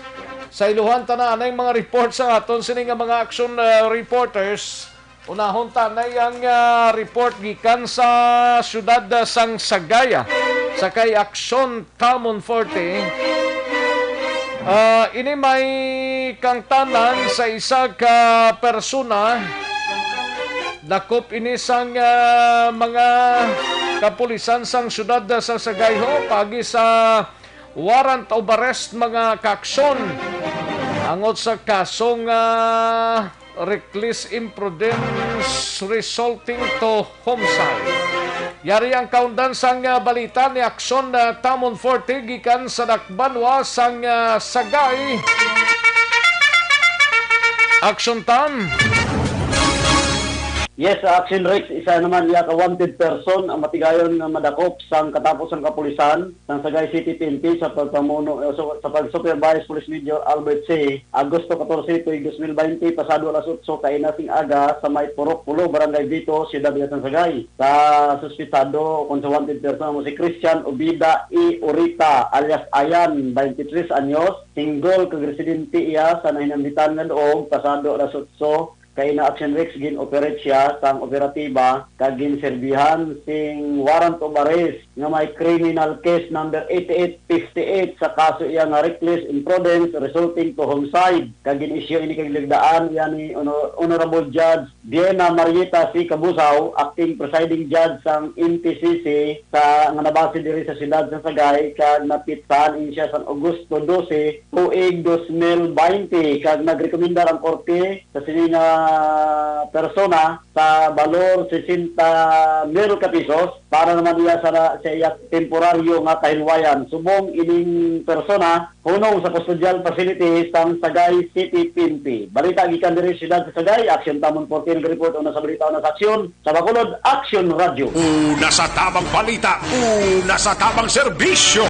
Sa iluhan ta na anay mga report sa aton sini nga mga action, uh, reporters. Unahon ta na ang, uh, report gikan sa siyudad, uh, sang Sagaya sa kay Aksyon Tamon Forte. Ah, ini may kangtanan sa isa ka persona. Dakop ini sang, ah, mga kapulisan sang siyudad sa Sagayho pagi sa warrant of arrest, mga kaaksyon, angot sa kasong, ah, reckless imprudence resulting to homicide. Yari ang kaundan sang, ah, balita ni Aksyon, ah, Tamon Forte gikan sa Dakbanwa sang, ah, Sagay. Aksyon Tam. Yes, sa Action Rex, isa naman iya ka wanted person ang matigayon nga madakop sang katapos sang kapulisan sang Sagay City P N P sa pagpamuno, eh, so, sa pag-supervise Police Major Albert C. Agosto catorce, tuig dos mil baynte, pasado alas otso kaina sing aga sa may Purok Pulo, Barangay Vito, Siyudad ng Sagay. Sa suspitsado o kung sa wanted person mo si Christian Obida E. Orita alias Ayan, twenty-three anyos, single kag residente iya sa nahinambitan nga duog, pasado alas otso kaina Action Rex, gin-operate siya sang operatiba kag ginserbihan sing warrant of arrest nga may criminal case number eighty-eight fifty-eight sa kaso iya nga reckless imprudence resulting to homicide, kag gin-issue ini kag ligdaan iya ni Honor-, Honorable Judge Diana Marieta C. Cabusaw, acting presiding judge sang M T C C sa, nga nabase diri sa siyudad sa Sagay, kag napitsahan ini siya sang Agosto dose, tuig dos mil baynte, kag nagrekomendar ang korte sa sini nga persona sa balor sesenta mil ka pesos para naman iya sa, sa iya temporaryo nga kahilwayan. Subong ining persona, hunong sa custodial facility sang Sagay City P N P. Balita gikan diri sa siyudad sa Sagay, Action Tamon fourteen report, una sa balita, una sa aksyon. Sa Bacolod, Action Radio. Una sa tabang balita, una sa tabang serbisyo.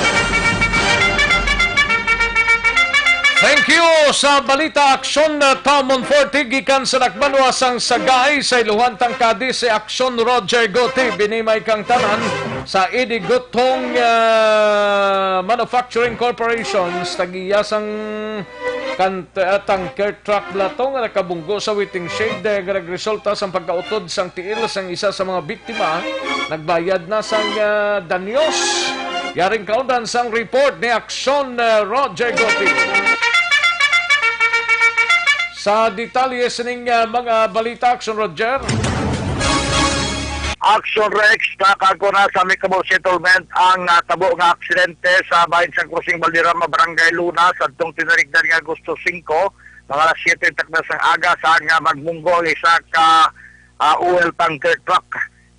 Thank you sa balita, Aksyon, uh, Tamon forty, gikan sa Dakbanwa sang Sagay, sa iluhan tang kadi si Aksyon Roger Gotib. Ini may kangtanan sa Idigutong, uh, Manufacturing Corporation, tagiya sang kan-, uh, tanker truck bala to nga nakabunggo sa waiting shed, uh, nga nagresulta sang pagkautod sang tiil sang isa sa mga biktima. Nagbayad na sang, ah, danyos. Yaring kaundan sang report ni Aksyon, ah, Roger Goti. Sa detalye sining, ah, mga balita, Aksyon Roger. Action Rex, nakagko na sa amicable settlement ang, ah, tabo nga aksidente sa bahin sang Crossing Valderrama, Barangay Luna, sa adtong tinarigdan nga Agosto singko, mga alas siyete takna sang aga, sa nga magmunggo ang isa ka, ah, oil tanker truck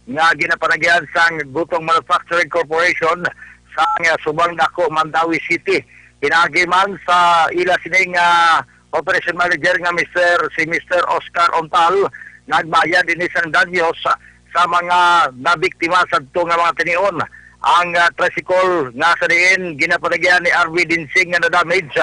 nga ginapanagyan sang Gutong Manufacturing Corporation sa, nga, Subang Dako, Mandaue City. Pinaagi man sa ila sining, ah, operation manager nga Mister, si Mister Oscar Ontal, nagbayad ini sang danyos sa, sa mga nabiktima sadto nga mga tinion. Ang, ah, tricycle nga sa diin ginapanagyan ni R V Dinsing nga na-damage,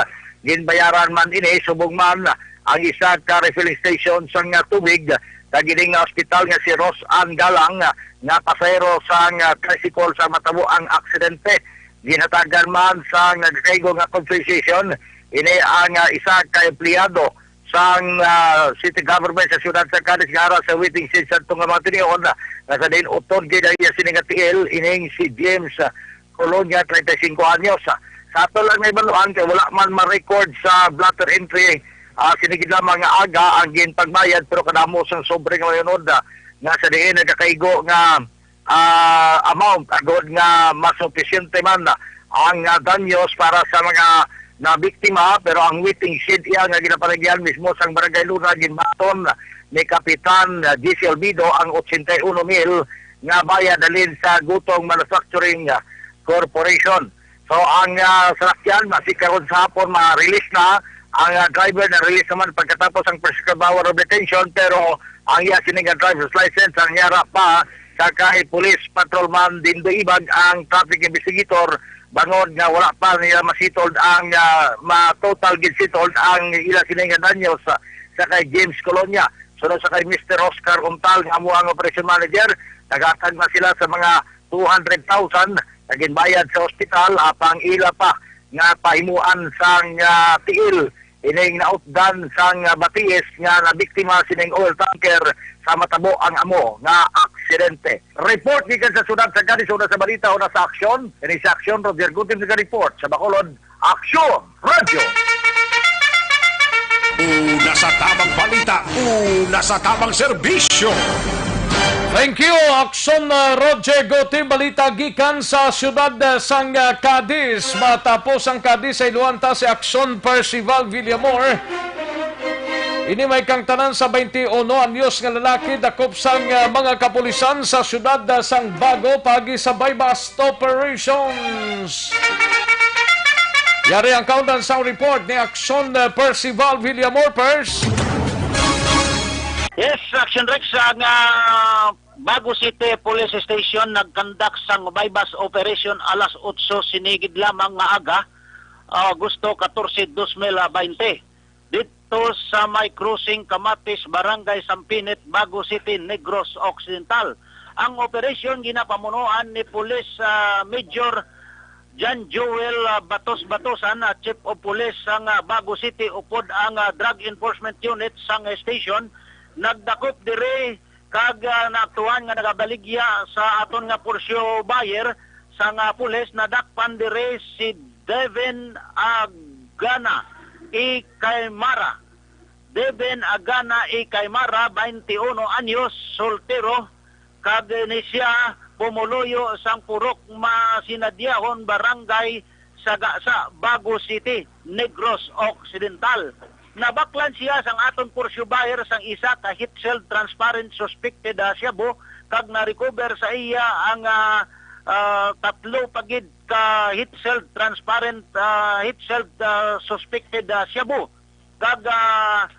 ginbayaran man ini, subong man ang isa ka refilling station sang, ah, tubig, kag ining, ah, ospital nga si Rose Ann Galang, ah, nga pasahero sang, ah, tricycle sa matabo ang aksidente. Ginhatagan man sang nagakaigo nga compensation ini ang, ah, isa ka empleyado sang, ah, city government sa siyudad sa Cadiz nga ara sa waiting shed sa adto nga mga tinion, ah, nga sa diin utod gid ang iya sini nga tiil, ining si James, ah, Colonia, treinta y cinco anyos. Sa ato lang nahibaluan, kay wala man ma-record sa blotter entry, ah, sini gid lamang nga aga ang ginpagbayad, pero kadamo sang sobre nga mayunod, ah, nga sa diin nagakaigo nga, ah, amount, agod nga mas supisyente man ang, ah, danyos para sa mga nabiktima, pero ang waiting shed iya nga ginapanagyan mismo sang Barangay Luna, ginbaton ni Kapitan, ah, G C Olvido ang ochenta y uno mil nga bayad halin sa Gutong Manufacturing, ah, Corporation. So, ang, ah, salakyan, basi karon sa hapon, ma-release na. Ang, ah, driver na-release naman pagkatapos ang prosecutorial power of detention, pero ang iya sini nga driver's license, ang yara pa sa kay Police Patrolman Dindo Ibag, ang traffic investigator, bangod nga wala pa nila masitod ang, ah, ma-total gid sitod ang ila sini nga danyos sa, sa kay James Colonia. Sunod sa kay Mister Oscar Untal, nga amo ang operation manager, naghatag na sila sa mga two hundred thousand nga ginbayad sa ospital, apang ila pa nga pahimuan sang, ah, tiil ining nautdan sang, ah, batiis nga nabiktima sining oil tanker sa matabo ang amo nga aksidente. Report gikan sa siyudad sa Cadiz, una sa balita, una sa aksyon. Ini sa aksyon, Roger Gutim sa report sa Bacolod. Aksyon Radio. Una sa tamang balita, una sa tamang serbisyo. Thank you, Aksyon, uh, Roger Gotim. Balita gikan sa siyudad, uh, sang, uh, Cadiz. Matapos ang Cadiz, sa iluan ta si Aksyon Percival Villamor. Ini may kang tanan sa twenty-one anyos nga lalaki dakop sang, uh, mga kapulisan sa siyudad, uh, sang Bago pagi sa buy-bust operations. Yari ang kaundan sang report ni Aksyon, uh, Percival Villamor, Pers. Yes, Action Rex, ang, ah, Bago City Police Station nagkandak sang buy-bust operation alas otso sinigid lamang nga aga, ah, Agosto katorse, dos mil baynte, didto sa may crossing Kamatis, Barangay Sampinit, Bago City, Negros Occidental. Ang operasyon ginapamunuan ni Police, ah, Major John Joel, ah, Batos Batosan, ah, Chief of Police sang, ah, Bago City, upod ang, ah, Drug Enforcement Unit sang station, nagdakop diri kag, ah, naaktuhan nga nagabaligya sa aton nga Porsche buyer sang, ah, pulis. Nadakpan diri si Devin Agana Ikaymara. Devin Agana Ikaymara, twenty-one anyos, soltero, kag ni siya pumuluyo sang Purok Masinadyagon, Barangay Sagasa, Bago City, Negros Occidental. Nabaklan siya sang aton Porsche buyer sang isa ka heat-sealed transparent suspected, ah, shabu, kag na-recover sa iya ang, ah, ah, tatlo pa gid ka heat-sealed transparent, ah, heat-sealed, ah, suspected, ah, shabu. Kag, ah,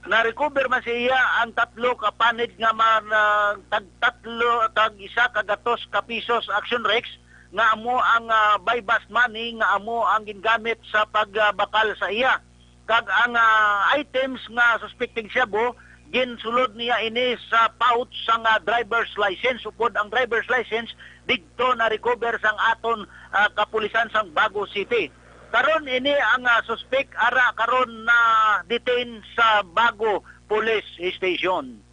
na-recover man sa iya ang tatlo ka panid nga man, ah, tag tatlo, tag isa ka gatos ka pisos, Action Rex, nga amo ang, ah, buy-bust money nga amo ang gingamit sa pagbakal sa iya. Kag ang, ah, items nga suspected shabu, ginsulod niya ini sa pouch sang, ah, driver's license, upod ang driver's license didto na-recover sang aton, ah, kapulisan sang Bago City. Karon ini ang, ah, suspek ara karon na-detain sa Bago Police Station.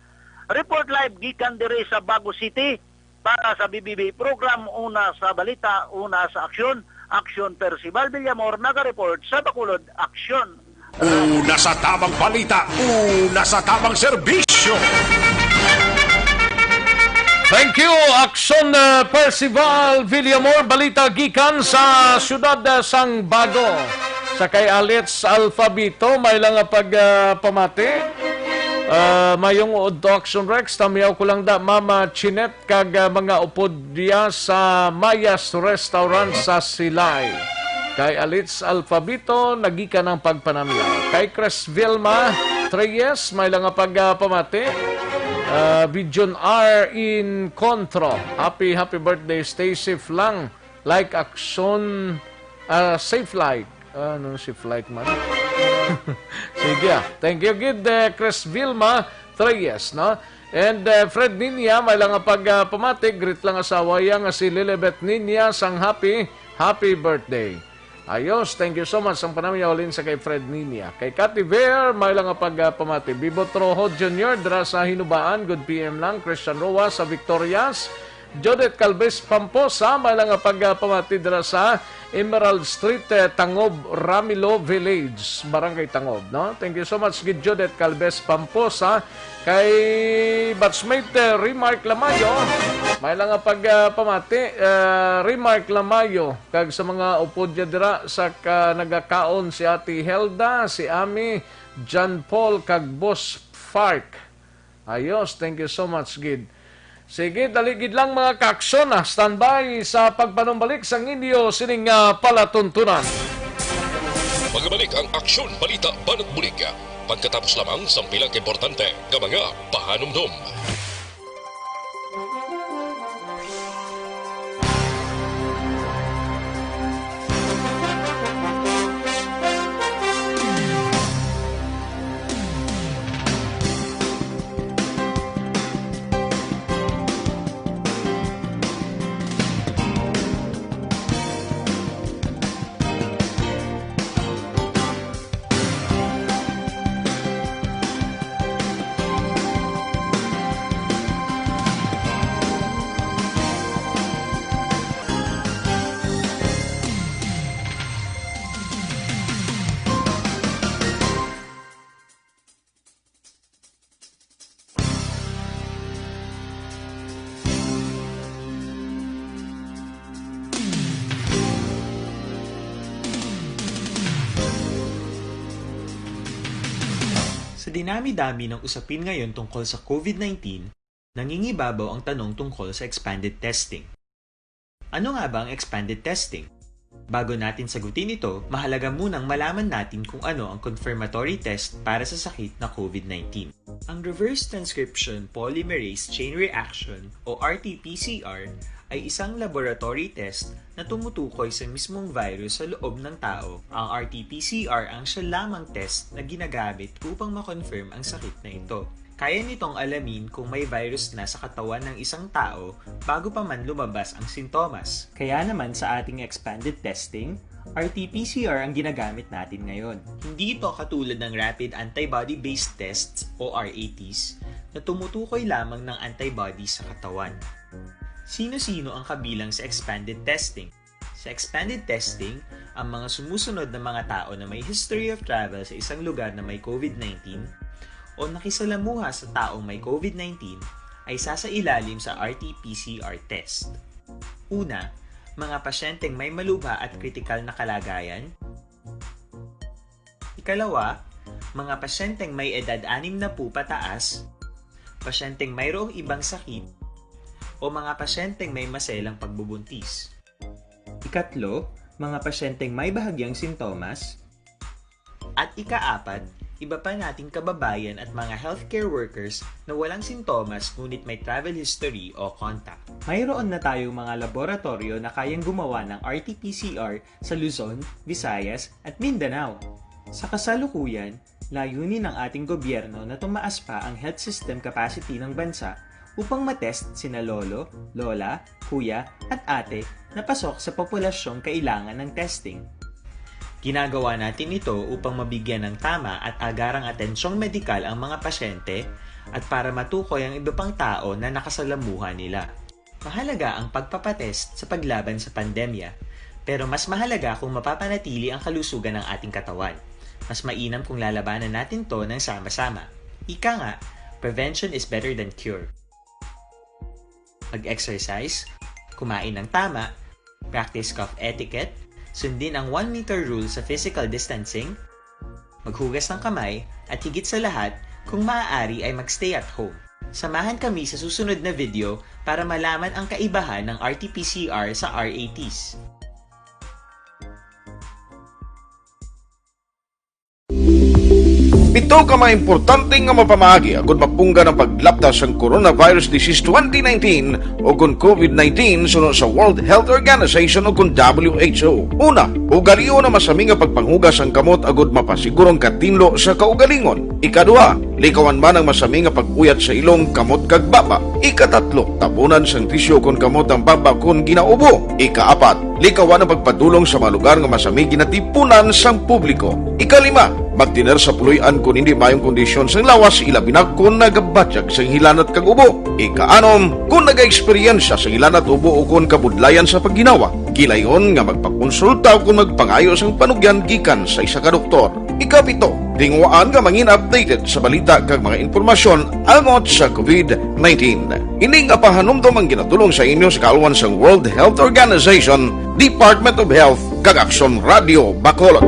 Report live gikan diri sa Bago City para sa B B B program, una sa balita, una sa aksyon. Aksyon, Percival Villamor, nagareport sa Bacolod. Aksyon. Una sa tamang balita, una sa tamang serbisyo. Thank you, Aksyon, uh, Percival Villamor. Balita gikan sa siyudad, uh, sang Bago. Sa kay Alex Alfabito, may lang nga pag, uh, pamati. Uh, mayong udto, Aksyon Rex. Tamiyaw ko lang da, Mama Chinet kag, ah, mga upod niya sa Mayas Restaurant sa Silay. Kay Alitz Alfabito, nagikan ang pagpanamyaw. Kay Chris Vilma Treyes, may lang nga pagpamati. Ah, Bijon R in Contro. Happy, happy birthday. Stay safe lang. Like action, ah, safe like. Ano, safe like man? Sige, ah. Thank you gid, eh, Chris Vilma Treyes, no? And, eh, Fred Ninia, may lang nga pag, ah, pamati, greet lang asawa iya nga si Lilibet Ninia sang happy, happy birthday. Ayos, thank you so much. Ang panamyaw halin sa kay Fred Ninia. Kay Cathy Ver, may lang nga pag, ah, pamati. Bibo Trojo Junior, dira sa Hinubaan, good P M lang. Christian Roa sa Victorias. Judith Calves Pamposa, may lang nga pag, ah, pamati dira sa Emerald Street, eh, Tangob, Ramilo Village, Barangay Tangob, no? Thank you so much, gid Judith Calves Pamposa. Kay batchmate, eh, Remark Lamayo, may lang nga pag, ah, pamati, eh, Remark Lamayo, kag sa mga upod niya dira sa ka-, nagakaon, si Ate Helda, si Ami, John Paul, kag Boss Fark. Ayos, thank you so much, gid. Sige, dali gid lang, mga kaaksyon, ah. Standby sa pagpanumbalik sang inyo sining, ah, palatuntunan. Magbalik ang Aksyon Balita Banat Bulig pagkatapos lamang sang pila ka importante nga mga pahanumdom. Sa dinami-dami ng usapin ngayon tungkol sa COVID nineteen, nangingibabaw ang tanong tungkol sa expanded testing. Ano nga ba ang expanded testing? Bago natin sagutin ito, mahalaga munang malaman natin kung ano ang confirmatory test para sa sakit na COVID nineteen. Ang reverse transcription polymerase chain reaction o R T P C R ay isang laboratory test na tumutukoy sa mismong virus sa loob ng tao. Ang R T P C R ang siya lamang test na ginagamit upang ma-confirm ang sakit na ito. Kaya nitong alamin kung may virus na sa katawan ng isang tao bago pa man lumabas ang sintomas. Kaya naman sa ating expanded testing, R T P C R ang ginagamit natin ngayon. Hindi ito katulad ng rapid antibody-based tests o R A Ts na tumutukoy lamang ng antibody sa katawan. Sino-sino ang kabilang sa expanded testing? Sa expanded testing, ang mga sumusunod na mga tao na may history of travel sa isang lugar na may COVID nineteen o nakisalamuha sa taong may COVID nineteen ay sasailalim sa R T P C R test. Una, mga pasyenteng may malubha at kritikal na kalagayan. Ikalawa, mga pasyenteng may edad anim na po pataas, pasyenteng mayroong ibang sakit, o mga pasyenteng may maselang pagbubuntis. Ikatlo, mga pasyenteng may bahagyang sintomas. At ikaapat, iba pa nating kababayan at mga healthcare workers na walang sintomas ngunit may travel history o contact. Mayroon na tayong mga laboratoryo na kayang gumawa ng R T P C R sa Luzon, Visayas, at Mindanao. Sa kasalukuyan, layunin ng ating gobyerno na tumaas pa ang health system capacity ng bansa upang matest sina lolo, lola, kuya, at ate na pasok sa populasyong kailangan ng testing. Ginagawa natin ito upang mabigyan ng tama at agarang atensyong medikal ang mga pasyente at para matukoy ang iba pang tao na nakasalamuha nila. Mahalaga ang pagpapatest sa paglaban sa pandemya, pero mas mahalaga kung mapapanatili ang kalusugan ng ating katawan. Mas mainam kung lalabanan natin 'to ng sama-sama. Ika nga, prevention is better than cure. Mag-exercise, kumain ng tama, practice cough etiquette, sundin ang one meter rule sa physical distancing, maghugas ng kamay, at higit sa lahat, kung maaari ay mag-stay at home. Samahan kami sa susunod na video para malaman ang kaibahan ng R T P C R sa R A Ts. Pito ka mga importante nga mapamaagi agud mapunggan ang paglapta sang coronavirus disease twenty nineteen o kon COVID nineteen suno sa World Health Organization o kon W H O. Una, ugalion ang masami nga pagpanghugas sang kamot agud mapasiguro ang katinlo sa kaugalingon. Ikaduha, likawan man ang masami nga pag-uyat sa ilong, kamot kag baba. Ikatatlo, tabunan sang tisyu kon kamot ang baba kon ginaubo. Ikaapat, likawan ang pagpadulong sa mga lugar nga masami ginatipunan sang publiko. Ikalima, magtener sa puloy-an kon hindi maayong kondisyon sang lawas, ilabi na kon nagabatyag sang hilanat kag ubo. Ikaanom, kon nagaeksperyensya sang hilanat, ubo, o kon kabudlayan sa pagginawa, gilayon nga magpakonsulta o kon magpangayo sang panugyan gikan sa isa ka doktor. Ikapito, tinguhaan nga mangin-updated sa balita kag mga impormasyon angot sa COVID nineteen. Ini nga pahanumdom ang ginatulong sa inyo sa kaalwan sang World Health Organization, Department of Health, kag Aksyon Radio Bacolod.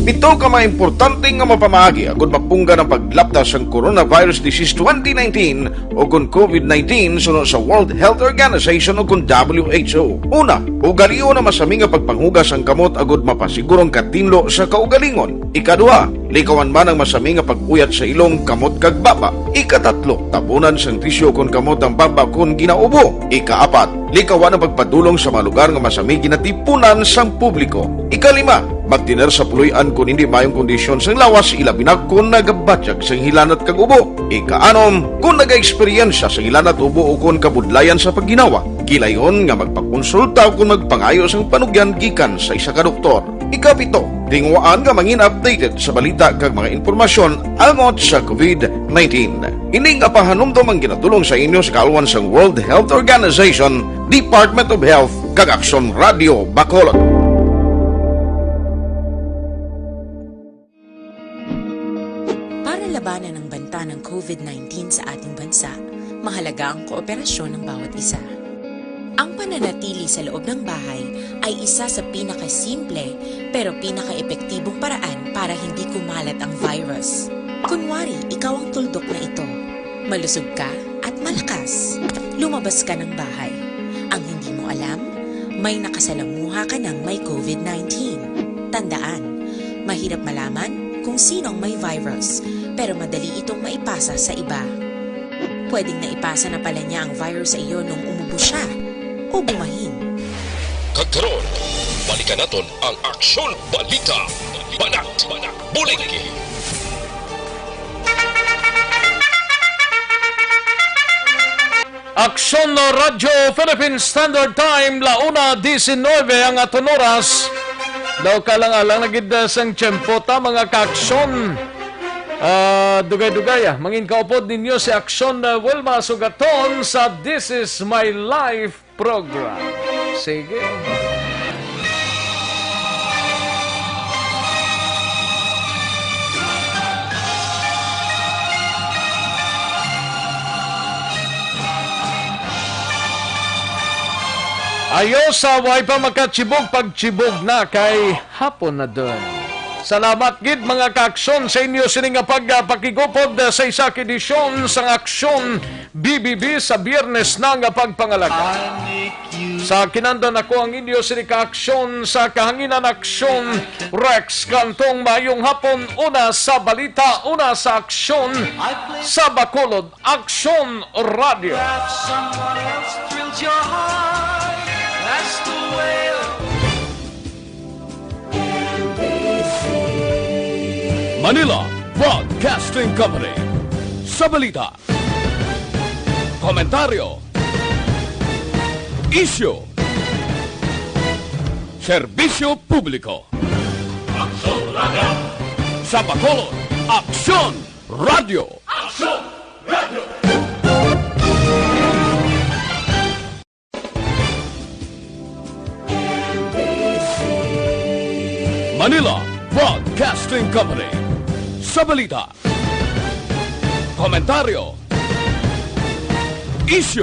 Pito ka mga importante nga mapamaagi agud mapunggan ang paglapta sang coronavirus disease twenty nineteen o kon COVID nineteen suno sa World Health Organization o kon W H O. Una, ugalion ang masami nga pagpanghugas sang kamot agud mapasiguro ang katinlo sa kaugalingon. Ikaduha, likawan man ang masami nga pag-uyat sa ilong, kamot kag baba. Ikatatlo, tabunan sang tisyu kon kamot ang baba kon ginaubo. Ikaapat, likawan ang pagpadulong sa mga lugar nga masami ginatipunan sang publiko. Ikalima, magtener sa puloy-an kon hindi maayong kondisyon sang lawas, ilabi na kon nagabatyag sang hilanat kag ubo. Ikaanom, kon nagaeksperyensya sang hilanat, ubo, o kon kabudlayan sa pagginawa, gilayon nga magpakonsulta o kon magpangayo sang panugyan gikan sa isa ka doktor. Ikapito, tinguhaan nga mangin-updated sa balita kag mga impormasyon angot sa COVID nineteen. Ini nga pahanumdom ang ginatulong sa inyo sa kaalwan sang World Health Organization, Department of Health, kag Aksyon Radio Bacolod. Para labanan ang banta ng COVID nineteen sa ating bansa, mahalaga ang kooperasyon ng bawat isa. Ang pananatili sa loob ng bahay ay isa sa pinakasimple pero pinakaepektibong paraan para hindi kumalat ang virus. Kunwari, ikaw ang tuldok na ito. Malusog ka at malakas. Lumabas ka ng bahay. Ang hindi mo alam, may nakasalamuha ka ng may covid nineteen. Tandaan, mahirap malaman kung sino ang may virus, pero madali itong maipasa sa iba. Pwedeng naipasa na pala niya ang virus sa iyo nung umubo siya o bumahin. Kag karon, balikan naton ang Aksyon Balita, Banat, Buligi. Aksyon Radyo Philippine Standard Time, la una diecinueve ang aton oras. Daw kalang-alang na gid, ah, sang tiyempo ta, mga kaaksyon. Ah, dugay-dugay, ah, mangin kaupod ninyo si Aksyon, ah, Wilma Sugaton sa This Is My Life program. Sige. Ayo sa way pa makachibog, pagchibog na kay hapon na dun. Salamat gid, mga kaaksyon, sa inyo sini nga pagpakigupod sa isa ka edisyon sang Aksyon B B B sa Biyernes na nga pagpangalaga. Sa kinandan ako ang inyo sini ka aksyon sa kahanginan, Aksyon Rex Cantong. Maayong hapon, una sa balita, una sa aksyon, sa Bacolod, Aksyon Radyo. Someone else thrills your heart. That's the way of Manila Broadcasting Company. Sa balita, komentaryo, isyu, serbisyo publiko. Aksyon Radyo. Sa Bacolod, Aksyon Radyo. Aksyon Radyo. Manila Broadcasting Company. Sa balita, komentaryo, isyu,